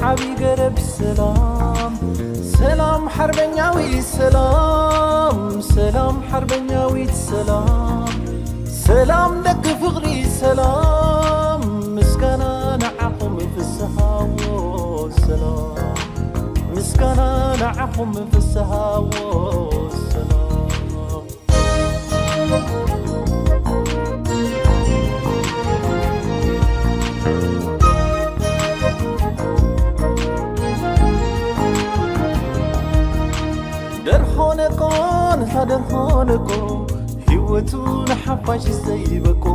ዓቢ ገረብ ሰላም፣ ሰላም ሓርበኛዊ ሰላም፣ ሰላም ሓርበኛዊት ሰላም፣ ሰላም ደቂ ፍቕሪ ሰላም፣ ምስጋና ንዓኹም ፍስሃዎ ሰላም፣ ምስጋና ንዓኹም ፍስሃዎ ሰላም። ደርሆነቆ ነታ ደርሆነቆ ህይወቱ ንሓፋሽ ዘይበቆ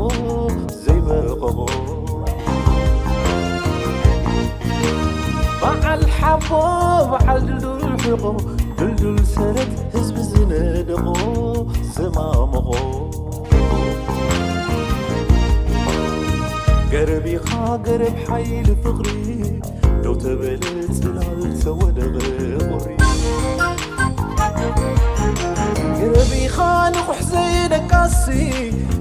ዘይበቆ በዓል ሓቦ በዓል ድልዱል ሕቆ ድልዱል ሰረት ህዝቢ ዝነደቆ ዘማመቖ ገረብ ኢኻ ገረብ ሓይሊ ፍቕሪ ደው ተበለ ጽላል ተወደቐ ቁሪ ገረብ ኢኻ ንቑሕ ዘይደቃሲ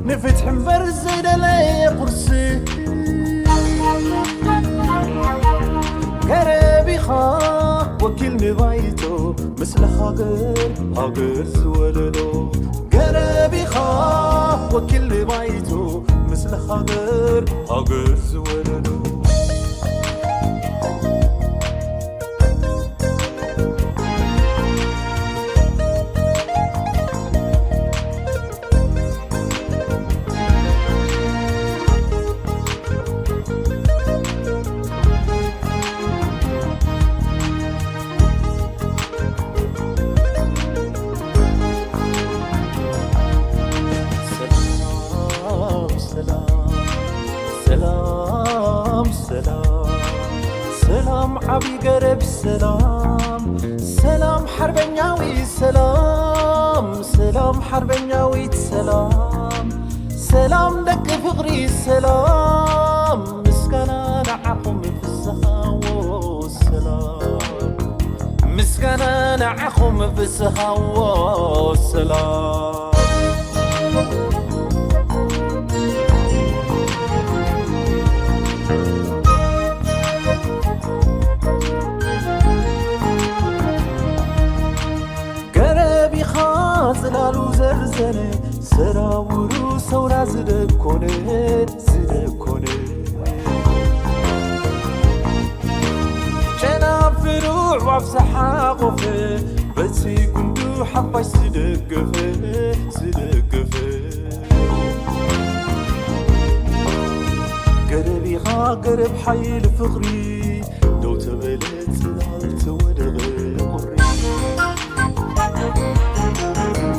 ንፍትሒ እምበር ዘይደለየ ቁርሲ ገረብ ኢኻ ወኪል ንባይቶ ምስለ ሃገር ሃገር ዝወለዶ ገረብ ኢኻ ወኪል ንባይቶ ምስለ ሃገር ሃገር ዝወለዶ ሰላም ሰላም ሰላም ሰላም ሰላም ዓቢ ገረብ ሰላም ሰላም ሓርበኛዊ ሰላም ሰላም ሓርበኛዊት ሰላም ሰላም ደቂ ፍቕሪ ሰላም ምስጋና ንዓኹም ፍስሃዎ ሰላም ምስጋና ንዓኹም ፍስሃዎ ሰላም ገረብ ኢኻ ጽላሉ ዘርዘነ ሰራውሩ ሰውራ ዝደኮነ ዝደኮነ ጨናፍሩ ኣዕዋፍ ዝሓቖፈ በቲ ጉንዱ ሓፋሽ ዝደገፈ ዝደገፈ ገረብ ኢኻ ገረብ ሓይሊ ፍቕሪ ደው ተበለ ጽላል ተወደቐ ቁሪ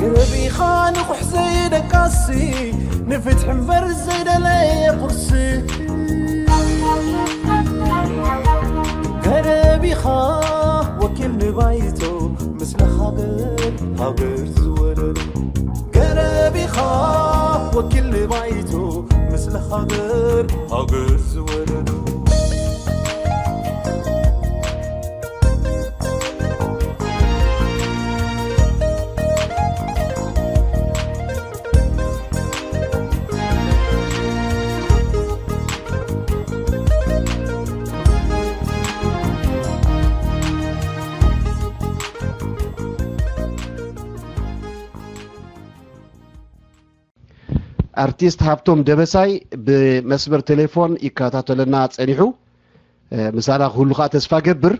ገረብ ኢኻ ንቑሕ ዘይደቃሲ ንፍትሒ እምበር ዘይደለየ ቁርሲ ገረብ ኢኻ ወኪል ንባይቶ ምስለ ሃገር ሃገር ዝወለዶ ገረብ ኢኻ ወኪል ንባይቶ ምስለ ሃገር ሃገር ዝወለዶ ኣርቲስት ሃብቶም ደበሳይ ብመስመር ቴሌፎን ይከታተለና ጸኒሑ። ምሳና ክህሉ ከዓ ተስፋ ገብር።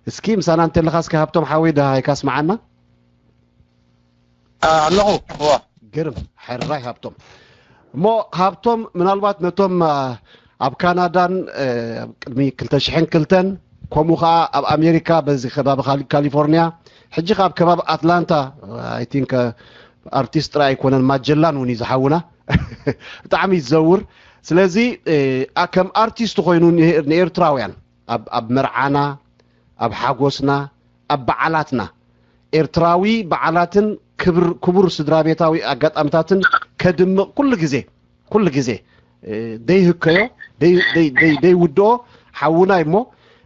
እስኪ ምሳና እንተለኻ እስኪ ሃብቶም ሓወይ ደሃይካ ስምዓና። ኣለኹ። እዋ። ግርም ሕራይ ሃብቶም። እሞ ሃብቶም ምናልባት ነቶም ኣብ ካናዳን ቅድሚ ክልተ ሽሕን ክልተን ከምኡ ከዓ ኣብ ኣሜሪካ በዚ ከባቢ ካሊፎርኒያ ሕጂ ከዓ ኣብ ከባቢ ኣትላንታ I think ኣርቲስት ጥራይ ኣይኮነን ማጀላን እውን እዩ ዝሓውና ብጣዕሚ ይዘውር ስለዚ ከም ኣርቲስት ኮይኑ ንኤርትራውያን ኣብ መርዓና ኣብ ሓጎስና ኣብ በዓላትና ኤርትራዊ በዓላትን ክቡር ስድራ ቤታዊ ኣጋጣምታትን ከድምቕ ኩሉ ግዜ ኩሉ ግዜ ደይህከዮ ደይውድኦ ሓውና እሞ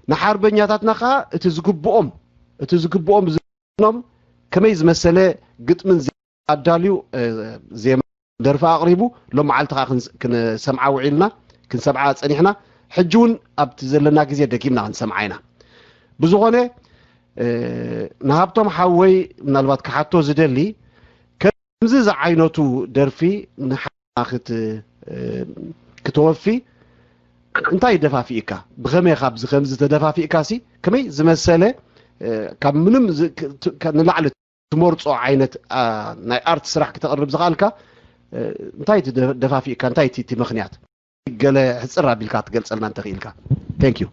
ንሓርበኛታትና ከዓ እቲ ዝግብኦም እቲ ዝግብኦም ዝኖም ከመይ ዝመሰለ ግጥምን ኣዳልዩ ዜማ ደርፊ ኣቕሪቡ ሎም መዓልቲ ከዓ ክንሰምዓ ውዒልና ክንሰምዓ ፀኒሕና ሕጂ እውን ኣብቲ ዘለና ግዜ ደጊምና ክንሰምዓ ኢና ብዝኾነ ንሃብቶም ሓወይ ምናልባት ክሓቶ ዝደሊ፣ ከምዚ ዝዓይነቱ ደርፊ ንሓ ክት ክተወፊ እንታይ ደፋፊእካ? ብኸመይ ካብዚ ከምዚ ተደፋፊእካ ሲ ከመይ ዝመሰለ ካብ ምንም ንላዕሊ ትመርጾ ዓይነት ናይ ኣርት ስራሕ ክተቕርብ ዝኽኣልካ እንታይ ደፋፊእካ? እንታይ እቲ ምኽንያት? ገለ ሕጽር ኣቢልካ ትገልጸልና እንተኽኢልካ። Thank you።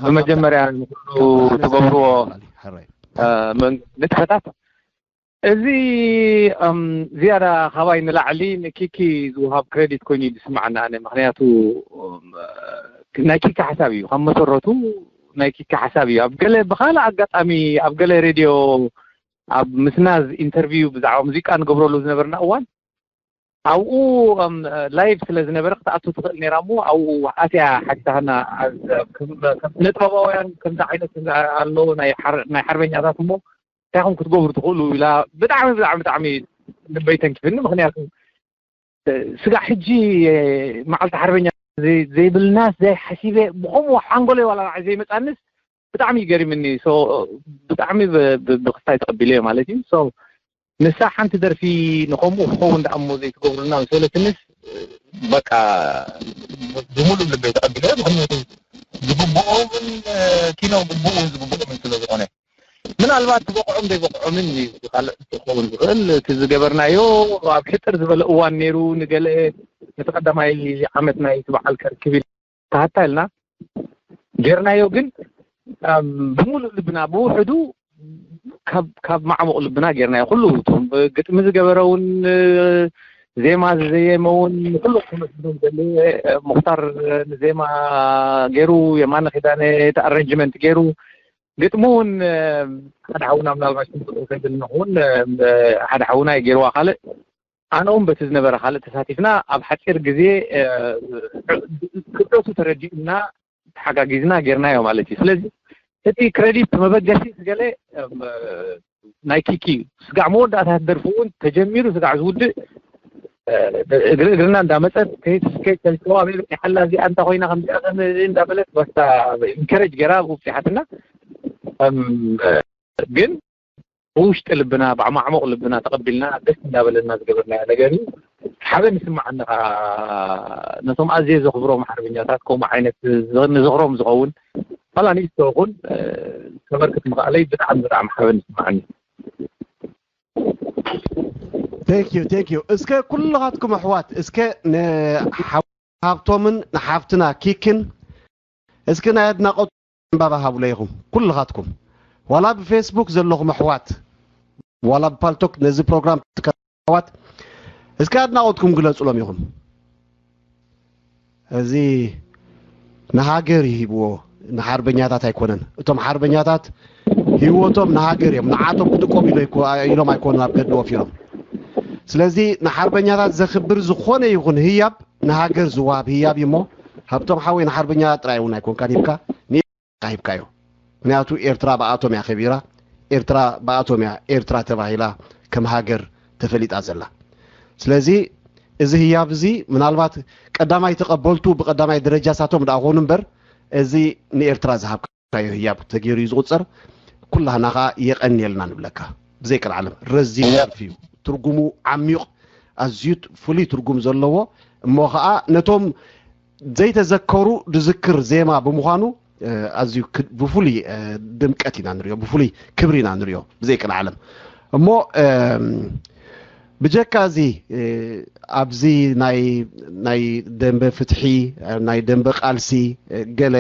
ብመጀመርያ ንኩሉ ትገብርዎ ንጥፈታት እዚ ዝያዳ ካባይ ንላዕሊ ንኪኪ ዝወሃብ ክሬዲት ኮይኑ እዩ ዝስማዓኒ ኣነ። ምኽንያቱ ናይ ኪኪ ሓሳብ እዩ፣ ካብ መሰረቱ ናይ ኪኪ ሓሳብ እዩ። ኣብ ገለ ብኻልእ ኣጋጣሚ ኣብ ገለ ሬድዮ ኣብ ምስናዝ ኢንተርቪው ብዛዕባ ሙዚቃ ንገብረሉ ዝነበርና እዋን ኣብኡ ላይቭ ስለ ዝነበረ ክትኣቱ ትኽእል ነይራ እሞ ኣብኡ ኣትያ ሓቲታትና። ስነ ጥበባውያን ከምዚ ዓይነት ኣሎ ናይ ሓርበኛታት እሞ እንታይ ኹም ክትገብሩ ትኽእሉ ኢላ ብጣዕሚ ብጣዕሚ ብጣዕሚ ልበይ ተንኪፍኒ። ምኽንያቱ ስጋዕ ሕጂ መዓልቲ ሓርበኛ ዘይብልናስ ዘይሓሲበ ብኸምኡ ሓንጎለይ ዋላ ንዓይ ዘይመፃንስ ብጣዕሚ ይገሪምኒ። ብጣዕሚ ብክስታይ ተቐቢለዮ ማለት እዩ። ንሳ ሓንቲ ደርፊ ንኸምኡ ክኸውን ደኣ እሞ ዘይትገብሩልና ምስ በለትንስ በቃ ብሙሉእ ልበይ ተቐቢለዮ። ምኽንያቱ ዝግብኦ እውን ኪኖ ግብኡ ዝግብኦም ስለ ዝኾነ ምናልባት ዝበቕዖም ዘይበቕዖምን እዩ ካልእ ክኸውን ዝኽእል። እቲ ዝገበርናዮ ኣብ ሕጥር ዝበለ እዋን ነይሩ። ንገለ ነቲ ቀዳማይ ዓመት ናይ እቲ በዓል ከርክብ ኢልና ተሃታ ኢልና ጌርናዮ። ግን ብሙሉእ ልብና ብውሕዱ ካብ ማዕሙቕ ልብና ጌርናዮ። ኩሉ ግጥሚ ዝገበረ እውን ዜማ ዝዘየመ እውን ኩሉ ክመስሎም ዘለ ሙኽታር ንዜማ ገይሩ የማነ ኪዳነ እቲ ኣረንጅመንት ገይሩ ግጥሚ እውን ሓደ ሓውና ምናልባሽ ትምልጦ ከይብል ንኸውን ሓደ ሓውና የገይርዋ ካልእ ኣነ እውን በቲ ዝነበረ ካልእ ተሳቲፍና ኣብ ሓፂር ግዜ ክብደቱ ተረዲኡና ተሓጋጊዝና ጌርናዮ ማለት እዩ። ስለዚ እቲ ክረዲት መበገሲ ገለ ናይ ኪኪ ስጋዕ መወዳእታ ደርፊ እውን ተጀሚሩ ስጋዕ ዝውድእ እግሪ እግርና እንዳመፀት ከይት ስኬት ተልተዋ ቤት ሓላ እዚኣ እንታ ኮይና ከምዚኣ ከም እንዳበለት በታ ኢንከረጅ ገይራ ብብፅሓትና ግን ብውሽጢ ልብና ብማዕሙቕ ልብና ተቐቢልና ደስ እንዳበለና ዝገበርናዮ ነገር እዩ። ሓበን ይስማዓኒ ከዓ ነቶም ኣዝየ ዘኽብሮም ሓርበኛታት ከምኡ ዓይነት ንዝኽሮም ዝኸውን ዋላ ንእሽቶ ይኹን ከበርክት ምኽኣለይ ብጣዕሚ ብጣዕሚ ሓበን ይስማዓኒ። Thank you, thank you። እስከ ኩልኻትኩም ኣሕዋት እስከ ንሓብቶምን ንሓፍትና ኪክን እስኪ ናይ ኣድናቖት ዕምባባ ሃቡለይ ኢኹም ኩልኻትኩም፣ ዋላ ብፌስቡክ ዘለኹም ኣሕዋት፣ ዋላ ብፓልቶክ ነዚ ፕሮግራም ትከታተሉ ኣሕዋት፣ እስኪ ኣድናቖትኩም ግለጹሎም ኢኹም። እዚ ንሃገር እዩ ሂብዎ፣ ንሓርበኛታት ኣይኮነን። እቶም ሓርበኛታት ህይወቶም ንሃገር እዮም፣ ንዓቶም ክጥቀሙ ኢሎም ኣይኮኑን ኣብ ገድሊ ወፊሮም። ስለዚ ንሓርበኛታት ዘኽብር ዝኾነ ይኹን ህያብ ንሃገር ዝወሃብ ህያብ እዩ እሞ ሃብቶም ሓወይ ንሓርበኛ ጥራይ እውን ኣይኮንካን ሂብካ ንኤርትራ ሂብካዮ። ምክንያቱ ኤርትራ ብኣቶም እያ ከቢራ፣ ኤርትራ ብኣቶም እያ ኤርትራ ተባሂላ ከም ሃገር ተፈሊጣ ዘላ። ስለዚ እዚ ህያብ እዚ ምናልባት ቀዳማይ ተቐበልቱ ብቀዳማይ ደረጃ ሳቶም ደኣ ኮኑ እምበር እዚ ንኤርትራ ዝሃብካዮ ህያብ ተገይሩ እዩ ዝቁጸር። ኩላህና ከዓ የቐንየልና ንብለካ። ብዘይ ቀልዓለም ረዚን ደርፊ እዩ። ትርጉሙ ዓሚቕ ኣዝዩ ፍሉይ ትርጉም ዘለዎ እሞ ከዓ ነቶም ዘይተዘከሩ ዝዝክር ዜማ ብምዃኑ ኣዝዩ ብፍሉይ ድምቀት ኢና ንሪኦ፣ ብፍሉይ ክብሪ ኢና ንሪኦ ብዘይ ቅልዓለም። እሞ ብጀካ እዚ ኣብዚ ናይ ደንበ ፍትሒ ናይ ደንበ ቃልሲ ገለ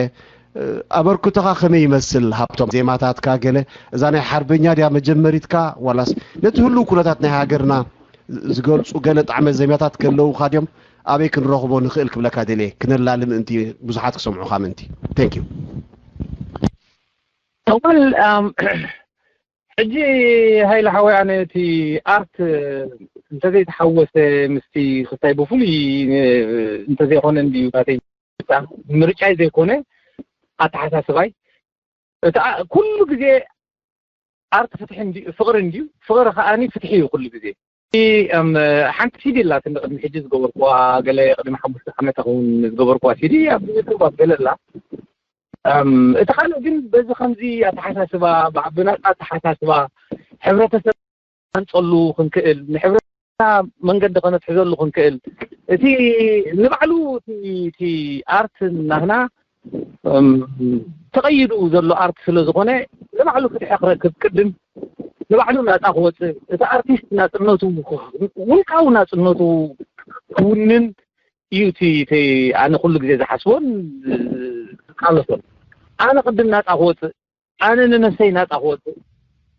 ኣበርክቶኻ ከመይ ይመስል? ሃብቶም ዜማታትካ ገለ እዛ ናይ ሓርበኛ ድያ መጀመሪትካ ዋላስ ነቲ ህሉው ኩነታት ናይ ሃገርና ዝገልፁ ገለ ጣዕመ ዜማታት ከለውኻ ድዮም ኣበይ ክንረኽቦ ንኽእል ክብለካ ደልየ ክነላሊ ምእንቲ ብዙሓት ክሰምዑኻ ምእንቲ። Thank you። Well ሕጂ ሃይለ ሓወይ ኣነ እቲ ኣርት እንተዘይተሓወሰ ምስቲ ክስታይ ብፍሉይ እንተዘይኮነ እንድዩ ናተይ ምርጫይ ዘይኮነ ኣተሓሳስባይ እቲ ኩሉ ግዜ ኣርት ፍትሒ ፍቕሪ እንድዩ ፍቕሪ ከዓኒ ፍትሒ እዩ ኩሉ ግዜ ሓንቲ ሲዲ ኣላትኒ ቅድሚ ሕጂ ዝገበርኩዋ፣ ገለ ቅድሚ ሓሙሽተ ዓመት ክኸውን ዝገበርኩዋ ሲዲ ኣብ ዩቱብ ኣብ ገለ ኣላ። እቲ ካልእ ግን በዚ ከምዚ ኣተሓሳስባ፣ ብናጻ ኣተሓሳስባ፣ ሕብረተሰብ ኣንጸሉ ክንክእል፣ ንሕብረተሰብና መንገዲ ከነትሕዘሉ ክንክእል፣ እቲ ንባዕሉ እቲ ኣርት ናህና ተቐይዱ ዘሎ ኣርት ስለ ዝኾነ፣ ንባዕሉ ፍትሒ ክረክብ ቅድም ንባዕሉ ናጻ ክወጽእ፣ እቲ ኣርቲስት ናጽነቱ፣ ውልቃዊ ናጽነቱ ክውንን እዩ እቲ ኣነ ኩሉ ግዜ ዝሓስቦን ዝቃለሶን። ኣነ ቅድም ናጻ ክወጽእ፣ ኣነ ንነፍሰይ ናጻ ክወጽእ፣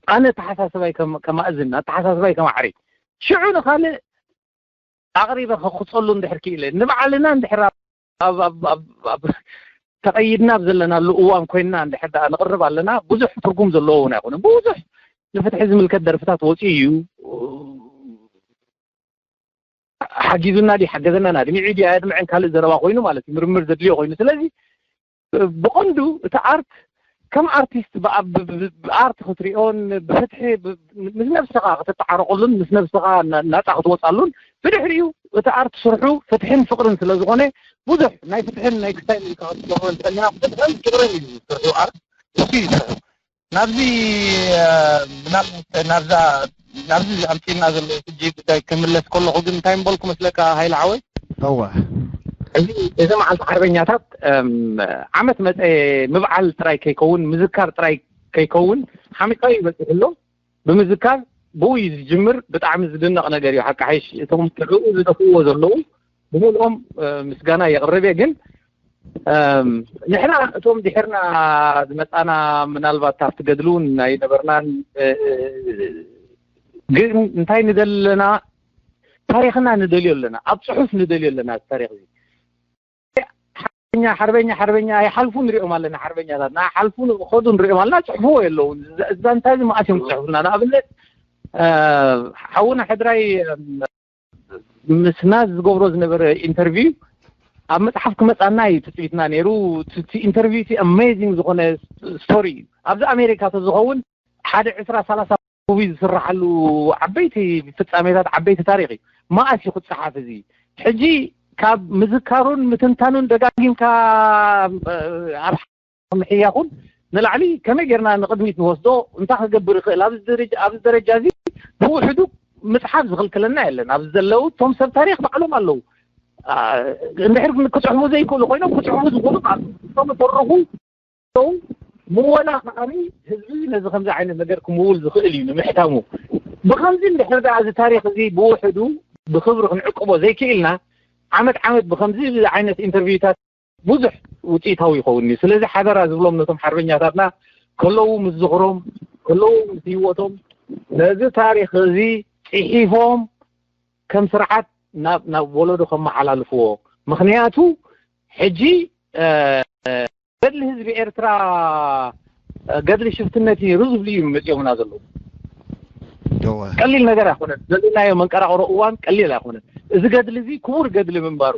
ኣነ ኣተሓሳስባይ ከማእዝን፣ ኣተሓሳስባይ ከማዕሪ፣ ሽዑ ንኻልእ ኣቕሪበ ከኽጸሉ እንድሕር ክኢለ፣ ንባዕልና እንድሕር ተቐይድና ኣብ ዘለናሉ እዋን ኮይንና እንድሕር ደኣ ንቕርብ ኣለና፣ ብዙሕ ትርጉም ዘለዎ እውን ኣይኮነን። ብዙሕ ንፍትሒ ዝምልከት ደርፍታት ወጺኡ እዩ። ሓጊዙና ድዩ ሓገዘና ኣድሚዑ ድዩ ኣየድምዐን ካልእ ዘረባ ኮይኑ ማለት እዩ፣ ምርምር ዘድልዮ ኮይኑ። ስለዚ ብቐንዱ እቲ ኣርት ከም ኣርቲስት ብኣርት ክትሪኦን ብፍትሒ ምስ ነብስኻ ክትተዓረቐሉን ምስ ነብስኻ ናፃ ክትወፃሉን፣ ብድሕሪኡ እቲ ኣርት ስርሑ ፍትሕን ፍቅርን ስለ ዝኾነ ብዙሕ ናይ ፍትሕን ናይ ክስታይን ኢልካ ክትገብሮ እንተልና ፍትሕን ፍቅርን እዩ ስርሑ። ኣርት እሱ እዩ ስርሑ። ናብዚ ምናልባት ናብዛ ናብዚ ኣምፂና ዘሎ ሕጂ ጉዳይ ክምለስ ከለኹ ግን እንታይ ምበልኩ መስለካ ሃይለ ሓወይ? እወ። እዚ እዚ መዓልቲ ሓርበኛታት ዓመት መፀ ምብዓል ጥራይ ከይከውን፣ ምዝካር ጥራይ ከይከውን ሓሚሻ እዩ በፂሑ ኣሎ። ብምዝካር ብኡ እዩ ዝጅምር። ብጣዕሚ ዝድነቕ ነገር እዩ። ሓቂ ሓይሽ እቶም ንዕኡ ዝደፍእዎ ዘለዉ ብምልኦም ምስጋና የቕርብ እየ። ግን ንሕና እቶም ድሕርና ዝመፃና ምናልባት ኣብቲ ገድሊ እውን ኣይነበርናን። ግን እንታይ ንደሊ ኣለና? ታሪኽና ንደልዮ ኣለና። ኣብ ፅሑፍ ንደልዮ ኣለና። እዚ ታሪኽ እዚ ሓርበኛ ሓርበኛ ሓርበኛ ኣይሓልፉ ንሪኦም ኣለና። ሓርበኛታት ናሓልፉ ንኸዱ ንሪኦም ኣለና። ፅሕፍዎ የለውን። እዛ እንታይ እዚ መዓስ እዮም ክፅሕፉልና? ንኣብነት ሓውና ሕድራይ ምስና ዝገብሮ ዝነበረ ኢንተርቪው ኣብ መፅሓፍ ክመፃና እዩ ትፅቢትና ነይሩ። እቲ ኢንተርቪው እቲ ኣሜዚንግ ዝኾነ ስቶሪ እዩ። ኣብዚ ኣሜሪካ ተዝኸውን ሓደ ዕስራ ሰላሳ ሙቪ ዝስራሓሉ ዓበይቲ ፍፃሜታት ዓበይቲ ታሪክ እዩ። መኣስ እዩ ክፀሓፍ እዚ? ሕጂ ካብ ምዝካሩን ምትንታኑን ደጋጊምካ ኣብ ምሕያኹን ንላዕሊ ከመይ ጌርና ንቕድሚት ንወስዶ እንታይ ክገብር ይኽእል? ኣብዚ ደረጃ እዚ ብውሕዱ ምፅሓፍ ዝኽልክለና የለን። ኣብዚ ዘለዉ እቶም ሰብ ታሪክ ባዕሎም ኣለዉ። እንድሕር ክፅሕፉ ዘይክእሉ ኮይኖም ክፅሕፉ ዝኽእሉ እቶም ተረኹ ምወላ ከዓኒ ህዝቢ ነዚ ከምዚ ዓይነት ነገር ክምውል ዝኽእል እዩ ንምሕታሙ። ብኸምዚ እንድሕር ደኣ እዚ ታሪክ እዚ ብውሕዱ ብኽብሪ ክንዕቅቦ ዘይክኢልና ዓመት ዓመት ብኸምዚ ዓይነት ኢንተርቪውታት ብዙሕ ውፅኢታዊ ይኸውን እዩ። ስለዚ ሓደራ ዝብሎም ነቶም ሓርበኛታትና ከለዉ ምስ ዝኽሮም ከለዉ ምስ ህይወቶም ነዚ ታሪክ እዚ ፅሒፎም ከም ስርዓት ናብ ናብ ወለዶ ከመሓላልፍዎ። ምክንያቱ ሕጂ ገድሊ ህዝቢ ኤርትራ ገድሊ ሽፍትነት እዩ ዝብሉ እዩ መፂኦምና ዘለዉ። ቀሊል ነገር ኣይኮነን። ዘለናዮ መንቀራቕሮ እዋን ቀሊል ኣይኮነን። እዚ ገድሊ እዚ ክቡር ገድሊ ምንባሩ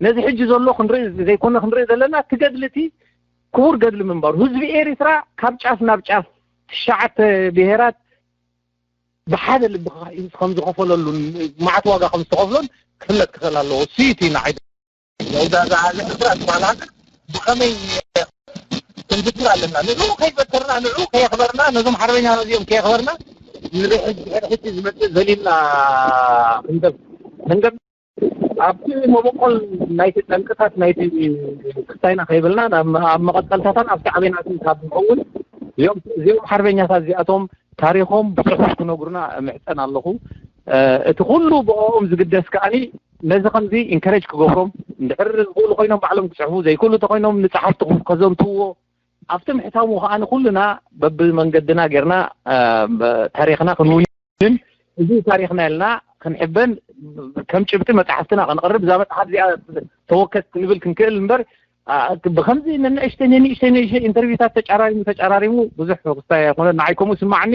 ነዚ ሕጂ ዘሎ ክንርኢ ዘይኮነ ክንርኢ ዘለና እቲ ገድሊ እቲ ክቡር ገድሊ ምንባሩ ህዝቢ ኤርትራ ካብ ጫፍ ናብ ጫፍ ትሽዓተ ብሄራት ብሓደ ልቢ ከም ዝኸፈለሉን መዓት ዋጋ ከም ዝተኸፍሎን ክፍለጥ ክኽእል ኣለዎ። እሱ እዩ እቲ ንዓይ መውዳእታ ኤርትራ ዝበሃል ሃገር ብኸመይ ክንዝክር ኣለና? ንዕኡ ከይዘከርና፣ ንዕኡ ከየኽበርና፣ ነዞም ሓርበኛና እዚኦም ከየኽበርና ንድሕሪ ሕጂ ዝመፅእ ዘሊልና ክንደብ ክንደብ ኣብቲ መበቆል ናይቲ ጠንቅታት ናይቲ ክስታይና ከይብልና ኣብ መቐፀልታታን ኣብቲ ኣበይናትን ካብ ንኸውን እዚኦም ሓርበኛታት እዚኣቶም ታሪኾም ብፅሑፍ ክነግሩና ምሕፀን ኣለኹ። እቲ ኩሉ ብኦም ዝግደስ ከዓኒ ነዚ ከምዚ ኢንከሬጅ ክገብሮም እንድሕር ዝኽእሉ ኮይኖም ባዕሎም ክፅሕፉ ዘይክእሉ ተኮይኖም ንፀሓፍቲ ከዘንትውዎ ኣብቲ ምሕታሙ ከዓኒ ኩልና በብመንገድና ጌርና ታሪኽና ክንውንን እዚ ታሪኽና ኢልና ክንሕበን ከም ጭብጢ መፅሓፍትና ክንቕርብ እዛ መፅሓፍ እዚኣ ተወከስ ክንብል ክንክእል እምበር ብከምዚ ነንእሽተይ ነንእሽተይ ንእሽተይ ኢንተርቪውታት ተጫራሪሙ ተጫራሪሙ ብዙሕ ክስታይ ኣይኮነ። ንዓይ ከምኡ ስማዕኒ።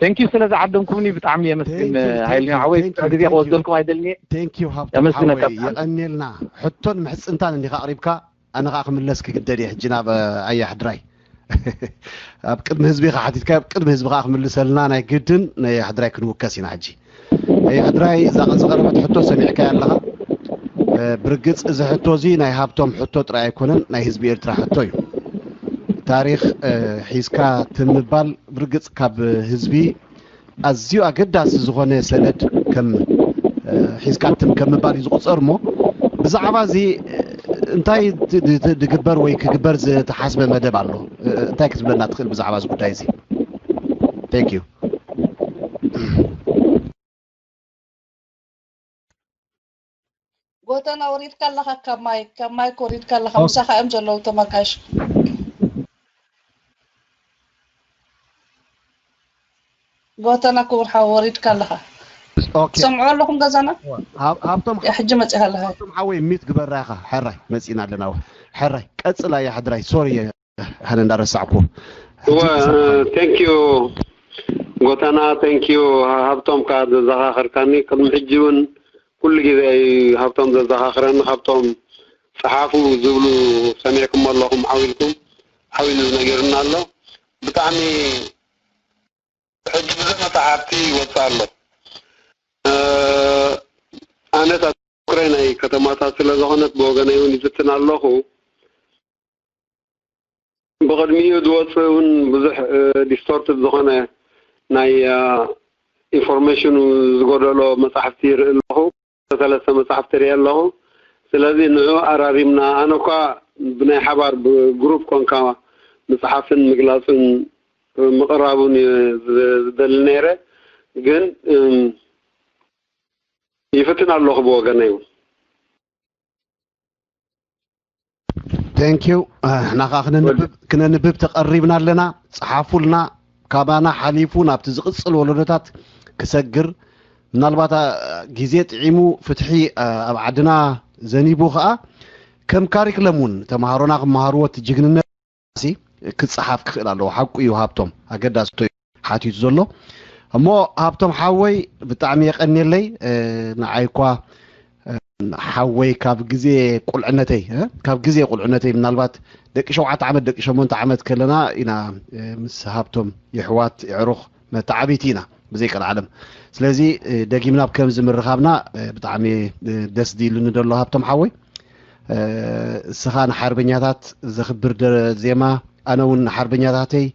ቴንኪዩ ስለ ዝዓደምኩምኒ ብጣዕሚ የመስግን። ሃይልና ሓወይ ግዜ ክወስደልኩም ኣይደልኒ። የመስግነካ። የቐንየልና። ሕቶን ምሕፅንታን እንዲኻ ኣቕሪብካ ኣነ ከዓ ክምለስ ክግደድ እየ ሕጂ ናብ ኣያ ሕድራይ ኣብ ቅድሚ ህዝቢ ኢኻ ሓቲትካ ኣብ ቅድሚ ህዝቢ ከዓ ክምልሰልና ናይ ግድን ናይ ሕድራይ ክንውከስ ኢና ሕጂ። ሕድራይ፣ እዛ ዝቐረበት ሕቶ ሰሚዕካያ ኣለኻ። ብርግጽ እዚ ሕቶ እዚ ናይ ሃብቶም ሕቶ ጥራይ ኣይኮነን፣ ናይ ህዝቢ ኤርትራ ሕቶ እዩ። ታሪኽ ሒዝካ ትም ምባል ብርግጽ ካብ ህዝቢ ኣዝዩ ኣገዳሲ ዝኾነ ሰነድ ከም ሒዝካ ትም ከም ምባል እዩ ዝቑጸር። እሞ ብዛዕባ እዚ እንታይ ድግበር ወይ ክግበር ዝተሓስበ መደብ ኣሎ? እንታይ ክትብለና ትኽእል ብዛዕባ እዚ ጉዳይ እዚ? Thank you። ጎተና ወሪድካ ኣለኻ ካብ ማይክ፣ ካብ ማይክ ወሪድካ ኣለኻ። ምሳኻ እዮም ዘለዉ ተመጋሽ። ጎተና ክቡር ሓው ወሪድካ ኣለኻ። ትሰምዑ ኣለኹም ገዛና? ሃብቶም ሕጂ መፂኻ ኣለኻ። ሃብቶም ሓወይ ሚት ግበራ ኢኻ። ሕራይ መፂና ኣለና። ሕራይ ቀፅላ እያ ሕድራይ። ሶሪ ሃነ እንዳረሳዕኩ። እወ፣ thank you ጎተና፣ thank you ሃብቶም፣ ካብ ዘዘኻኸርካኒ። ቅድሚ ሕጂ እውን ኩሉ ግዜ እዩ ሃብቶም ዘዘኻኽረኒ። ካብቶም ጸሓፉ ዝብሉ ሰሚዕኩም ኣለኹም፣ ዓው ኢልኩም፣ ዓው ኢሉ ነጊሩና ኣሎ። ብጣዕሚ ሕጂ ብዘመተ ዓርኪ ይወጽእ ኣሎ። ኣነ እታ ትኩረይ ናይ ከተማታት ስለ ዝኾነት ብወገነይ እውን ይፍትን ኣለኹ። ብቕድሚኡ ዝወፅእ እውን ብዙሕ distorted ዝኾነ ናይ information ኡ ዝጎደሎ መፃሕፍቲ ይርኢ ኣለኹ። ሰለስተ መፃሕፍቲ ርኢ ኣለኹ። ስለዚ ንዑ ኣራሪምና፣ ኣነ እኳ ብናይ ሓባር ብ group ኮንካ ምፅሓፍን ምግላፅን ምቕራቡን እየ ዝደሊ ነይረ፣ ግን ይፍትን ኣለኹ ብወገነይ እውን። Thank you። ንኻ ክነንብብ ተቐሪብና ኣለና። ጸሓፉልና፣ ካባና ሓሊፉ ናብቲ ዝቕጽል ወለዶታት ክሰግር፣ ምናልባት ግዜ ጥዒሙ ፍትሒ ኣብ ዓድና ዘኒቡ ኸኣ ከም ካሪክለም እውን ተምሃሮና ክመሃርዎ እቲ ጅግንነት ሲ ክጸሓፍ ክኽእል ኣለዎ። ሓቁ እዩ ሃብቶም ኣገዳስቶ እዩ ሓቲቱ ዘሎ። እሞ ሃብቶም ሓወይ ብጣዕሚ የቐንየለይ። ንዓይ እኳ ሓወይ ካብ ግዜ ቁልዕነተይ ካብ ግዜ ቁልዕነተይ ምናልባት ደቂ ሸውዓተ ዓመት ደቂ ሸሞንተ ዓመት ከለና ኢና ምስ ሃብቶም የሕዋት የዕሩኽ መተዓብይቲ ኢና ብዘይ ቀልዓለም። ስለዚ ደጊምና ብከምዚ ምርኻብና ብጣዕሚ ደስ ድኢሉኒ ደሎ ሃብቶም ሓወይ። እስኻ ንሓርበኛታት ዘኽብር ዜማ፣ ኣነ እውን ንሓርበኛታተይ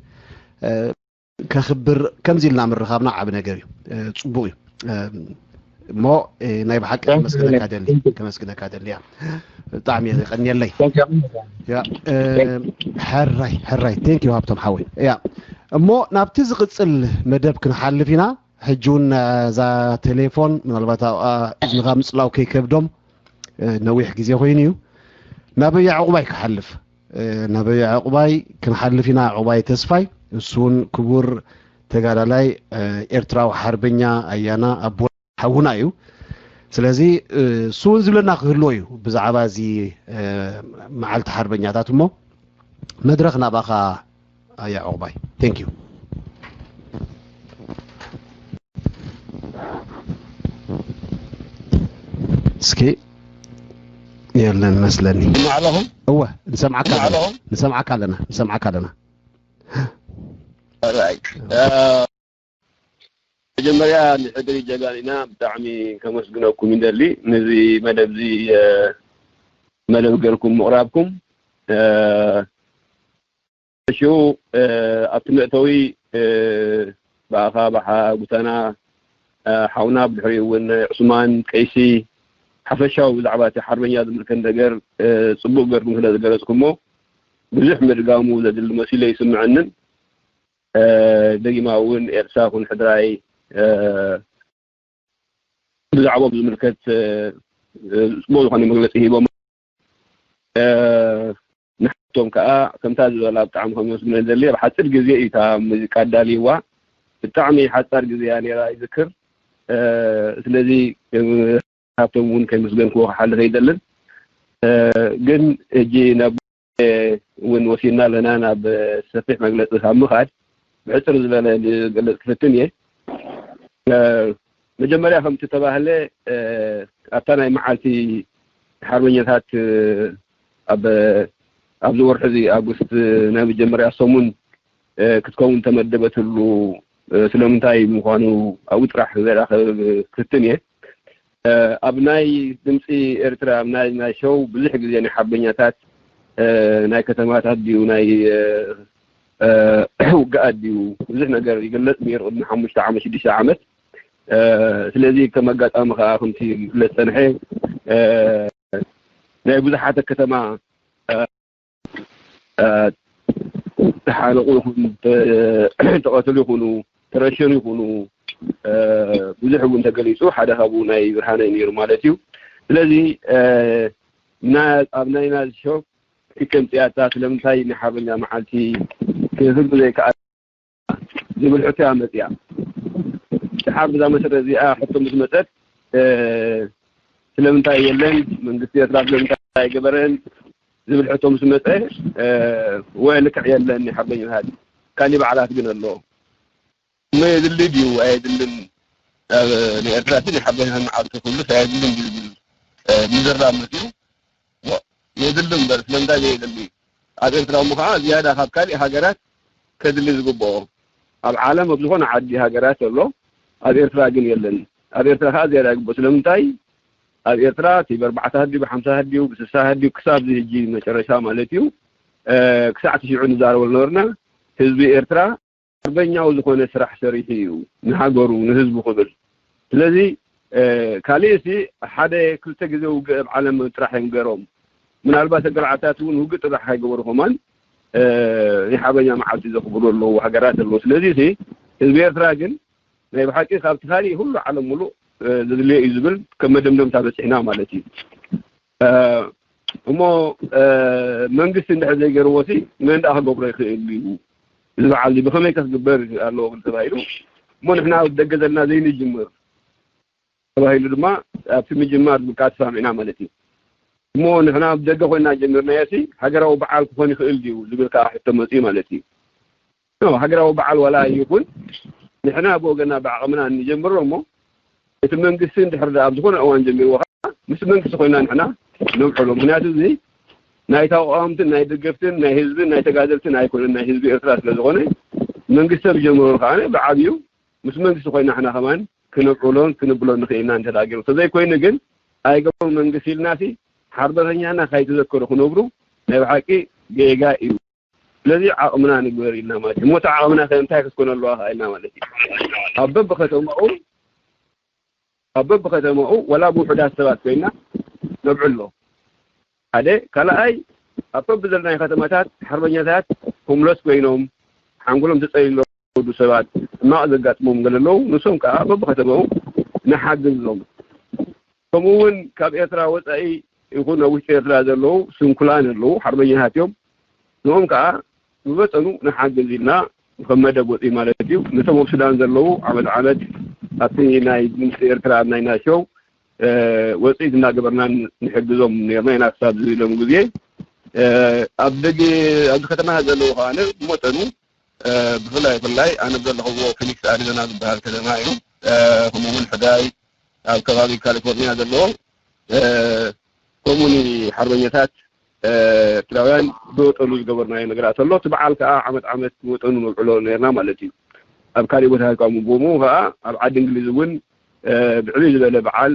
ከኽብር ከምዚ ኢልና ምርኻብና ዓቢ ነገር እዩ። ጽቡቕ እዩ። እሞ ናይ ብሓቂ ከመስግነካ ደሊ ከመስግነካ ደሊ እያ። ብጣዕሚ የቐንየለይ። ሕራይ ሕራይ thank you ሃብቶም ሓወይ። እያ እሞ ናብቲ ዝቕጽል መደብ ክንሓልፍ ኢና። ሕጂ እውን እዛ ቴሌፎን ምናልባት ኣብኣ እዝንኻ ምጽላው ከይከብዶም ነዊሕ ግዜ ኮይኑ እዩ። ናበይ ዕቑባይ ክሓልፍ ናበይ ዕቑባይ ክንሓልፍ ኢና። ዕቑባይ ተስፋይ እሱ እውን ክቡር ተጋዳላይ ኤርትራዊ ሓርበኛ ኣያና ኣቦ ሓውና እዩ። ስለዚ እሱ እውን ዝብለና ክህልዎ እዩ ብዛዕባ እዚ መዓልቲ ሓርበኛታት። እሞ መድረኽ ናባኻ ኣያ ዕቑባይ። Thank you። እስኪ የለን መስለኒ። ኣለኹም እወ ንሰምዓካ ኣለና ኣለኹም ንሰምዓካ ኣለና ንሰምዓካ ኣለና። Alright። መጀመርያ ንሕድሪ ጀጋኒና ብጣዕሚ ከመስግነኩም ይደሊ ነዚ መደብ እዚ መደብ ገርኩም ምቕራብኩም። ሽኡ ኣብቲ መእተዊ ብኣኻ ብሓ ጉተና ሓውና ብድሕሪኡ እውን ዑስማን ቀይሲ ሓፈሻዊ ብዛዕባ እቲ ሓርበኛ ዝምልከት ነገር ፅቡቅ ገርኩም ስለ ዝገለፅኩሞ ብዙሕ ምድጋሙ ዘድሊ መሲሉ ኣይስምዐንን። ደጊማ እውን ኤልሳ ኩን ሕድራይ ብዛዕባኦም ዝምልከት ፅቡቅ ዝኾነ መግለፂ ሂቦም። ንሓቶም ከዓ ከምታ ዝበላ ብጣዕሚ ከመስግነ ዘድሊ ኣብ ሓፂር ግዜ እዩ እታ ሙዚቃ ኣዳልይዋ። ብጣዕሚ ሓፃር ግዜ እያ ነይራ ይዝክር። ስለዚ ካብቶም እውን ከይመስገንክዎ ክሓልፍ ኣይደልን። ግን ሕጂ ናብ እውን ወሲድና ኣለና ናብ ሰፊሕ መግለፂ ካብ ምኻድ ብሕፅር ዝበለ ዝገልፅ ክፍትን እየ። መጀመርያ ከምቲ ተባህለ ኣብታ ናይ መዓልቲ ሓርበኛታት ኣብ ኣብዚ ወርሒ እዚ ኣጉስት ናይ መጀመርያ ሰሙን ክትከውን ተመደበትሉ ስለምንታይ ምዃኑ ኣብኡ ጥራሕ ዘረኸብ ክፍትን እየ። ኣብ ናይ ድምፂ ኤርትራ፣ ኣብ ናይ ናይ ሸው ብዙሕ ግዜ ናይ ሓርበኛታት ናይ ከተማታት ድዩ ናይ ውግኣት ድዩ ብዙሕ ነገር ይግለጽ ነይሩ ቅድሚ ሓሙሽተ ዓመት ሽዱሽተ ዓመት። ስለዚ ከም ኣጋጣሚ ከዓ ከምቲ ዝግለጽ ጸንሐ ናይ ብዙሓት ከተማ ተሓነቑ ይኹን ተቐትሉ ይኹኑ ተረሸኑ ይኹኑ ብዙሕ እውን ተገሊፁ። ሓደ ካብኡ ናይ ብርሃነ ነይሩ ማለት እዩ። ስለዚ ኣብ ናይ ናዚ ሾው ከምፅኣታ ስለምንታይ ናይ ሓርበኛ መዓልቲ ክህሉ ዘይከኣል ዝብል ሕቶ እያ መፅኣ። ድሓር ብዛ መሰረት እዚኣ ሕቶ ምስ መፀት ስለምንታይ የለን መንግስቲ ኤርትራ ስለምንታይ ኣይገበረን ዝብል ሕቶ ምስ መፀ ወ ልክዕ የለን ናይ ሓርበኛታት ካሊእ በዓላት ግን ኣሎ። እሞ የድሊ ድዩ ኣየድልን ንኤርትራ እቲ ናይ ሓርበኛታት መዓልቲ ክህሉስ ኣየድልን ድዩ ዝብል ምዝራብ መፅኡ። የድሊ እምበር ስለምንታይ ዘየድሊ? ኣብ ኤርትራ እሞ ከዓ ዝያዳ ካብ ካሊእ ሃገራት ከድሊ ዝግብኦ ኣብ ዓለም ኣብ ዝኾነ ዓዲ ሃገራት ኣሎ። ኣብ ኤርትራ ግን የለን። ኣብ ኤርትራ ከዓ ዝያዳ ይግብኦ። ስለምንታይ? ኣብ ኤርትራ እቲ ብኣርባዕተ ሃዲዩ ብሓምሳ ሃዲዩ ብስሳ ሃዲዩ ክሳብ እዚ ሕጂ መጨረሻ ማለት እዩ ክሳዕ ትሽዑ ንዛረበሉ ነበርና። ህዝቢ ኤርትራ ሓርበኛዊ ዝኾነ ስራሕ ሰሪሑ እዩ ንሃገሩ ንህዝቡ ክብል። ስለዚ ካልእ ሲ ሓደ ክልተ ግዜ ውግእ ኣብ ዓለም ጥራሕ እዮም ገሮም። ምናልባት ኣገልዓታት እውን ውግእ ጥራሕ ኣይገበሩ ከማን ናይ ሓርበኛ መዓልቲ ዘኽብሩ ኣለዉ ሃገራት ኣለዉ። ስለዚ ሲ ህዝቢ ኤርትራ ግን ናይ ብሓቂ ካብቲ ካሊእ ሁሉ ዓለም ሙሉእ ዘድልዮ እዩ ዝብል ከም መደምደምታ በፂሕና ማለት እዩ። እሞ መንግስቲ እንድሕር ዘይገርዎ ሲ መን ደኣ ክገብሮ ይኽእል እዩ? እዚ በዓል እዚ ብኸመይ ከ ክግበር ኣለዎ ግን ተባሂሉ እሞ ንሕና ኣብ ደገ ዘለና ዘይንጅምር ተባሂሉ ድማ ኣብቲ ምጅማር ዝብልካ ተሰማሚዕና ማለት እዩ። እሞ ንሕና ኣብ ደገ ኮይና ጀሚርናዮ ሲ ሃገራዊ በዓል ክኾን ይኽእል ድዩ ዝብል ከዓ ሕቶ መፅኡ ማለት እዩ። ሃገራዊ በዓል ዋላ ይኹን ንሕና ብወገና ብዓቕምና እንጀምሮ እሞ እቲ መንግስቲ እንድሕር ኣብ ዝኾነ እዋን ጀሚርዎ ከዓ ምስ መንግስቲ ኮይና ንሕና ነብዕሎ። ምክንያቱ እዚ ናይ ተቃወምትን ናይ ደገፍትን ናይ ህዝብን ናይ ተጋደልትን ኣይኮነን ናይ ህዝቢ ኤርትራ ስለዝኾነ መንግስቲ ኣብ ጀምሮ ከዓ ብዓብዩ ምስ መንግስቲ ኮይና ንሕና ከማን ክነብዕሎን ክንብሎን ንኽእል ኢና እንተ ገይሩ። ተዘይኮይኑ ግን ኣይገብሮም መንግስቲ ኢልና ሲ ሓርበተኛና ካይተዘከሩ ክነብሩ ናይ ብሓቂ ጌጋ እዩ። ስለዚ ዓቕምና ንግበር ኢልና ማለት እዩ። እሞ እቲ ዓቕምና ከ እንታይ ክትኮነ ኣለዋ ከዓ ኢልና ማለት እዩ። ኣብ በብከተማኡ ኣብ በብከተማኡ ዋላ ብውሑዳት ሰባት ኮይና ነብዕሎ። ሓደ ካልኣይ ኣብ በብዘለናይ ከተማታት ሓርበኛታት ሆምለስ ኮይኖም ሓንጎሎም ተፀሊሎም ዝወዱ ሰባት ሕማቕ ዘጋጥሞም ገለ ኣለዉ። ንሶም ከዓ በብከተማኡ ንሓግዞም። ከምኡ እውን ካብ ኤርትራ ወፃኢ ይኹን ኣብ ውሽጢ ኤርትራ ዘለዉ ስንኩላን ኣለዉ፣ ሓርበኛታት እዮም። ንኦም ከዓ ብመጠኑ ንሓግዝ ኢልና ከም መደብ ወፂኡ ማለት እዩ። ነቶም ኣብ ሱዳን ዘለዉ ዓመት ዓመት ኣብቲ ናይ ድምፂ ኤርትራ ኣብ ናይ ናሾው ወፅኢት እናገበርና ንሕግዞም ነርና ኢና ክሳብ ዝብሎም ግዜ ኣብ ደገ ኣብዚ ከተማ ዘለዉ ከዓ ብመጠኑ ብፍላይ ብፍላይ ኣነ ዘለኹዎ ፊኒክስ ኣሪዞና ዝበሃል ከተማ እዩ። ከምኡውን ሕዳይ ኣብ ከባቢ ካሊፎርኒያ ዘለዎ ከምኡ ሓርበኛታት ኤርትራውያን ብወጠኑ ዝገበርናዮ ነገራት ኣሎ። እቲ በዓል ከዓ ዓመት ዓመት ብወጠኑ ነብዕሎ ነርና ማለት እዩ። ኣብ ካሊእ ቦታ ካብ ምቦሙ ከዓ ኣብ ዓዲ እንግሊዝ እውን ብዕብይ ዝበለ በዓል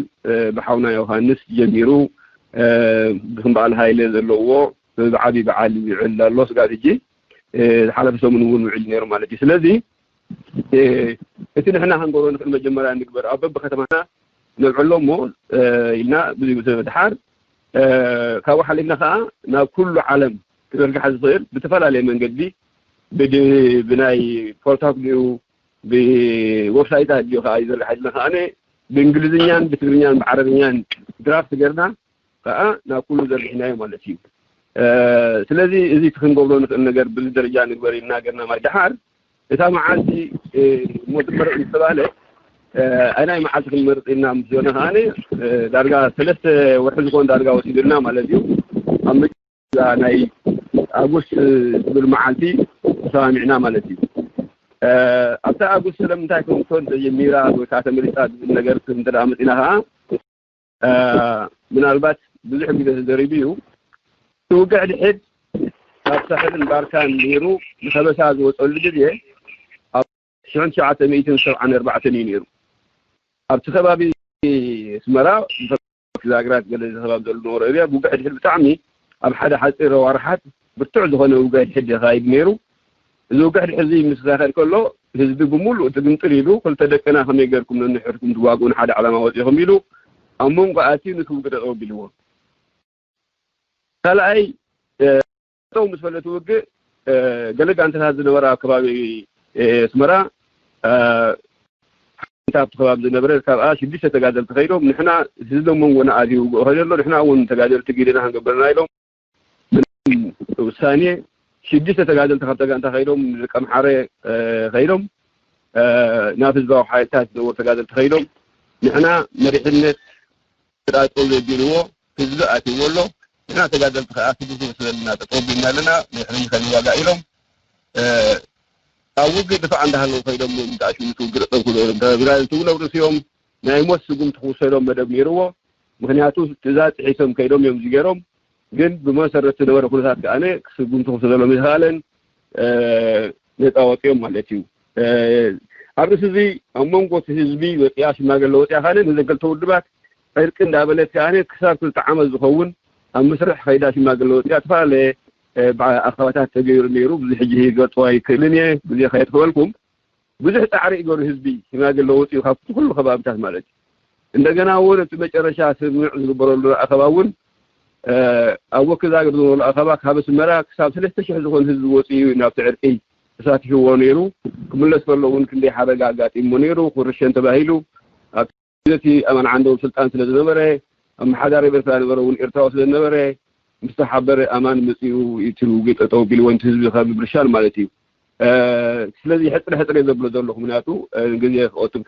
ብሓውና ዮሃንስ ጀሚሩ ብክም በዓል ሃይለ ዘለዎ ብዓብይ በዓል ይውዕል ኣሎ። ስጋብ ሕጂ ዝሓለፈ ሰሙን እውን ውዕል ነይሩ ማለት እዩ። ስለዚ እቲ ንሕና ክንገብሮ ንኽእል መጀመርያ ንግበር ኣብ በብከተማና ነብዕሎ እሞ ኢልና ብዙ ግዜ መድሓር ካብኡ ሓሊፍና ከዓ ናብ ኩሉ ዓለም ክዘርግሓ ዝኽእል ብተፈላለየ መንገዲ ብናይ ፖርታክ ድዩ ብወብሳይታት ድዩ ከዓ ይዘርግሓ ኢልና ከዓ ብእንግሊዝኛን ብትግርኛን ብዓረብኛን ድራፍት ገርና ከዓ ናብ ኩሉ ዘርግሕናዮ ማለት እዩ። ስለዚ እዚ እቲ ክንገብሮ ንኽእል ነገር ብዚ ደረጃ ንግበር ኢልና ገርና ማይ ደሓር እታ መዓልቲ እሞ ትመረፅ ምስ ተባህለ ኣይናይ መዓልቲ ክንመርፅ ኢልና ምስ ዝበልና ከዓ ዳርጋ ሰለስተ ወርሒ ዝኾን ዳርጋ ወሲዱልና ማለት እዩ። ኣብ መ- ናይ ኣጉስት ዝብል መዓልቲ ተሰማሚዕና ማለት እዩ። ኣብታ ኣጉስት ስለምንታይ ከምትኾን ተጀሚራ ወይ ከዓ ተመሪፃ ዝብል ነገር እንተ መፂና ከዓ ምናልባት ብዙሕ ግዜ ተዘሪቡ እዩ። እቲ ውግዕ ድሕድ ካብ ሳሕልን ባርካን ነይሩ ንከበሳ ዝወፀሉ ግዜ ሽሕን ትሽዓተ ሚእትን ሰብዓን ኣርባዕተን እዩ ነይሩ። ኣብቲ ከባቢ ኣስመራ፣ ዛግራት፣ ገለ እዚ ከባቢ ዘሎ ነበረ ኤርያ፣ ውግእ ሕድሕድ ብጣዕሚ ኣብ ሓደ ሓፂር ወርሓት ብርቱዕ ዝኾነ ውግእ ሕድሕድ ይካይድ ነይሩ። እዚ ውግእ ሕድሕድ እዚ ምስ ዛኸድ ከሎ፣ ህዝቢ ብምሉእ ትግምጥል ኢሉ፣ ክልተ ደቅና ከመይ ገርኩም ነንሕድኩም ትዋግኡን ሓደ ዓላማ ወፂኹም ኢሉ፣ ኣብ መንጎ ኣትዩ ንክውግእ ጠጠው ኣቢልዎ። ካልኣይ፣ እ፣ ጠጠው ምስ በለ እቲ ውግእ፣ እ፣ ገለ ጋንታታት ዝነበራ ኣብ ከባቢ፣ እ፣ ኣስመራ፣ እ፣ ሓንቲ ኣብቲ ከባቢ ዝነበረ ካብኣ ሽዱሽተ ተጋደልቲ ከይዶም፣ ንሕና ህዝቢ ኣብ መንጎና ኣትዩ ውግእ ከይዲ ኣሎ፣ ንሕና እውን ተጋደልቲ ግዴና ክንገብረና ኢሎም፣ ምንም ውሳኔ ሽዱሽተ ተጋደልቲ ካብታ ጋንታ ከይዶም፣ ንደቂ ኣምሓረ፣ እ፣ ከይዶም፣ እ፣ ናብ ህዝባዊ ሓይልታት ዝነበሩ ተጋደልቲ ከይዶም፣ ንሕና መሪሕነት ጠጠው ዘቢልዎ ህዝቢ ኣትይዎ ኣሎ። ንሕና ተጋደልቲ ከዓ ስድስተ ስለና ጠጠው ቢልና ኣለና፣ ንሕና ከንዋጋእ ኢሎም፣ እ፣ ኣብ ውግእ ድፋዕ እንዳሃለዉ ከይዶም፣ ብጣዕሚ ትውግእ ጠጠው ክብሉ እዮም። ተጋደልቲ እውን ኣብ ርእሲኦም ናይ ሞት ስጉምቲ ክውሰዶም መደብ ነይርዎ። ምክንያቱ ትእዛዝ ጥሒሶም ከይዶም እዮም እዚ ገይሮም። ግን ብመሰረት ዝነበረ ኩነታት ከኣነ ስጉምቲ ክውሰደሎም ኣይተኻእለን፣ እ፣ ነፃ ወፂኦም ማለት እዩ። እ፣ ኣብ ርእሲ እዚ ኣብ መንጎ እቲ ህዝቢ ወፂኣ፣ ሽማግለ ወፂኣ፣ ካነ ነዘን ክልተ ውድባት ዕርቂ እንዳበለት ከኣነ ክሳብ ክልተ ዓመት ዝኸውን ኣብ ምስርሕ ከይዳ ሽማግለ ወፂኣ፣ ዝተፈላለየ፣ እ፣ ብዓ-፣ ኣኻባታት ተገይሩ ነይሩ። ብዙሕ ሕጂ ክገልፅዋ ኣይክእልን እየ፣ ግዜ ከየጥፍአልኩም። ብዙሕ ጻዕሪ ይገሩ ህዝቢ ሽማግለ ወፂኡ ካብቲ ኩሉ ከባብታት ማለት እዩ። እንደገና እውን እቲ መጨረሻ ስምምዕ ዝግበረሉ ኣኸባ እውን፣ እ፣ ኣብ ወኪ ዛግር ዝነበሩ ኣኸባ ካብ ኣስመራ ክሳብ ሰለስተ ሽሕ ዝኾን ህዝቢ ወፂኡ ናብቲ ዕርቂ ተሳቲፍዎ ነይሩ። ክምለስ ከሎ እውን ክንደይ ሓደጋ ኣጋጢሞ ነይሩ። ክርሸን ተባሂሉ ኣብ እቲ ኣማን ዓንዶም ስልጣን ስለ ዝነበረ፣ ኣመሓዳሪ ኤርትራ ነበረ እውን ኤርትራዊ ስለ ዝነበረ፣ ምስ ተሓበረ ኣማን መፂኡ እቲ ውግእ ጠጠው ቢልዎ፣ ነቲ ህዝቢ ካብ ምብርሻን ማለት እዩ። እ፣ ስለዚ ሕፅረ ሕፅረ ዘብሎ ዘለኹ፣ ምክንያቱ፣ እ፣ ግዜ ክቐጥብ።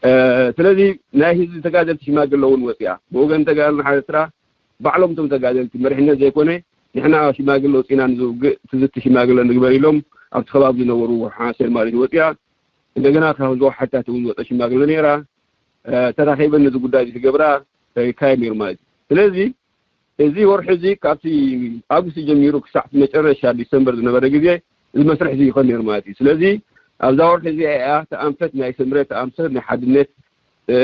እ፣ ስለዚ ናይ ህዝቢ ተጋደልቲ ሽማግለ እውን ወፂኣ። ብወገን ተጋደልቲ ኤርትራ ባዕሎም እቶም ተጋደልቲ መሪሕነት ዘይኮነ፣ ንሕና ሽማግለ ወፂና ንዝውግእ ትዝቲ ሽማግለ ንግበር ኢሎም ኣብቲ ከባቢ ዝነበሩ ሓሰር ማለት እዩ ወፂኣ። እንደገና ካብ ህዝባዊ ሓይልታት እውን ዝወፀ ሽማግለ ነይራ። እ፣ ተራኺበን ነዚ ጉዳይ እዚ ክገብራ፣ እ፣ ይካየድ ነይሩ ማለት እዩ። ስለዚ እዚ ወርሒ እዚ ካብቲ ኣጉስቲ ጀሚሩ ክሳዕ መጨረሻ ዲሰምበር ዝነበረ ግዜ እዚ መስርሕ እዚ ይኾን ነይሩ ማለት እዩ። ስለዚ ኣብዛ ወርሒ እዚኣ እያ ተኣንፈት ናይ ስምረት፣ ተኣንፈት ናይ ሓድነት፣ እ፣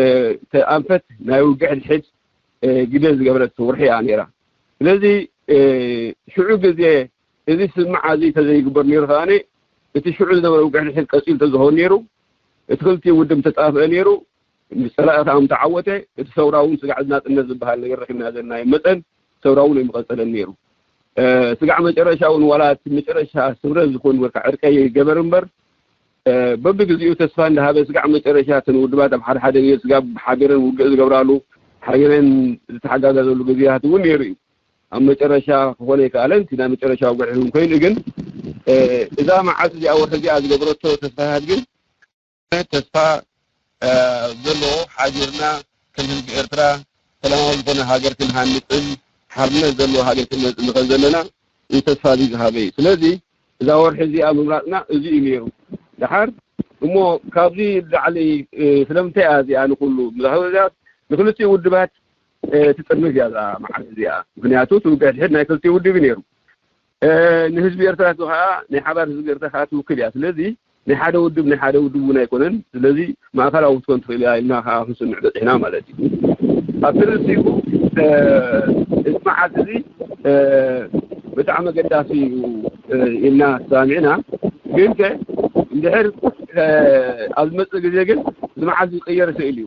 ተኣንፈት ናይ ውግእ ሕድሕድ፣ እ፣ ግደ ዝገበረት ወርሒ እያ ነይራ። ስለዚ፣ እ፣ ሽዑ ግዜ እዚ ስምዓ እዚ ተዘይግበር ነይሩ ከኣነ እቲ ሽዑ ዝነበረ ውግእ ሕድሕድ ቀፂሉ ተዝኸውን ነይሩ፣ እቲ ክልቲኡ ውድብ ተጣፍአ ነይሩ፣ ምስ ጸላኢ ከኣ ምተዓወተ፣ እቲ ሰውራ እውን ስጋዕ ናጽነት ዝበሃል ነገር ረኺብና ዘለና መጠን፣ ሰውራ እውን ኣይምቐጸለን ነይሩ። እ፣ ስጋዕ መጨረሻ እውን ዋላ እቲ መጨረሻ ስምረት ዝኾን ወርካ ዕርቀ ይገበር እምበር፣ እ፣ በብግዜኡ ተስፋ እንዳሃበ ስጋዕ መጨረሻ እተን ውድባት ኣብ ሓደ ሓደ ግዜ ስጋብ ሓቢረን ውግእ ዝገብራሉ፣ ሓቢረን ዝተሓጋገዘሉ ግዜያት እውን ነይሩ እዩ። ኣብ መጨረሻ ክኾነ ይከኣለን፣ እቲ ናይ መጨረሻ ውግእ እውን ኮይኑ ግን፣ እ፣ እዛ መዓልቲ እዚኣ ወርሒ እዚኣ ዝገበረቶ ተስፋታት ግን ተስፋ፣ እ፣ ዘለዎ ሓቢርና ከም ህዝቢ ኤርትራ ሰላማዊ ዝኾነ ሃገር ክንሃንጽን ሓርነት ዘለዎ ሃገር ክንመጽእ ንኽእል ዘለና እዩ ተስፋ እዚ ዝሃበ እዩ። ስለዚ እዛ ወርሒ እዚኣ ምምራጽና እዚ እዩ ነይሩ። ደሓር እሞ ካብዚ ላዕሊ፣ እ፣ ስለምንታይ እያ እዚኣ ንኹሉ ምዛኸብ እዚኣ ንክልቲኡ ውድባት፣ እ፣ ትጥርንፍ እያ እዛ መዓልቲ እዚኣ። ምክንያቱ እቲ ውግእ ሕድሕድ ናይ ክልቲኡ ውድብ እዩ ነይሩ። እ፣ ንህዝቢ ኤርትራ ከዓ ናይ ሓባር ህዝቢ ኤርትራ ከዓ ትውክል እያ። ስለዚ ናይ ሓደ ውድብ ናይ ሓደ ውድብ እውን ኣይኮነን። ስለዚ ማእከላዊ ክትኮን ትኽእል እያ ኢልና ከዓ ክንስምዕ በፂሕና ማለት እዩ። ኣብ ትርሲኡ፣ እ፣ እዚ መዓልቲ እዚ፣ እ፣ ብጣዕሚ ኣገዳሲ እዩ፣ እ፣ ኢልና ተሰማሚዕና። ግን ከ እንድሕር፣ እ፣ ኣብ ዝመፅእ ግዜ ግን እዚ መዓልቲ ክቕየር ይኽእል እዩ።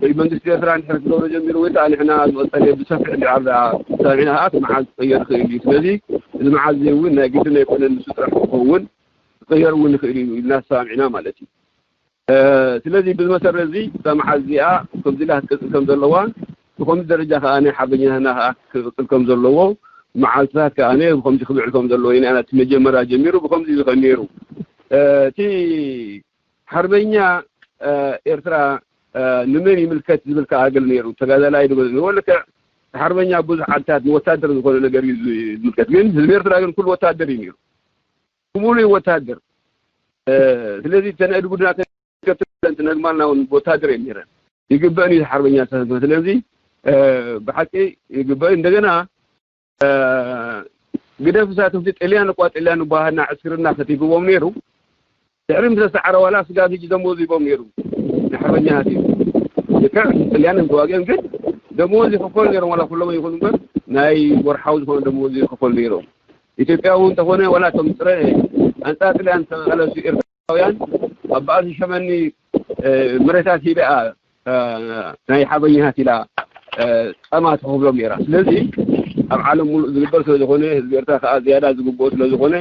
ወይ መንግስቲ ኤርትራ እንድሕር ክገብሮ ጀሚሩ ወይ ከዓ ንሕና ዝቐፀለ ብሰፊሕ እንድሕር ደኣ ተሰማሚዕና ከዓ እቲ መዓልቲ ክቕየር ይኽእል እዩ። ስለዚ እዚ መዓልቲ እውን ናይ ግድን ኣይኮነን ንሱ ጥራሕ ክኸውን ክቕየር እውን ይኽእል እዩ ኢልና ተሰማሚዕና ማለት እዩ። እ፣ ስለዚ ብዝመሰረት እዚ እዛ መዓልቲ እዚኣ ከምዚ ኢላ ክትቅፅል ከም ዘለዋ፣ ብኸምዚ ደረጃ ከዓ ናይ ሓርበኛና ከዓ ክቅፅል ከም ዘለዎ፣ መዓልትታት ከዓ ብኸምዚ ክብዕል ከም ዘለዎ ኢና እቲ መጀመርያ ጀሚሩ ብኸምዚ ዝኸን ነይሩ። እ፣ እቲ ሓርበኛ፣ እ፣ ኤርትራ፣ እ፣ ንመን ይምልከት ዝብል ከዓ ገለ ነይሩ። ተጋዳላይ ዶ ንወልከዕ ሓርበኛ ብዙሕ ዓድታት ንወታደር ዝኾነ ነገር እዩ ዝምልከት። ግን ህዝቢ ኤርትራ ግን ኩሉ ወታደር እዩ ነይሩ። ብምሉእ ወታደር። እ፣ ስለዚ ተነእድ ጉድና ተንገትለን ትነግማልና እውን ወታደር እየን ነይረን። ይግበእን እዩ ሓርበኛ ተሰንፈ። ስለዚ፣ እ፣ ብሓቂ ይግበእ። እንደገና፣ እ፣ ግደፍ እሳት፣ እቲ ጥልያን እኳ ጥልያን ንበሃልና ዕስክርና ከቲብዎም ነይሩ። ድሕሪ ምስ ተሰዓረ ዋላ ስጋብ ሕጂ ደሞዝ ሂቦም ነይሩ። ንሓርበኛታት እዩ። ልክዕ ጥልያንን ተዋጊኦም ግን ደሞዝ ይኸፈሉ ነይሮም፣ ዋላ ኩሎም ይኹን እምበር ናይ ወርሓዊ ዝኾነ ደሞዝ ይኸፈሉ ነይሮም። ኢትዮጵያ እውን እንተኾነ ዋላ እቶም ጥረ ኣንጻር ጥልያን ዝተቓለሱ ኤርትራውያን ኣብ በዓል ሸመኒ መሬታት ሂበኣ ናይ ሓርበኛታት ኢላ ጸማ ትኸፍሎም ነይራ። ስለዚ ኣብ ዓለም ሙሉእ ዝግበር ስለ ዝኾነ ህዝቢ ኤርትራ ከዓ ዝያዳ ዝግብኦ ስለ ዝኾነ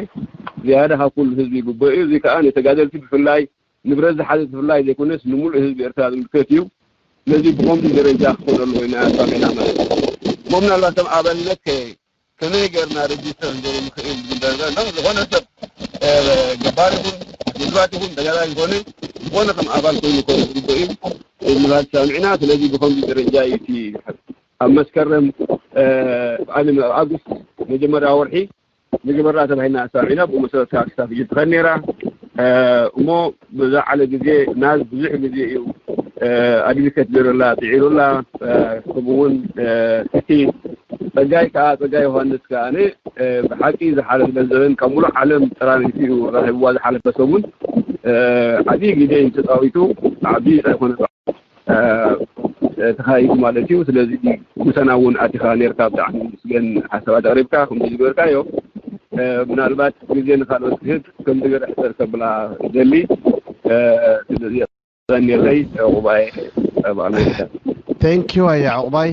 ዝያዳ ካብ ኩሉ ህዝቢ ይግብኦ እዩ። እዚ ከዓ ንተጋደልቲ ብፍላይ ንብረት ዝሓዘ ብፍላይ ዘይኮነስ ንሙሉእ ህዝቢ ኤርትራ ዝምልከት እዩ። ስለዚ ብኸምዚ ደረጃ ክኾን ኣለዎ ኢና ኣሳሚዕና ማለት እዩ። እሞ ምናልባት ከም ኣባልነት ከ ከመይ ጌርና ሬጅስተር ክንገብር ንኽእል ዝብል ደረጃ እንዶ ዝኾነ ሰብ ገባር ይኹን ውድባት ይኹን ተጋዳላይ ዝኾነ ዝኾነ ከም ኣባል ኮይኑ ክኸውን ዝግብኦ እዩ። ምናልባት ሰሚዕና ስለዚ ብኸምዚ ደረጃ እዩ እቲ ኣብ መስከረም ኣብ ኣጉስት መጀመርያ ወርሒ ንግበራ ተባሂልና ኣሳሚዕና ብኡ መሰረት ከዓ ክሳብ ሕጂ ትኸድ ነይራ። እሞ ብዛ ዓለ ግዜ ናዝ ብዙሕ ግዜ እዩ ኣድሚከት ገይሩላ ጽዒሩላ። ከምኡ እውን እቲ ጸጋይ ከዓ ጸጋይ ዮሃንስ ከዓ ብሓቂ ዝሓለፈ ገንዘበን ካብ ሙሉእ ዓለም ጠራኒቱ እዩ ረኺብዋ። ዝሓለፈ ሰሙን ዓብዪ ግዜ እዩ ተፃዊቱ። ዓብዪ ዘይኮነ ተኻይዱ ማለት እዩ። ስለዚ ምሳና እውን ኣቲኻ ነርካ ብጣዕሚ ምስገን ሓሳባት ኣቕሪብካ ከምዚ ዝገበርካዮ ምናልባት ግዜ ንካልኦት ክህብ ከምዚ ገረ ሕፀር ከብላ ደሊ ስለዚ የቐንየለይ ዕቑባይ ኣብ ኣሜሪካ። Thank you ኣያ ዕቑባይ፣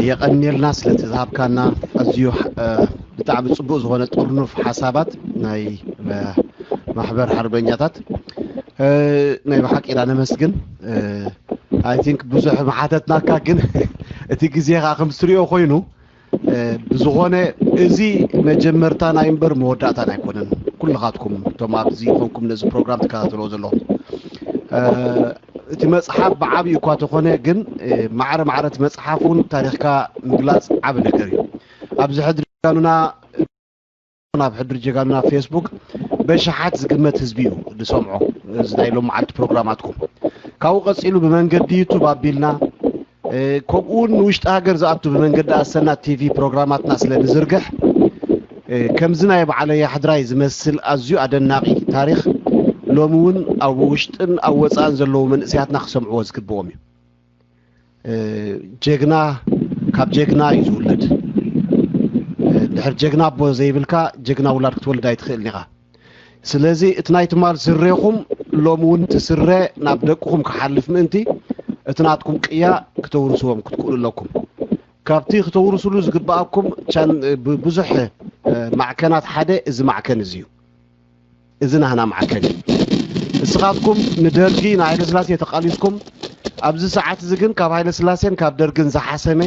የቐንየልና ስለቲ ዝሃብካና ኣዝዩ ብጣዕሚ ፅቡቅ ዝኾነ ጥርኑፍ ሓሳባት ናይ ማሕበር ሓርበኛታት። ናይ ብሓቂ ኢና ነመስግን። I think ብዙሕ ምሓተትናካ፣ ግን እቲ ግዜ ከዓ ከም ትሪኦ ኮይኑ ብዝኾነ እዚ መጀመርታ ናይ እምበር መወዳእታ ኣይኮነን። ኩልኻትኩም እቶም ኣብዚ ኮንኩም ነዚ ፕሮግራም ትከታተልዎ ዘለኹም እቲ መፅሓፍ ብዓብዩ እኳ ተኾነ፣ ግን ማዕረ ማዕረ እቲ መፅሓፍ እውን ታሪኽካ ምግላፅ ዓብ ነገር እዩ። ኣብዚ ሕድሪ ጀጋኑና ናብ ሕድሪ ጀጋኑና ፌስቡክ በሽሓት ዝግመት ህዝቢ እዩ ዝሰምዖ እዚ ናይ ሎም መዓልቲ ፕሮግራማትኩም። ካብኡ ቀፂሉ ብመንገዲ ዩቱብ ኣቢልና ከምኡ እውን ንውሽጢ ሃገር ዝኣቱ ብመንገዲ ኣሰና ቲቪ ፕሮግራማትና ስለ ንዝርግሕ ከምዚ ናይ በዓለይ ኣሕድራይ ዝመስል ኣዝዩ ኣደናቒ ታሪኽ ሎሚ እውን ኣብ ውሽጥን ኣብ ወፃእን ዘለዉ መንእሰያትና ክሰምዕዎ ዝግብኦም እዩ። ጀግና ካብ ጀግና እዩ ዝውለድ። ድሕር ጀግና ኣቦ ዘይብልካ ጀግና ውላድ ክትወልድ ኣይትኽእልን ኢኻ። ስለዚ እቲ ናይ ትማል ስሬኹም ሎሚ እውን እቲ ስረ ናብ ደቅኹም ክሓልፍ ምእንቲ እቲ ናትኩም ቅያ ክተውርስዎም ክትክእሉ ኣለኩም። ካብቲ ክተውርስሉ ዝግብኣኩም ብዙሕ ማዕከናት ሓደ እዚ ማዕከን እዚ እዩ። እዚ ናህና ማዕከን እዩ። እስኻትኩም ንደርጊ ንሃይለስላሴ ተቃሊስኩም ኣብዚ ሰዓት እዚ ግን ካብ ሃይለስላሴን ካብ ደርግን ዝሓሰመ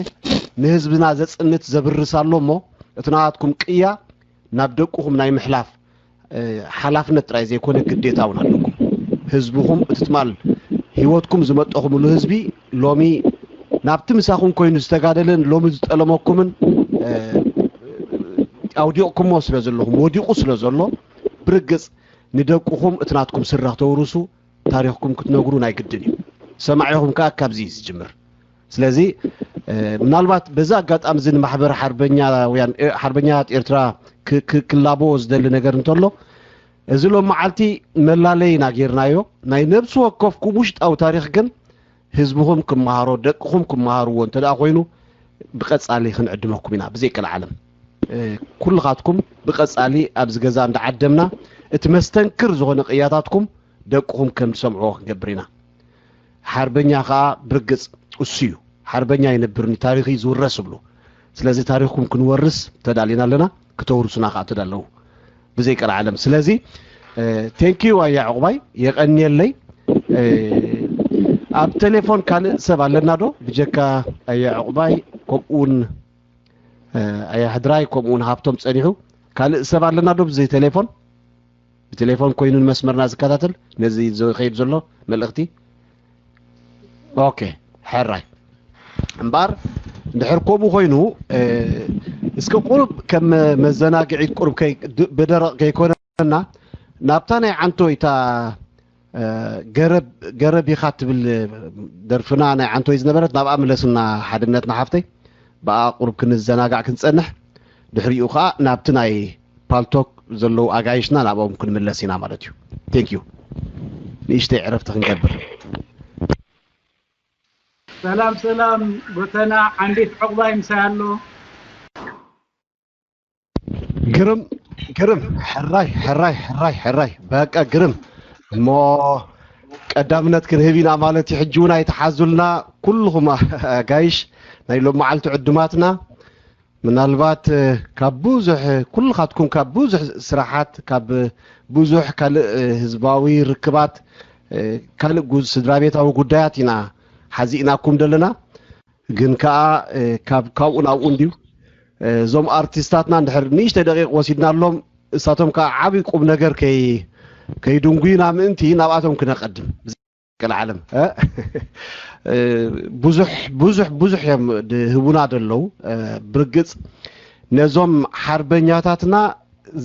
ንህዝብና ዘፅንት ዘብርስ ኣሎ እሞ እቲ ናትኩም ቅያ ናብ ደቅኹም ናይ ምሕላፍ ሓላፍነት ጥራይ ዘይኮነ ግዴታ እውን ኣለኩም። ህዝብኹም እቲ ትማል ህይወትኩም ዝመጠኹምሉ ህዝቢ ሎሚ ናብቲ ምሳኹም ኮይኑ ዝተጋደለን ሎሚ ዝጠለመኩምን ኣውዲቕኩሞ ስለ ዘለኹም ወዲቑ ስለ ዘሎ ብርግፅ ንደቅኹም እቲ ናትኩም ስረ ክተውርሱ ታሪኽኩም ክትነግሩ ናይ ግድን እዩ። ሰማዒኹም ከዓ ካብዚ እዩ ዝጅምር። ስለዚ ምናልባት በዚ ኣጋጣሚ እዚ ንማሕበር ሓርበኛውያን ሓርበኛታት ኤርትራ ክላበዎ ዝደሊ ነገር እንተሎ እዚ ሎም መዓልቲ መላለይና ጌርናዮ ናይ ነብሲ ወከፍኩም ውሽጣዊ ታሪኽ ግን ህዝብኹም ክመሃሮ ደቅኹም ክመሃርዎ እንተ ደኣ ኮይኑ ብቐጻሊ ክንዕድመኩም ኢና ብዘይቀልዓለም ኩልኻትኩም ብቐጻሊ ኣብዚ ገዛ እንዳዓደምና እቲ መስተንክር ዝኾነ ቅያታትኩም ደቅኹም ከም ዝሰምዕዎ ክንገብር ኢና። ሓርበኛ ከዓ ብርግጽ እሱ እዩ። ሓርበኛ ይነብር ታሪኽ እዩ ዝውረስ ይብሉ። ስለዚ ታሪኽኩም ክንወርስ ተዳሊና ኣለና፣ ክተውርሱና ከዓ ተዳለዉ ብዘይቀልዓለም። ስለዚ ቴንኪዩ ኣያ ዕቑባይ የቐንየለይ። ኣብ ቴሌፎን ካልእ ሰብ ኣለና ዶ ብጀካ ኣያ ዕቑባይ ከምኡውን ኣያ ሕድራይ ከምኡውን ሃብቶም ጸኒሑ ካልእ ሰብ ኣለና ዶ ብዘይ ቴሌፎን? ብቴሌፎን ኮይኑ ንመስመርና ዝከታተል ነዚ ዝኸይድ ዘሎ መልእኽቲ ኦኬ ሕራይ እምበኣር እንድሕር ከምኡ ኮይኑ እስከ ቁሩብ ከም መዘናግዒት ቁሩብ ብደረቕ ከይኮነና ናብታ ናይ ዓንቶይ እታ ገረብ ገረብ ኢኻ ትብል ደርፍና ናይ ዓንቶይ ዝነበረት ናብኣ ምለስና ሓድነትና ሓፍተይ ብኣ ቁሩብ ክንዘናጋዕ ክንፀንሕ ድሕሪኡ ከዓ ናብቲ ናይ ፓልቶክ ዘለዉ ኣጋይሽና ናብኦም ክንምለስ ኢና ማለት እዩ። Thank you። ንእሽተይ ዕረፍቲ ክንገብር። ሰላም ሰላም ጎተና፣ ዓንዲት ዕቑባይ ምሳይ ኣሎ። ግርም ግርም፣ ሕራይ ሕራይ ሕራይ ሕራይ፣ በቃ ግርም። እሞ ቀዳምነት ክንህብ ኢና ማለት እዩ። ሕጂ እውን ኣይትሓዙልና ኩልኹም ኣጋይሽ ናይ ሎም መዓልቲ ዕዱማትና። ምናልባት ካብ ብዙሕ ኩልኻትኩም ካብ ብዙሕ ስራሓት ካብ ብዙሕ ካልእ ህዝባዊ ርክባት ካልእ ጉ- ስድራ ቤታዊ ጉዳያት ኢና ሓዚእናኩም ዘለና። ግን ከዓ ካብ ካብኡ ናብኡ እንድዩ። እዞም ኣርቲስታትና እንድሕር ንእሽተይ ደቂቕ ወሲድናሎም እሳቶም ከዓ ዓብዪ ቁም ነገር ከይ ከይድንጉዩና ምእንቲ ናብኣቶም ክነቐድም። ቀልዓለም ብዙሕ ብዙሕ ብዙሕ እዮም ድህቡና ደለዉ። ብርግፅ ነዞም ሓርበኛታትና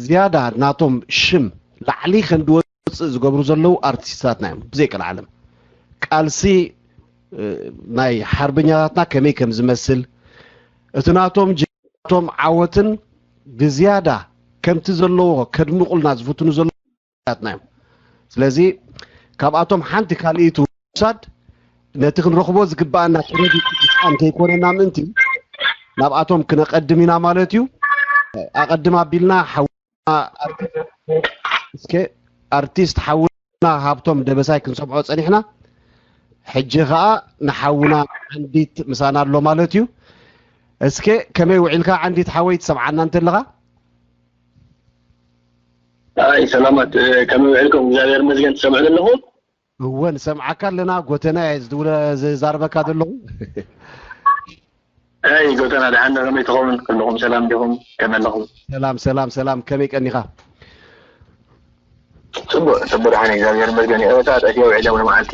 ዝያዳ ናቶም ሽም ላዕሊ ከንድወፅእ ዝገብሩ ዘለዉ ኣርቲስታትና እዮም። ብዘይ ቀልዓለም ቃልሲ ናይ ሓርበኛታትና ከመይ ከም ዝመስል እቲ ናቶም ጅቶም ዓወትን ብዝያዳ ከምቲ ዘለዎ ከድምቑልና ዝፍትኑ ዘለዉ ኣርቲስታትና እዮም። ስለዚ ካብኣቶም ሓንቲ ካልኢት ውሳድ ነቲ ክንረኽቦ ዝግባኣና ክረዲት ምስኣን ከይኮነና ምእንቲ ናብኣቶም ክነቐድም ኢና ማለት እዩ። ኣቐድም ኣቢልና ሓውና ኣርቲስት እስከ ኣርቲስት ሓውና ሃብቶም ደበሳይ ክንሰምዖ ጸኒሕና። ሕጂ ኸኣ ንሓውና ዓንዲት ምሳና ኣሎ ማለት እዩ። እስከ ከመይ ውዒልካ ዓንዲት ሓወይ ትሰምዓና እንተለኻ? ኣይ ሰላማት ከመይ ውዒልኩም? እግዚኣብሔር ይመስገን። ትሰምዑ ዘለኹም? እወ ንሰምዓካ ኣለና። ጎተና እየ ዝድውለ ዝዛረበካ ዘለኹ። ኣይ ጎተና ደሓን ዶ ከመይ ትኸውን? ኩልኹም ሰላም ዲኹም? ከመይ ኣለኹም? ሰላም ሰላም ሰላም፣ ከመይ ቀኒኻ? ጽቡቅ ጽቡቅ ደሓን እግዚኣብሔር ይመስገን። እታ ጠፊኦ ውዒለ እውን መዓልቲ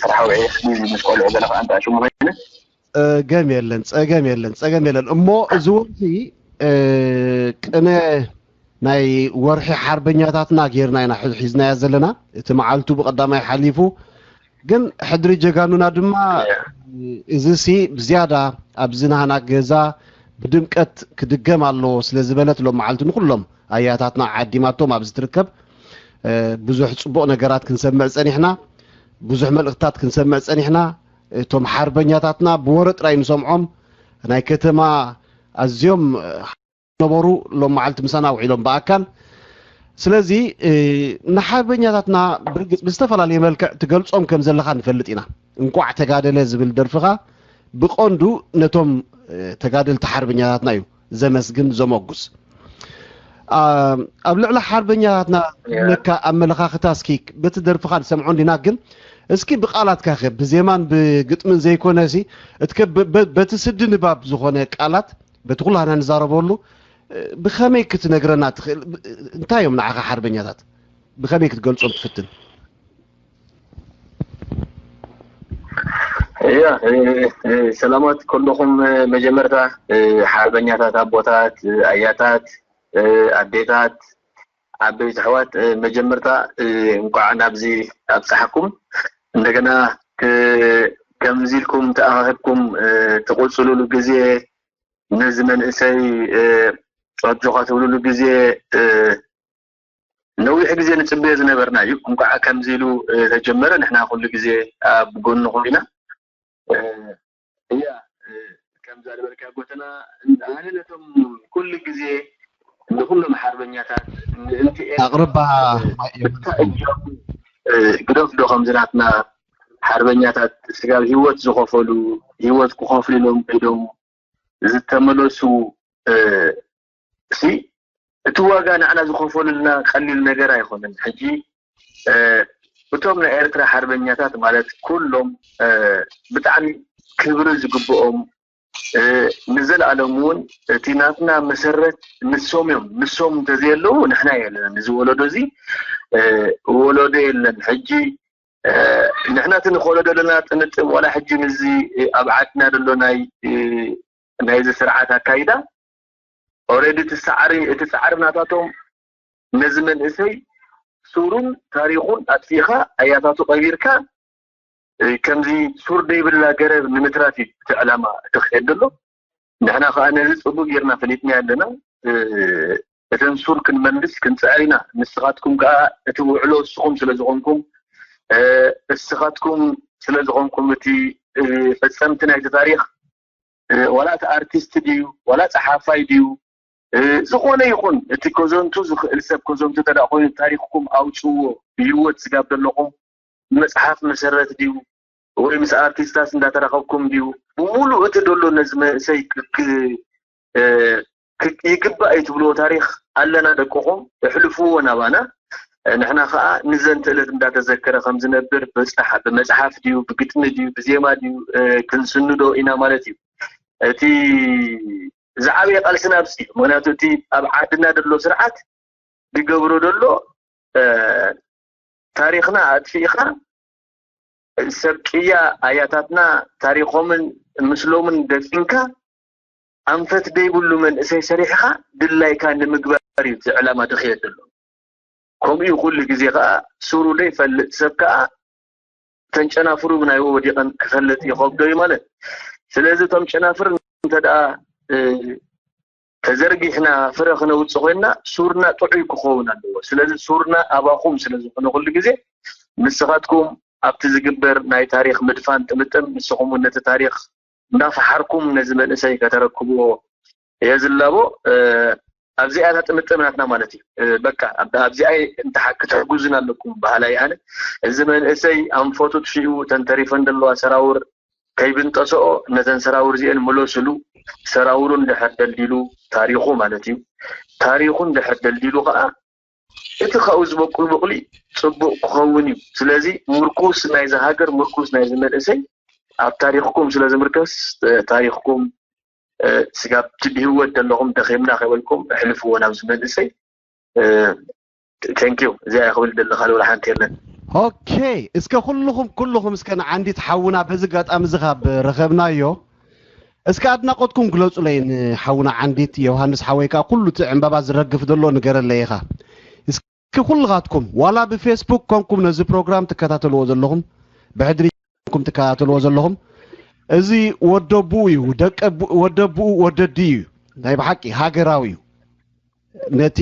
ስራሕ ውዒ ቢዚ ምስ ቆልዑ ዘለኹ ኣንታ ሽሙ ኮይኑ ጸገም የለን ጸገም የለን ጸገም የለን። እሞ እዚ ወርሒ ቅነ ናይ ወርሒ ሓርበኛታትና ጌርና ኢና ሒዝናያ ዘለና። እቲ መዓልቱ ብቐዳማይ ሓሊፉ ግን ሕድሪ ጀጋኑና ድማ እዚ ሲ ብዝያዳ ኣብዚ ናህና ገዛ ብድምቀት ክድገም ኣለዎ ስለ ዝበለት ሎም መዓልቲ ንኩሎም ኣያታትና ዓዲማቶም ኣብዚ ትርከብ ብዙሕ ጽቡቕ ነገራት ክንሰምዕ ጸኒሕና። ብዙሕ መልእኽትታት ክንሰምዕ ጸኒሕና። እቶም ሓርበኛታትና ብወረ ጥራይ ንሰምዖም ናይ ከተማ ኣዝዮም ነበሩ ሎም መዓልቲ ምሳና ውዒሎም ብኣካል። ስለዚ ንሓርበኛታትና ብርግጽ ብዝተፈላለየ መልክዕ ትገልጾም ከም ዘለኻ ንፈልጥ ኢና። እንቋዕ ተጋደለ ዝብል ደርፍኻ ብቐንዱ ነቶም ተጋደልቲ ሓርበኛታትና እዩ ዘመስግን ዘመጉስ። ኣብ ልዕሊ ሓርበኛታትና ነካ ኣመለኻኽታ እስኪ በቲ ደርፍኻ ንሰምዖ እንዲና ግን እስኪ ብቃላትካ ከ ብዜማን ብግጥምን ዘይኮነ ሲ እትከ በቲ ስዲ ንባብ ዝኾነ ቃላት በቲ ኩላህና ንዛረበሉ ብኸመይ ክትነግረና ትኽእል? እንታይ እዮም ንዓኻ ሓርበኛታት? ብኸመይ ክትገልጾም ትፍትን? እያ ሰላማት ኩልኹም መጀመርታ ሓርበኛታት ኣቦታት ኣያታት ኣዴታት ዓበይቲ ኣሕዋት መጀመርታ እንኳዕ ናብዚ ኣብፀሓኩም። እንደገና ከምዚ ኢልኩም ተኣኻኺብኩም ትቕፅሉሉ ግዜ ነዚ መንእሰይ ኣጆኻ ትብሉሉ ግዜ ነዊሕ ግዜ ንፅበዮ ዝነበርና እዩ። እንኳዕ ከምዚ ኢሉ ተጀመረ። ንሕና ኩሉ ግዜ ኣብ ጎንኹም ኢና። እያ ከምዛ ዝበልካ ጎተና ኣነ ነቶም ኩሉ ግዜ ንኩሎም ሓርበኛታት ምእንቲ ኣቕርባ ግደፍ ዶ ከምዚ ናትና ሓርበኛታት ስጋብ ሂወት ዝኸፈሉ ሂወት ክኸፍሉ ኢሎም ከይዶም ዝተመለሱ ሲ እቲ ዋጋ ንዓና ዝኸፈሉልና ቀሊል ነገር ኣይኮነን። ሕጂ እቶም ናይ ኤርትራ ሓርበኛታት ማለት ኩሎም ብጣዕሚ ክብሪ ዝግብኦም ንዘለኣለም እውን እቲ ናትና መሰረት ንሶም እዮም። ንሶም እንተዘየለዉ ንሕና የለና። እዚ ወለዶ እዚ ወለዶ የለን። ሕጂ ንሕና እቲ ንኸሎ ዘለና ጥምጥም ዋላ ሕጂ ምስዚ ኣብ ዓድና ዘሎ ናይ ናይዚ ስርዓት ኣካይዳ ኦሬዲ እቲ ሳዕሪ እቲ ፃዕሪ ናታቶም ነዚ መንእሰይ ሱሩን ታሪኹን ኣጥፊእኻ ኣያታቱ ቀቢርካ ከምዚ ሱር ደይብላ ገረብ ንምትራፍ እዩ እቲ ዕላማ እቲ ክኸድ ዘሎ። ንሕና ከዓ ነዚ ፅቡቅ ጌርና ፈሊጥና ኣለና። እተን ሱር ክንመልስ ክንፅዕር ኢና። ንስኻትኩም ከዓ እቲ ውዕሎ እስኹም ስለ ዝኾንኩም እስኻትኩም ስለ ዝኾንኩም እቲ ፈፀምቲ ናይቲ ታሪኽ፣ ዋላ እቲ ኣርቲስት ድዩ ዋላ ፀሓፋይ ድዩ፣ ዝኾነ ይኹን እቲ ከዘንቱ ዝኽእል ሰብ ከዘንቱ እንተ ኮይኑ፣ ታሪኽኩም ኣውፅዎ። ብህይወት ስጋብ ዘለኹም መፅሓፍ መሰረት ድዩ ወይ ምስ ኣርቲስታት እንዳተራኸብኩም ድዩ፣ ብምሉእ እቲ ደሎ ነዚ መንእሰይ ይግባእ እዩ ትብልዎ ታሪኽ ኣለና ደቅኹም፣ እሕልፍዎ ናባና። ንሕና ከዓ ንዘንተ ዕለት እንዳተዘከረ ከም ዝነብር ብመፅሓፍ ድዩ ብግጥሚ ድዩ ብዜማ ድዩ ክንስንዶ ኢና ማለት እዩ። እቲ ዝዓበየ ቃልስና ኣብዚ እዩ። ምክንያቱ እቲ ኣብ ዓድና ደሎ ስርዓት ዝገብሮ ደሎ ታሪኽና ኣጥፊእኻ፣ ሰብ ቅያ ኣያታትና ታሪኾምን ምስሎምን ደፊንካ፣ ኣንፈት ደይብሉ መንእሰይ ሰሪሕኻ ድላይካ ንምግባር እዩ እቲ ዕላማ ድኽየት ዘሎ። ከምኡ እዩ ኩሉ ግዜ ከዓ ሱሩ ደይፈልጥ ሰብ ከዓ ተን ጨናፍሩ ብናይ ወዲቐን ክፈልጥ ይኸብዶ እዩ ማለት። ስለዚ እቶም ጨናፍር እንተ ደኣ ተዘርጊሕና ፍረ ክነውፅእ ኮይንና ሱርና ጥዑይ ክኸውን ኣለዎ። ስለዚ ሱርና ኣባኹም ስለ ዝኾነ ኩሉ ግዜ ንስኻትኩም ኣብቲ ዝግበር ናይ ታሪኽ ምድፋን ጥምጥም ንስኹም እውን ነቲ ታሪኽ እንዳፈሓርኩም ነዚ መንእሰይ ከተረክብዎ እየ ዝላቦ። ኣብዚኣ እታ ጥምጥም ናትና ማለት እዩ። በቃ ኣብዚኣ እንተሓ- ክትሕጉዝን ኣለኩም በሃላይ ኣነ። እዚ መንእሰይ ኣንፈቱ ጥፊኡ ተንተሪፈን ዘለዋ ሰራውር ከይብንጠሰኦ ነተን ሰራውር እዚአን ምለስሉ። ሰራውሩ እንድሕር ደልዲሉ ታሪኹ ማለት እዩ። ታሪኹ እንድሕር ደልዲሉ ከዓ እቲ ካብኡ ዝበቁል ብቑሊ ፅቡቕ ክኸውን እዩ። ስለዚ ምርኩስ ናይዚ ሃገር ምርኩስ ናይዚ መንእሰይ ኣብ ታሪኽኩም ስለ ዝምርከስ ታሪኽኩም ስጋብ ብህይወት ዘለኹም ደኺምና ከይበልኩም ኣሕልፍዎ ናብዚ መንእሰይ። ቴንኪዩ እዚኣ ክብል ደለካ ልውላ ሓንቲ የለን። ኦኬ እስከ ኩልኹም ኩልኹም እስከ ንዓንዲት ሓውና በዚ ኣጋጣሚ እዚ ካብ ረኸብናዮ እስከ ኣድናቆትኩም ግለፁለይ ንሓውና ዓንዲት ዮሃንስ ሓወይ ከዓ ኩሉ እቲ ዕንበባ ዝረግፍ ዘሎ ንገረለይ ኢኻ እስኪ ኩልኻትኩም ዋላ ብፌስቡክ ኮንኩም ነዚ ፕሮግራም ትከታተልዎ ዘለኹም ብሕድሪ ኮንኩም ትከታተልዎ ዘለኹም እዚ ወደቡኡ እዩ ደቀ ወደቡኡ ወደዲ እዩ ናይ ብሓቂ ሃገራዊ እዩ ነቲ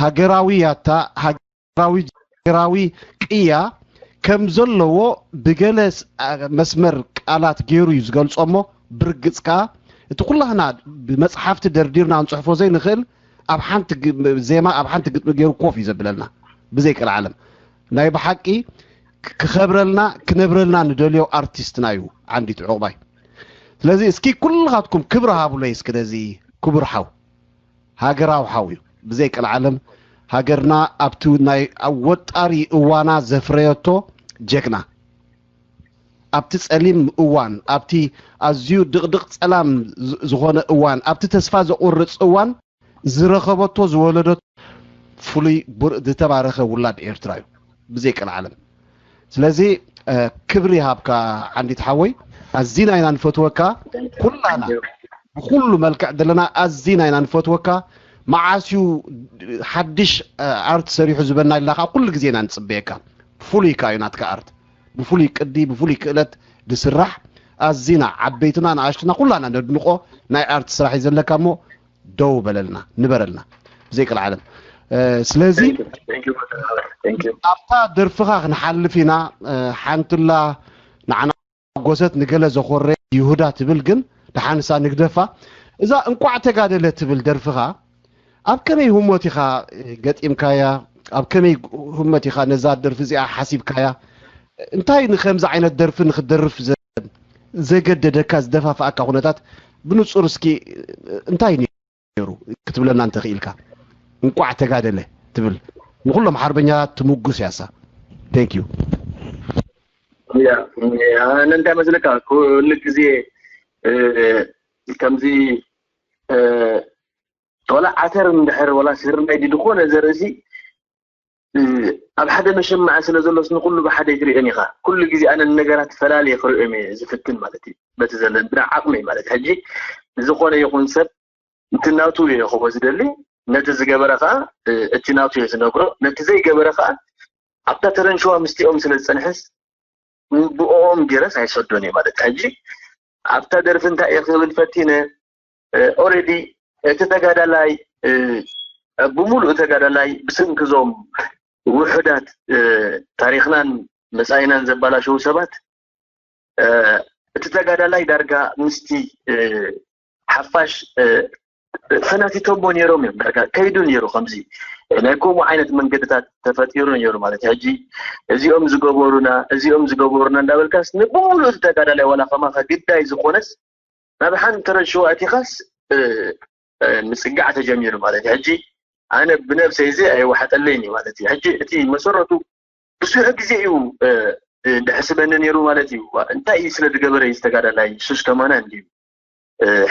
ሃገራዊ ያታ ሃገራዊ ሃገራዊ ቅያ ከም ዘለዎ ብገለ መስመር ቃላት ገይሩ እዩ ዝገልፆ እሞ ብርግፅ ከዓ እቲ ኩላህና ብመፅሓፍቲ ደርዲርና ንፅሕፎ ዘይንኽእል ኣብ ሓንቲ ዜማ ኣብ ሓንቲ ግጥሚ ገይሩ ኮፍ እዩ ዘብለና ብዘይ ቀልዓለም ናይ ብሓቂ ክኸብረልና ክነብረልና ንደልዮ ኣርቲስትና እዩ ዓንዲት ዕቑባይ ስለዚ እስኪ ኩልኻትኩም ክብሪ ሃብሎይ እስኪ ነዚ ክቡር ሓው ሃገራዊ ሓው እዩ ብዘይ ቀልዓለም ሃገርና ኣብቲ ናይ ወጣሪ እዋና ዘፍረየቶ ጀግና ኣብቲ ፀሊም እዋን ኣብቲ ኣዝዩ ድቕድቕ ፀላም ዝኾነ እዋን ኣብቲ ተስፋ ዘቑርፅ እዋን ዝረኸበቶ ዝወለደቶ ፍሉይ ዝተባረኸ ውላድ ኤርትራ እዩ ብዘይ ቀልዓለም ስለዚ ክብሪ ይሃብካ ዓንዲት ሓወይ ኣዚና ኢና ንፈትወካ ኩላና ብኩሉ መልክዕ ዘለና ኣዚና ኢና ንፈትወካ መዓስ እዩ ሓድሽ ኣርት ሰሪሑ ዝበና ኢልና ከዓ ኩሉ ግዜ ኢና ንፅበየካ ብፍሉይ ከዓ እዩ ናትካ ኣርት ብፍሉይ ቅዲ ብፍሉይ ክእለት ዝስራሕ ኣዚና ዓበይትና ንኣሽትና ኩላና ነድንቆ ናይ ኣርት ስራሕ እዩ ዘለካ እሞ ደው በለልና ንበረልና ብዘይ ቀልዓለም ስለዚ ኣብታ ደርፍኻ ክንሓልፍ ኢና ሓንትላ ንዓና ጎሰት ንገለ ዘኾረ ይሁዳ ትብል ግን ደሓንሳ ንግደፋ እዛ እንቋዕ ተጋደለ ትብል ደርፍኻ ኣብ ከመይ ህሞት ኢኻ ገጢምካያ ኣብ ከመይ ህሞት ኢኻ ነዛ ደርፊ እዚኣ ሓሲብካያ እንታይ ንከምዚ ዓይነት ደርፊ ንክትደርፍ ዘገደደካ ዝደፋፍኣካ ኩነታት ብንፁር እስኪ እንታይ ነይሩ ክትብለና እንተኽኢልካ እንቋዕ ተጋደለ ትብል ንኩሎም ሓርበኛታት ትምጉስ ያሳ thank you ኣነ እንታይ መስለካ ኩሉ ግዜ ከምዚ ወላ ዓተር እንድሕር ወላ ስርናይ ድኾነ ዘርእሲ ኣብ ሓደ መሸማዕ ስለ ዘሎስ ንኩሉ ብሓደ ኣይትሪኦን ኢኻ ኩሉ ግዜ ኣነ ነገራት ፈላልየ ክሪኦም እየ ዝፍትን ማለት እዩ በቲ ዘለ ብና ዓቕመይ ማለት ሕጂ ዝኾነ ይኹን ሰብ እቲ ናቱ የኽቦ ዝደሊ ነቲ ዝገበረ ከዓ እቲ ናቱ እየ ዝነግሮ ነቲ ዘይገበረ ከዓ ኣብታ ተረንሸዋ ምስቲኦም ስለ ዝፀንሐስ ብኦም ገይረስ ኣይሰዶን እየ ማለት ሕጂ ኣብታ ደርፊ እንታይ እየ ክብል ፈቲነ already እቲ ተጋዳላይ ብምሉእ ተጋዳላይ ብሰንኪ እዞም ውሑዳት ታሪኽናን መጻኢናን ዘባላሸዉ ሰባት እቲ ተጋዳላይ ዳርጋ ምስቲ ሓፋሽ ፈናቲቶሞ ነይሮም እዮም። ዳርጋ ከይዱ ነይሩ ከምዚ ናይ ከምኡ ዓይነት መንገድታት ተፈጢሩ ነይሩ ማለት እዩ። ሕጂ እዚኦም ዝገበሩና እዚኦም ዝገበሩና እንዳበልካስ ንብሙሉ እቲ ተጋዳላይ ዋላ ከማኻ ግዳይ ዝኾነስ ናብ ሓንቲ ረሽዋ ኣቲኻስ ምፅጋዕ ተጀሚሩ ማለት እዩ። ሕጂ ኣነ ብነብሰይ እዚ ኣይወሓጠለይን እዩ ማለት እዩ። ሕጂ እቲ መሰረቱ ብዙሕ ግዜ እዩ ድሕስበኒ ነይሩ ማለት እዩ። እንታይ እዩ ስለ ዝገበረ እዩ ዝተጋዳላይ ሱስ ከማና እንድዩ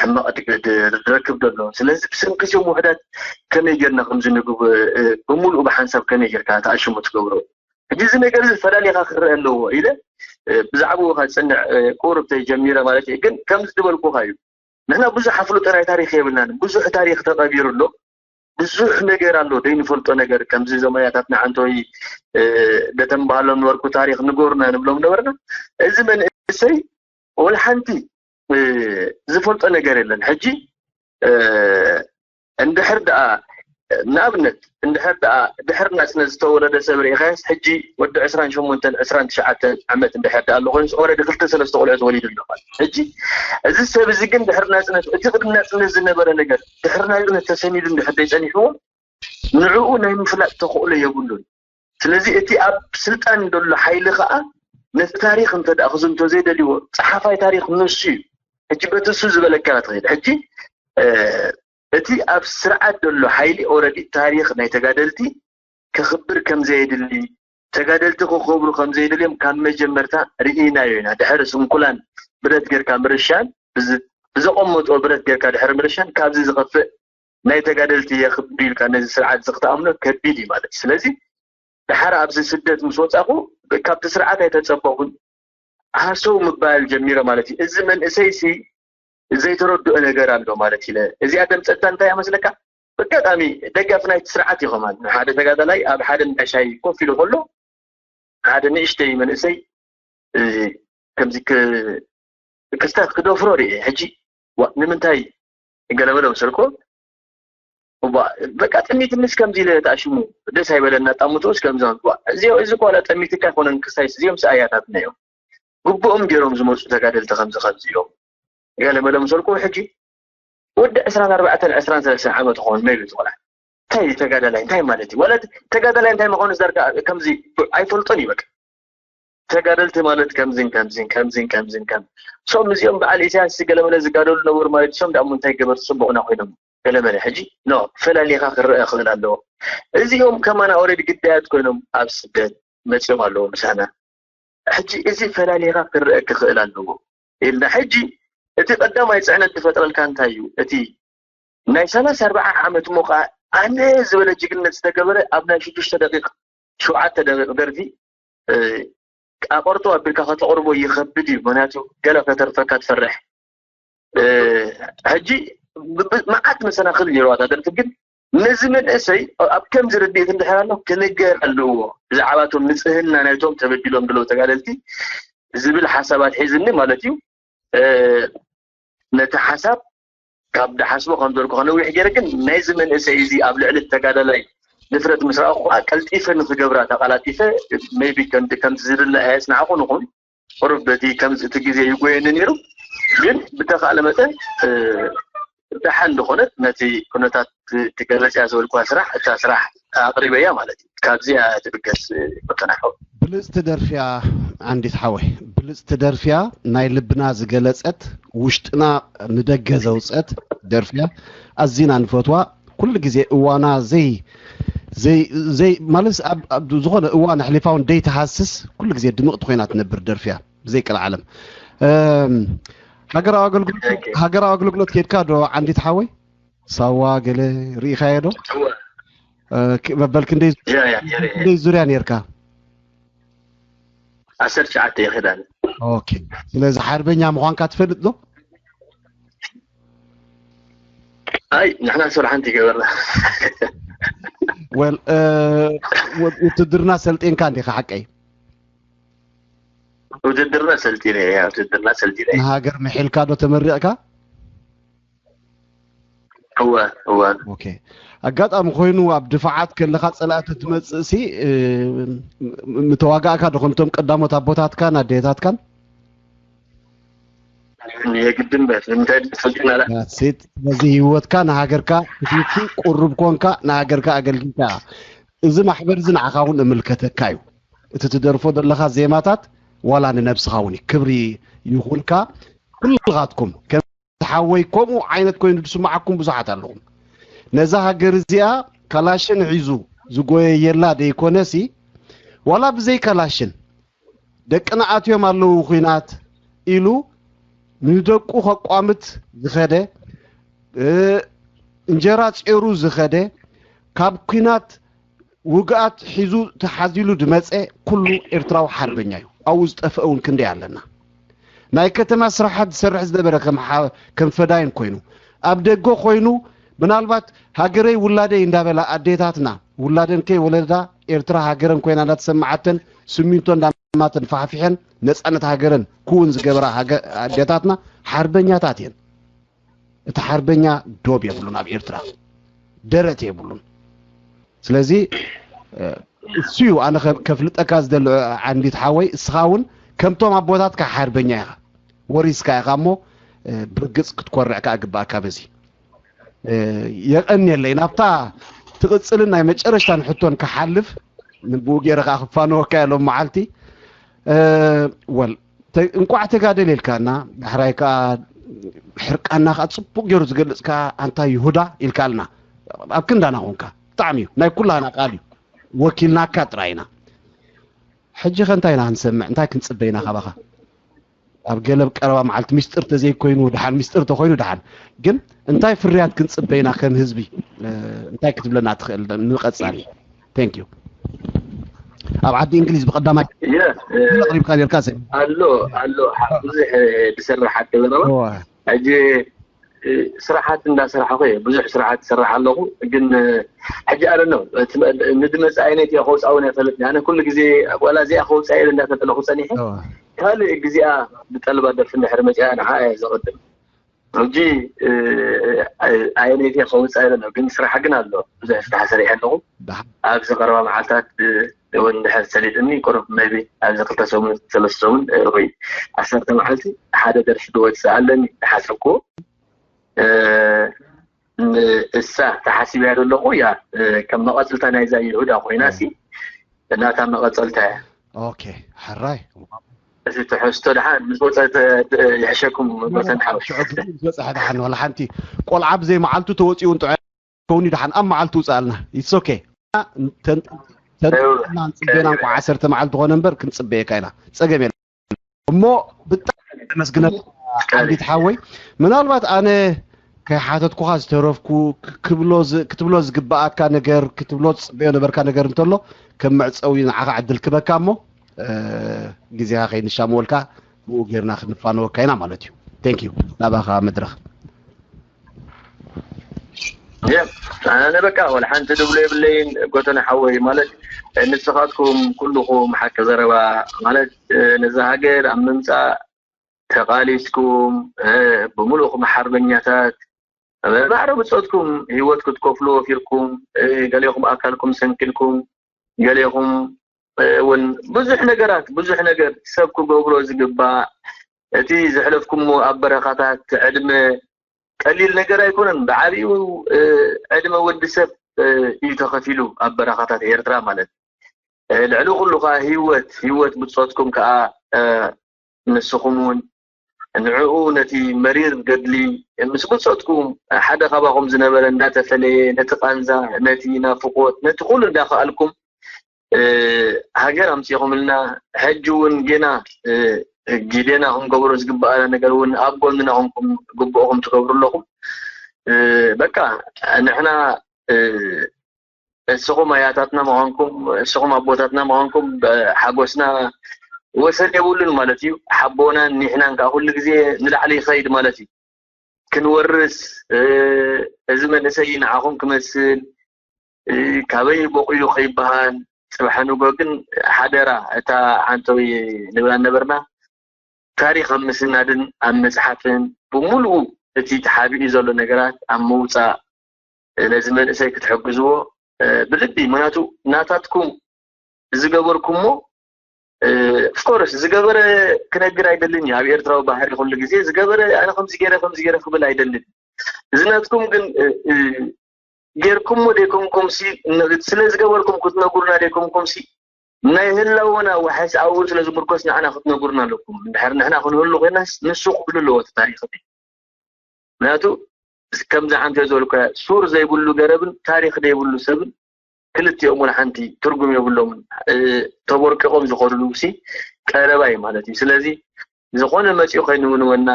ሕማቕ ድረክብ ዘሎ። ስለዚ ብሰንኪ እዚኦም ውሕዳት ከመይ ጌርና ከምዚ ንግብ ብምሉእ ብሓንሳብ ከመይ ጌርካ ተኣሽሙ ትገብሮ? ሕጂ እዚ ነገር እዚ ፈላሊኻ ክረአ ኣለዎ ኢለ ብዛዕባኡ ከፅንዕ ቁርብ ተጀሚረ ማለት እዩ። ግን ከምዚ ዝበልኩኻ እዩ፣ ንሕና ብዙሕ ኣፍልጦ ናይ ታሪክ የብልናን። ብዙሕ ታሪክ ተቐቢሩ ኣሎ። ብዙሕ ነገር ኣሎ ዘይንፈልጦ ነገር፣ ከምዚ እዞም ኣያታትና ዓንተወይ ደተንባሃሎም ነበርኩ፣ ታሪክ ንገሩና ንብሎም ነበርና። እዚ መንእሰይ ወላ ሓንቲ ዝፈልጦ ነገር የለን። ሕጂ እንድሕር ደኣ ንኣብነት እንድሕር ደኣ ድሕር ናጽነት ዝተወለደ ሰብ ርኢኻስ ሕጂ ወዲ ዕስራን ሸሞንተን ዕስራን ትሽዓተን ዓመት እንድሕር ደኣ ኣሎ ኮይኑስ ኦረዲ ክልተ ሰለስተ ቆልዑ ተወሊዱ ኣሎ ማለት ሕጂ እዚ ሰብ እዚ ግን ድሕር ናጽነት እቲ ቅድሚ ናጽነት ዝነበረ ነገር ድሕር ናጽነት ተሰኒዱ እንድሕር ደይጸኒሕዎ ንዕኡ ናይ ምፍላጥ ተኽእሎ የብሉን። ስለዚ እቲ ኣብ ስልጣን ዘሎ ሓይሊ ከዓ ነቲ ታሪክ እንተ ደኣ ክዝንቶ ዘይደልይዎ ፀሓፋይ ታሪክ ንሱ እዩ። ሕጂ በቲ እሱ ዝበለካ ትኸይድ። ሕጂ እቲ ኣብ ስርዓት ዘሎ ሓይሊ ኦረዲ ታሪክ ናይ ተጋደልቲ ከኽብር ከም ዘየድሊ ተጋደልቲ ክኸብሩ ከም ዘይደልዮም ካብ መጀመርታ ርኢናዮ ኢና። ድሕሪ ስንኩላን ብረት ጌርካ ምርሻን ብዘቐመጥኦ ብረት ጌርካ ድሕሪ ምርሻን ካብዚ ዝኸፍእ ናይ ተጋደልቲ የኽብር ኢልካ ነዚ ስርዓት እዚ ክትኣምኖ ከቢድ እዩ ማለት እዩ። ስለዚ ደሓር ኣብዚ ስደት ምስ ወፃኹ ካብቲ ስርዓት ኣይተፀበኹን ሃሰው ምባል ጀሚረ ማለት እዩ። እዚ መንእሰይ ሲ ዘይተረድኦ ነገር ኣሎ ማለት ኢለ እዚኣ ደምፀታ እንታይ ኣመስለካ? በጋጣሚ ደጋፊ ናይቲ ስርዓት እዩ ከማን ሓደ ተጋዳላይ ኣብ ሓደ እንዳሻይ ኮፍ ኢሉ ከሎ ሓደ ንእሽተይ መንእሰይ ከምዚ ክስታት ክደፍሮ ርኤ። ሕጂ ንምንታይ ገለመለ መሰልኮ በቃ ጥሚት ምስ ከምዚ ኢለ ተኣሽሙ ደስ ኣይበለና ጣሙቶስ ከምዚ እዚ እኮ ዋላ ጠሚትካ ኣይኮነን ክስታይስ እዚኦም ሰኣያታትና እዮም ግቡኦም ገይሮም ዝመፁ ተጋደልቲ ከምዚ ከምዚ እዮም ገለመለ መሰልኮ ሕጂ ወዲ ዕስራን ኣርባዕተን ዕስራን ሰለስተን ዓመት ኾን መይሉ ዝቆልዓ እንታይ ተጋዳላይ እንታይ ማለት እዩ ማለት ተጋዳላይ እንታይ ምዃኑ ዘርጋ ከምዚ ኣይፈልጦን እዩ በቃ ተጋደልቲ ማለት ከምዚን ከምዚን ከምዚን ከምዚን ከም ሶም እዚኦም በዓል ኢሳያስ ገለመለ ዝጋደሉ ነበሩ ማለት ሶም ደሞ እንታይ ገበር ፅቡቕና ኮይኖም ገለመለ ሕጂ ኖ ፈላሊኻ ክረአ ክእል ኣለዎ እዚኦም ከማና ኦረድ ግዳያት ኮይኖም ኣብ ስደት መፅኦም ኣለዎ ምሳና ሕጂ እዚ ፈላሊኻ ክረአ ክኽእል ኣለዎ ኢልና ሕጂ እቲ ቀዳማይ ፅዕነት ዝፈጥረልካ እንታይ እዩ እቲ ናይ ሰላሳ ኣርባዓ ዓመት እሞ ከዓ ኣነ ዝበለ ጅግነት ዝተገበረ ኣብ ናይ ሽዱሽተ ደቂቕ ሸውዓተ ደቂቕ ደርፊ ኣቆርጦ ኣቢልካ ከተቕርቦ ይኸብድ እዩ ምክንያቱ ገለ ከተርፈካ ትፈርሕ ሕጂ መዓት መሰናኽል ነይርዋ እታ ደርፊ ግን ነዚ መንእሰይ ኣብ ከምዚ ርድኢት እንድሕር ኣሎ ክንገር ኣለዎ ብዛዕባ እቶም ንፅህና ናይቶም ተበዲሎም ድለው ተጋደልቲ ዝብል ሓሳባት ሒዝኒ ማለት እዩ ነቲ ሓሳብ ካብ ድሓስቦ ከም ዘልኩ ከነዊሕ ገይረ ግን ናይዚ መንእሰይ እዚ ኣብ ልዕሊ ተጋዳላይ ድፍረት ምስ ረኣኹ ከዓ ቀልጢፈ ንክገብራ ተቃላጢፈ maybe ከምቲ ከምቲ ዝድለ ኣየፅናዕኩን ይኹን ቁሩብ በቲ ከምዚ እቲ ግዜ ይጎየኒ ነይሩ ግን ብተኻእለ መጠን ደሓን ዝኾነት ነቲ ኩነታት ትገልፅ እያ ዝበልኩዋ ስራሕ እታ ስራሕ ኣቕሪበያ ማለት እዩ ካብዚ እያ ትብገስ መጠናሕው ብልፅቲ ደርፊያ ዓንዲት ሓወይ ብልፅቲ ደርፊያ ናይ ልብና ዝገለፀት ውሽጥና ንደገ ዘውፀት ደርፊያ ኣዚና ንፈትዋ ኩሉ ግዜ እዋና ዘይ ዘይ ዘይ ማለት ኣብ ዝኾነ እዋን ኣሕሊፋውን ደይ ተሃስስ ኩሉ ግዜ ድምቕቲ ኮይና ትነብር ደርፊያ ብዘይ ቀልዓለም ሃገራዊ ኣገልግሎት ሃገራዊ ኣገልግሎት ከድካ ዶ ዓንዲት ሓወይ ሳዋ ገለ ርኢኻዮ ዶ መበል ክንደይ ዙርያ ነርካ ዓሰርተ ትሽዓተ ይኽዳን ኦኬ ስለዚ ሓርበኛ ምዃንካ ትፈልጥ ዶ ኣይ ንሕና ስራሕ ሓንቲ ይገበርና ወል ውትድርና ሰልጤንካ እንዲኻ ሓቀይ ውትድርና ሰልጢነ እያ ውትድርና ሰልጢነ እያ ንሃገር ምሒልካ ዶ ተመሪቕካ እወ እወ። ኦኬ። ኣጋጣሚ ኮይኑ ኣብ ድፋዓት ከለኻ ጸላእቲ ትመጽእ ሲ እ፣ ም- ምተዋጋእካ ዶ ከምቶም ቀዳሞት ኣቦታትካን ኣዴታትካን? የግድን በት እንታይ ትፈልጥና ላ ሴት ስለዚ ህይወትካ ንሃገርካ ክትውፊ ቁሩብ ኮንካ ንሃገርካ ኣገልጊልካ። እዚ ማሕበር እዚ ንዓኻ እውን እምልከተካ እዩ። እቲ ትደርፎ ዘለኻ ዜማታት ዋላ ንነብስኻ እውን እዩ። ክብሪ ይኹንካ። ኩልኻትኩም ከም ሓወይ ከምኡ ዓይነት ኮይኑ ዝስምዓኩም ብዙሓት ኣለኹም። ነዛ ሃገር እዚኣ ካላሽን ሒዙ ዝጎየየላ ደይኮነሲ ዋላ ብዘይ ካላሽን ደቅና ኣትዮም ኣለዉ ኹናት ኢሉ ንደቁ ከቋምት ዝኸደ እ፣ እንጀራ ጼሩ ዝኸደ ካብ ኲናት ውግኣት ሒዙ ተሓዚሉ ዝመፀ ኩሉ ኤርትራዊ ሓርበኛ እዩ። ኣብኡ ዝጠፍአ እውን ክንደይ ኣለና። ናይ ከተማ ስራሓት ዝሰርሕ ዝነበረ ከም ሓ- ከም ፈዳይን ኮይኑ ኣብ ደገ ኮይኑ ምናልባት ሃገረይ ውላደይ እንዳበላ ኣዴታትና ውላደን ከይወለዳ ኤርትራ ሃገረን ኮይና እንዳተሰማዓተን ስሚንቶ እንዳማተን ፋሕፊሐን ነፃነት ሃገረን ክውን ዝገበራ ሃገ- ኣዴታትና ሓርበኛታት እየን። እቲ ሓርበኛ ዶብ የብሉን ኣብ ኤርትራ ደረት የብሉን። ስለዚ እ፣ እሱ እዩ ኣነ ከ- ከፍልጠካ ዝደልዑ ዓንዲት ሓወይ እስኻ እውን ከምቶም ኣቦታትካ ሓርበኛ ኢኻ ወሪስካ ኢኻ እሞ እ፣ ብርግፅ ክትኮርዕ ከዓ ግባእካ በዚ እ፣ የቐንየለይ ናብታ ትቕፅልን ናይ መጨረሽታን ሕቶን ክሓልፍ ንብኡ ገይረ ከዓ ክፋነወካ እየ ሎም መዓልቲ እ፣ ወል ተ- እንቋዕ ተጋደል ኢልካና ዳሕራይ ከዓ ሕርቃና ከዓ ፅቡቅ ገይሩ ዝገልፅ ከዓ ኣንታ ይሁዳ ኢልካልና ኣብ ክንዳና ኮንካ ብጣዕሚ እዩ ናይ ኩላና ቃል እዩ ወኪልናካ ጥራይ ኢና ሕጂ ከ እንታይ ኢና ክንሰምዕ እንታይ ክንፅበ ኢና ካባኻ ኣብ ገለ ቀረባ መዓልቲ ሚስጥር ተዘይኮይኑ ድሓን ሚስጥር ተኮይኑ ድሓን ግን እንታይ ፍርያት ክንፅበ ኢና ከም ህዝቢ እ፣ እንታይ ክትብለና ትኽእል ንቐፃሊ thank you ኣብ ዓዲ እንግሊዝ ብቀዳማይ የ ኣቕሪብካ ነርካ ኣሎ ኣሎ ብዙሕ ዝሰርሕ ኣደበረባ ሕጂ ስራሓት እንዳሰራሕኹ እየ ብዙሕ ስራሓት ዝሰርሕ ኣለኹ ግን ሕጂ ኣለ ነው ንድመፅ ዓይነት እየ ከውፃውን ኣይፈልጥ ኣነ ኩሉ ግዜ ዋላ እዚኣ ከውፃ ኢለ እንዳተጠለኹ ፀኒሐ ካልእ ግዜኣ ብጠልባ ደርፊ እንድሕር መፅኣ ንዓ እየ ዘቐድም ሕጂ ኣየነይቲ ከውፃ ኢለ ነው ግን ስራሕ ግን ኣሎ ብዙሕ ስራሕ ሰሪሐ ኣለኹ ኣብዚ ቀረባ መዓልታት እውን ድሕር ሰሊጥኒ ቁሩብ maybe ኣብዚ ክልተ ሰሙን ሰለስተ ሰሙን ወይ ዓሰርተ መዓልቲ ሓደ ደርፊ ክወፅእ ኣለኒ ዝሓሰብኩዎ እሳ ተሓሲብያ ዘለኹ እያ ከም መቐፅልታ ናይዛ ይሁዳ ኮይና ሲ ናታ መቐፀልታ እያ ኦኬ ሕራይ እዚ ትሕዝቶ ድሓን ምስ ወፀ ይሕሸኩም ጎተን ሓወይ ሽዑ ዝበፅሐ ድሓን ዋላ ሓንቲ ቆልዓ ብዘይ መዓልቱ ተወፂኡ እንጥዖ ከውን ድሓን ኣብ መዓልቱ ውፅኣልና it's okay ተንጥና ንፅበና እንኳ ዓሰርተ መዓልቲ ኾነ እምበር ክንፅበየካ ኢና ፀገም የለ እሞ ብጣዕሚ ተመስግነ ዓንዲት ሓወይ ምናልባት ኣነ ከይሓተትኩኻ ዝተረፍኩ ክትብሎ ዝግብኣካ ነገር ክትብሎ ትፅበዮ ነበርካ ነገር እንተሎ ከም መዕፀዊ ንዓኻ ዕድል ክበካ እሞ ግዜኻ ከይንሻመወልካ ብኡ ጌርና ክንፋነወካ ኢና ማለት እዩ thank you ናባኻ መድረኽ ኣነ በቃ ወላ ሓንቲ ድብሎ የብለይን ጎተነ ሓወይ ማለት ንስኻትኩም ኩልኹም ሓቂ ዘረባ ማለት ነዛ ሃገር ኣብ ምምፃእ ተቓሊስኩም ብምሉእኹም ሓርበኛታት ማዕረ ብፆትኩም ህይወት ክትከፍሉ ወፊርኩም ገሌኹም ኣካልኩም ሰንኪልኩም ገሌኹም እውን ብዙሕ ነገራት ብዙሕ ነገር ሰብ ክገብሮ ዝግባእ እቲ ዘሕለፍኩሞ ኣብ በረኻታት ዕድመ ቀሊል ነገር ኣይኮነን ብዓብኡ ዕድመ ወዲ ሰብ እዩ ተኸፊሉ ኣብ በረኻታት ኤርትራ ማለት ልዕሊ ኩሉ ከዓ ህይወት ህይወት ብፆትኩም ከዓ ንስኹም እውን ንዕኡ ነቲ መሪር ገድሊ ምስ ብፆትኩም ሓደ ካባኹም ዝነበረ እንዳተፈለየ ነቲ ቃንዛ ነቲ ናፍቆት ነቲ ኩሉ እንዳከኣልኩም ሃገር ኣምፂኹምልና ሕጂ እውን ጌና ግዴና ክንገብሮ ዝግበኣና ነገር እውን ኣብ ጎንና ኮንኩም ግብኦኹም ትገብሩ ኣለኹም በቃ ንሕና እስኹም ኣያታትና ምዃንኩም እስኹም ኣቦታትና ምዃንኩም ሓጎስና ወሰን የብሉን ማለት እዩ ሓቦናን ኒሕናን ከዓ ኩሉ ግዜ ንላዕሊ ይኸይድ ማለት እዩ ክንወርስ እዚ መንእሰይ ንዓኹም ክመስል ካበይ በቑዩ ከይበሃል ፅባሕ ንጎ ግን ሓደራ እታ ዓንተዊ ንብላ ነበርና ታሪክ ኣብ ምስናድን ኣብ መፅሓፍን ብምሉኡ እቲ ተሓቢኡ ዘሎ ነገራት ኣብ ምውፃእ ነዚ መንእሰይ ክትሕግዝዎ ብልቢ፣ ምክንያቱ ናታትኩም ዝገበርኩሞ፣ ኦፍኮርስ ዝገበረ ክነግር ኣይደልን እዩ። ኣብ ኤርትራዊ ባህሪ ኩሉ ግዜ ዝገበረ ኣነ ከምዚ ገይረ ከምዚ ገይረ ክብል ኣይደልን። እዚ ናትኩም ግን ጌርኩሞ ደይኮንኩም ሲ፣ ስለ ዝገበርኩም ክትነግሩና ደይኮንኩም ሲ፣ ናይ ህላወና ዋሕስ ኣብኡ ስለ ዝምርኮስ ንዓና ክትነግሩና ኣለኩም። እንድሕር ንሕና ክንህሉ ኮይናስ ንሱ ክህሉ ኣለዎ እቲ ታሪኽ እቲ። ምክንያቱ ከምዚ ዓንተ ዝበልኩ ሱር ዘይብሉ ገረብን ታሪኽ ዘይብሉ ሰብን ክልቲኦም ወላ ሓንቲ ትርጉም የብሎምን። ተቦርቂቖም ዝኸዱሉ ሲ ቀረባ እዩ ማለት እዩ። ስለዚ ዝኾነ መፂኡ ከይንውንወና፣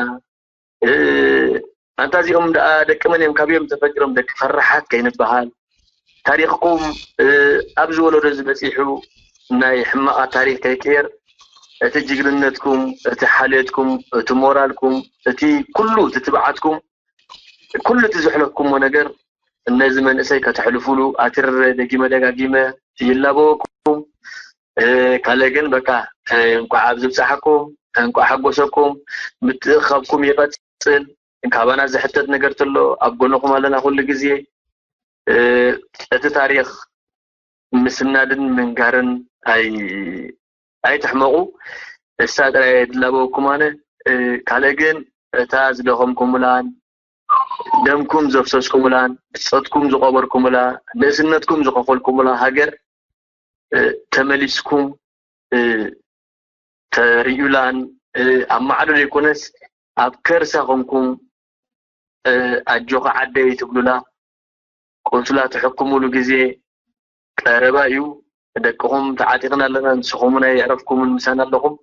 ኣንታ እዚኦም ደኣ ደቂ መን እዮም፣ ካብ እዮም ተፈጢሮም፣ ደቂ ፈራሓት ከይንበሃል፣ ታሪኽኩም ኣብዚ ወለዶ እዚ በፂሑ ናይ ሕማቓት ታሪኽ ከይቅየር፣ እቲ ጅግንነትኩም፣ እቲ ሓልዮትኩም፣ እቲ ሞራልኩም፣ እቲ ኩሉ እቲ ትብዓትኩም፣ ኩሉ እቲ ዘሕለፍኩሞ ነገር ነዚ መንእሰይ ከተሕልፉሉ ኣትርረ ደጊመ ደጋጊመ ይላበወኩም። ካልእ ግን በቃ እንኳዕ ኣብዚ ብፃሕኩም፣ እንኳዕ ሓጎሰኩም። ምትእኻብኩም ይቐፅል። ካባና ዝሕተት ነገር ተሎ ኣብ ጎንኹም ኣለና ኩሉ ግዜ። እቲ ታሪኽ ምስናድን ምንጋርን ኣይትሕመቑ። እሳ ጥራይ ድላበወኩም ኣነ። ካልእ ግን እታ ዝደኸምኩሙላን ደምኩም ዘፍሰስኩሙላን ብፀትኩም ዝቐበርኩሙላ ንእስነትኩም ዝኸፈልኩሙላ ሃገር ተመሊስኩም ተርእዩላን ኣብ ማዕዶ ዘይኮነስ ኣብ ከርሳ ኮንኩም ኣጆኻ ዓደይ ትብሉላ። ቁንስላ ትሕክሙሉ ግዜ ቀረባ እዩ። ደቅኹም ተዓጢቕና ኣለና፣ ንስኹም እውን ኣየዕረፍኩምን ምሳና ኣለኹም።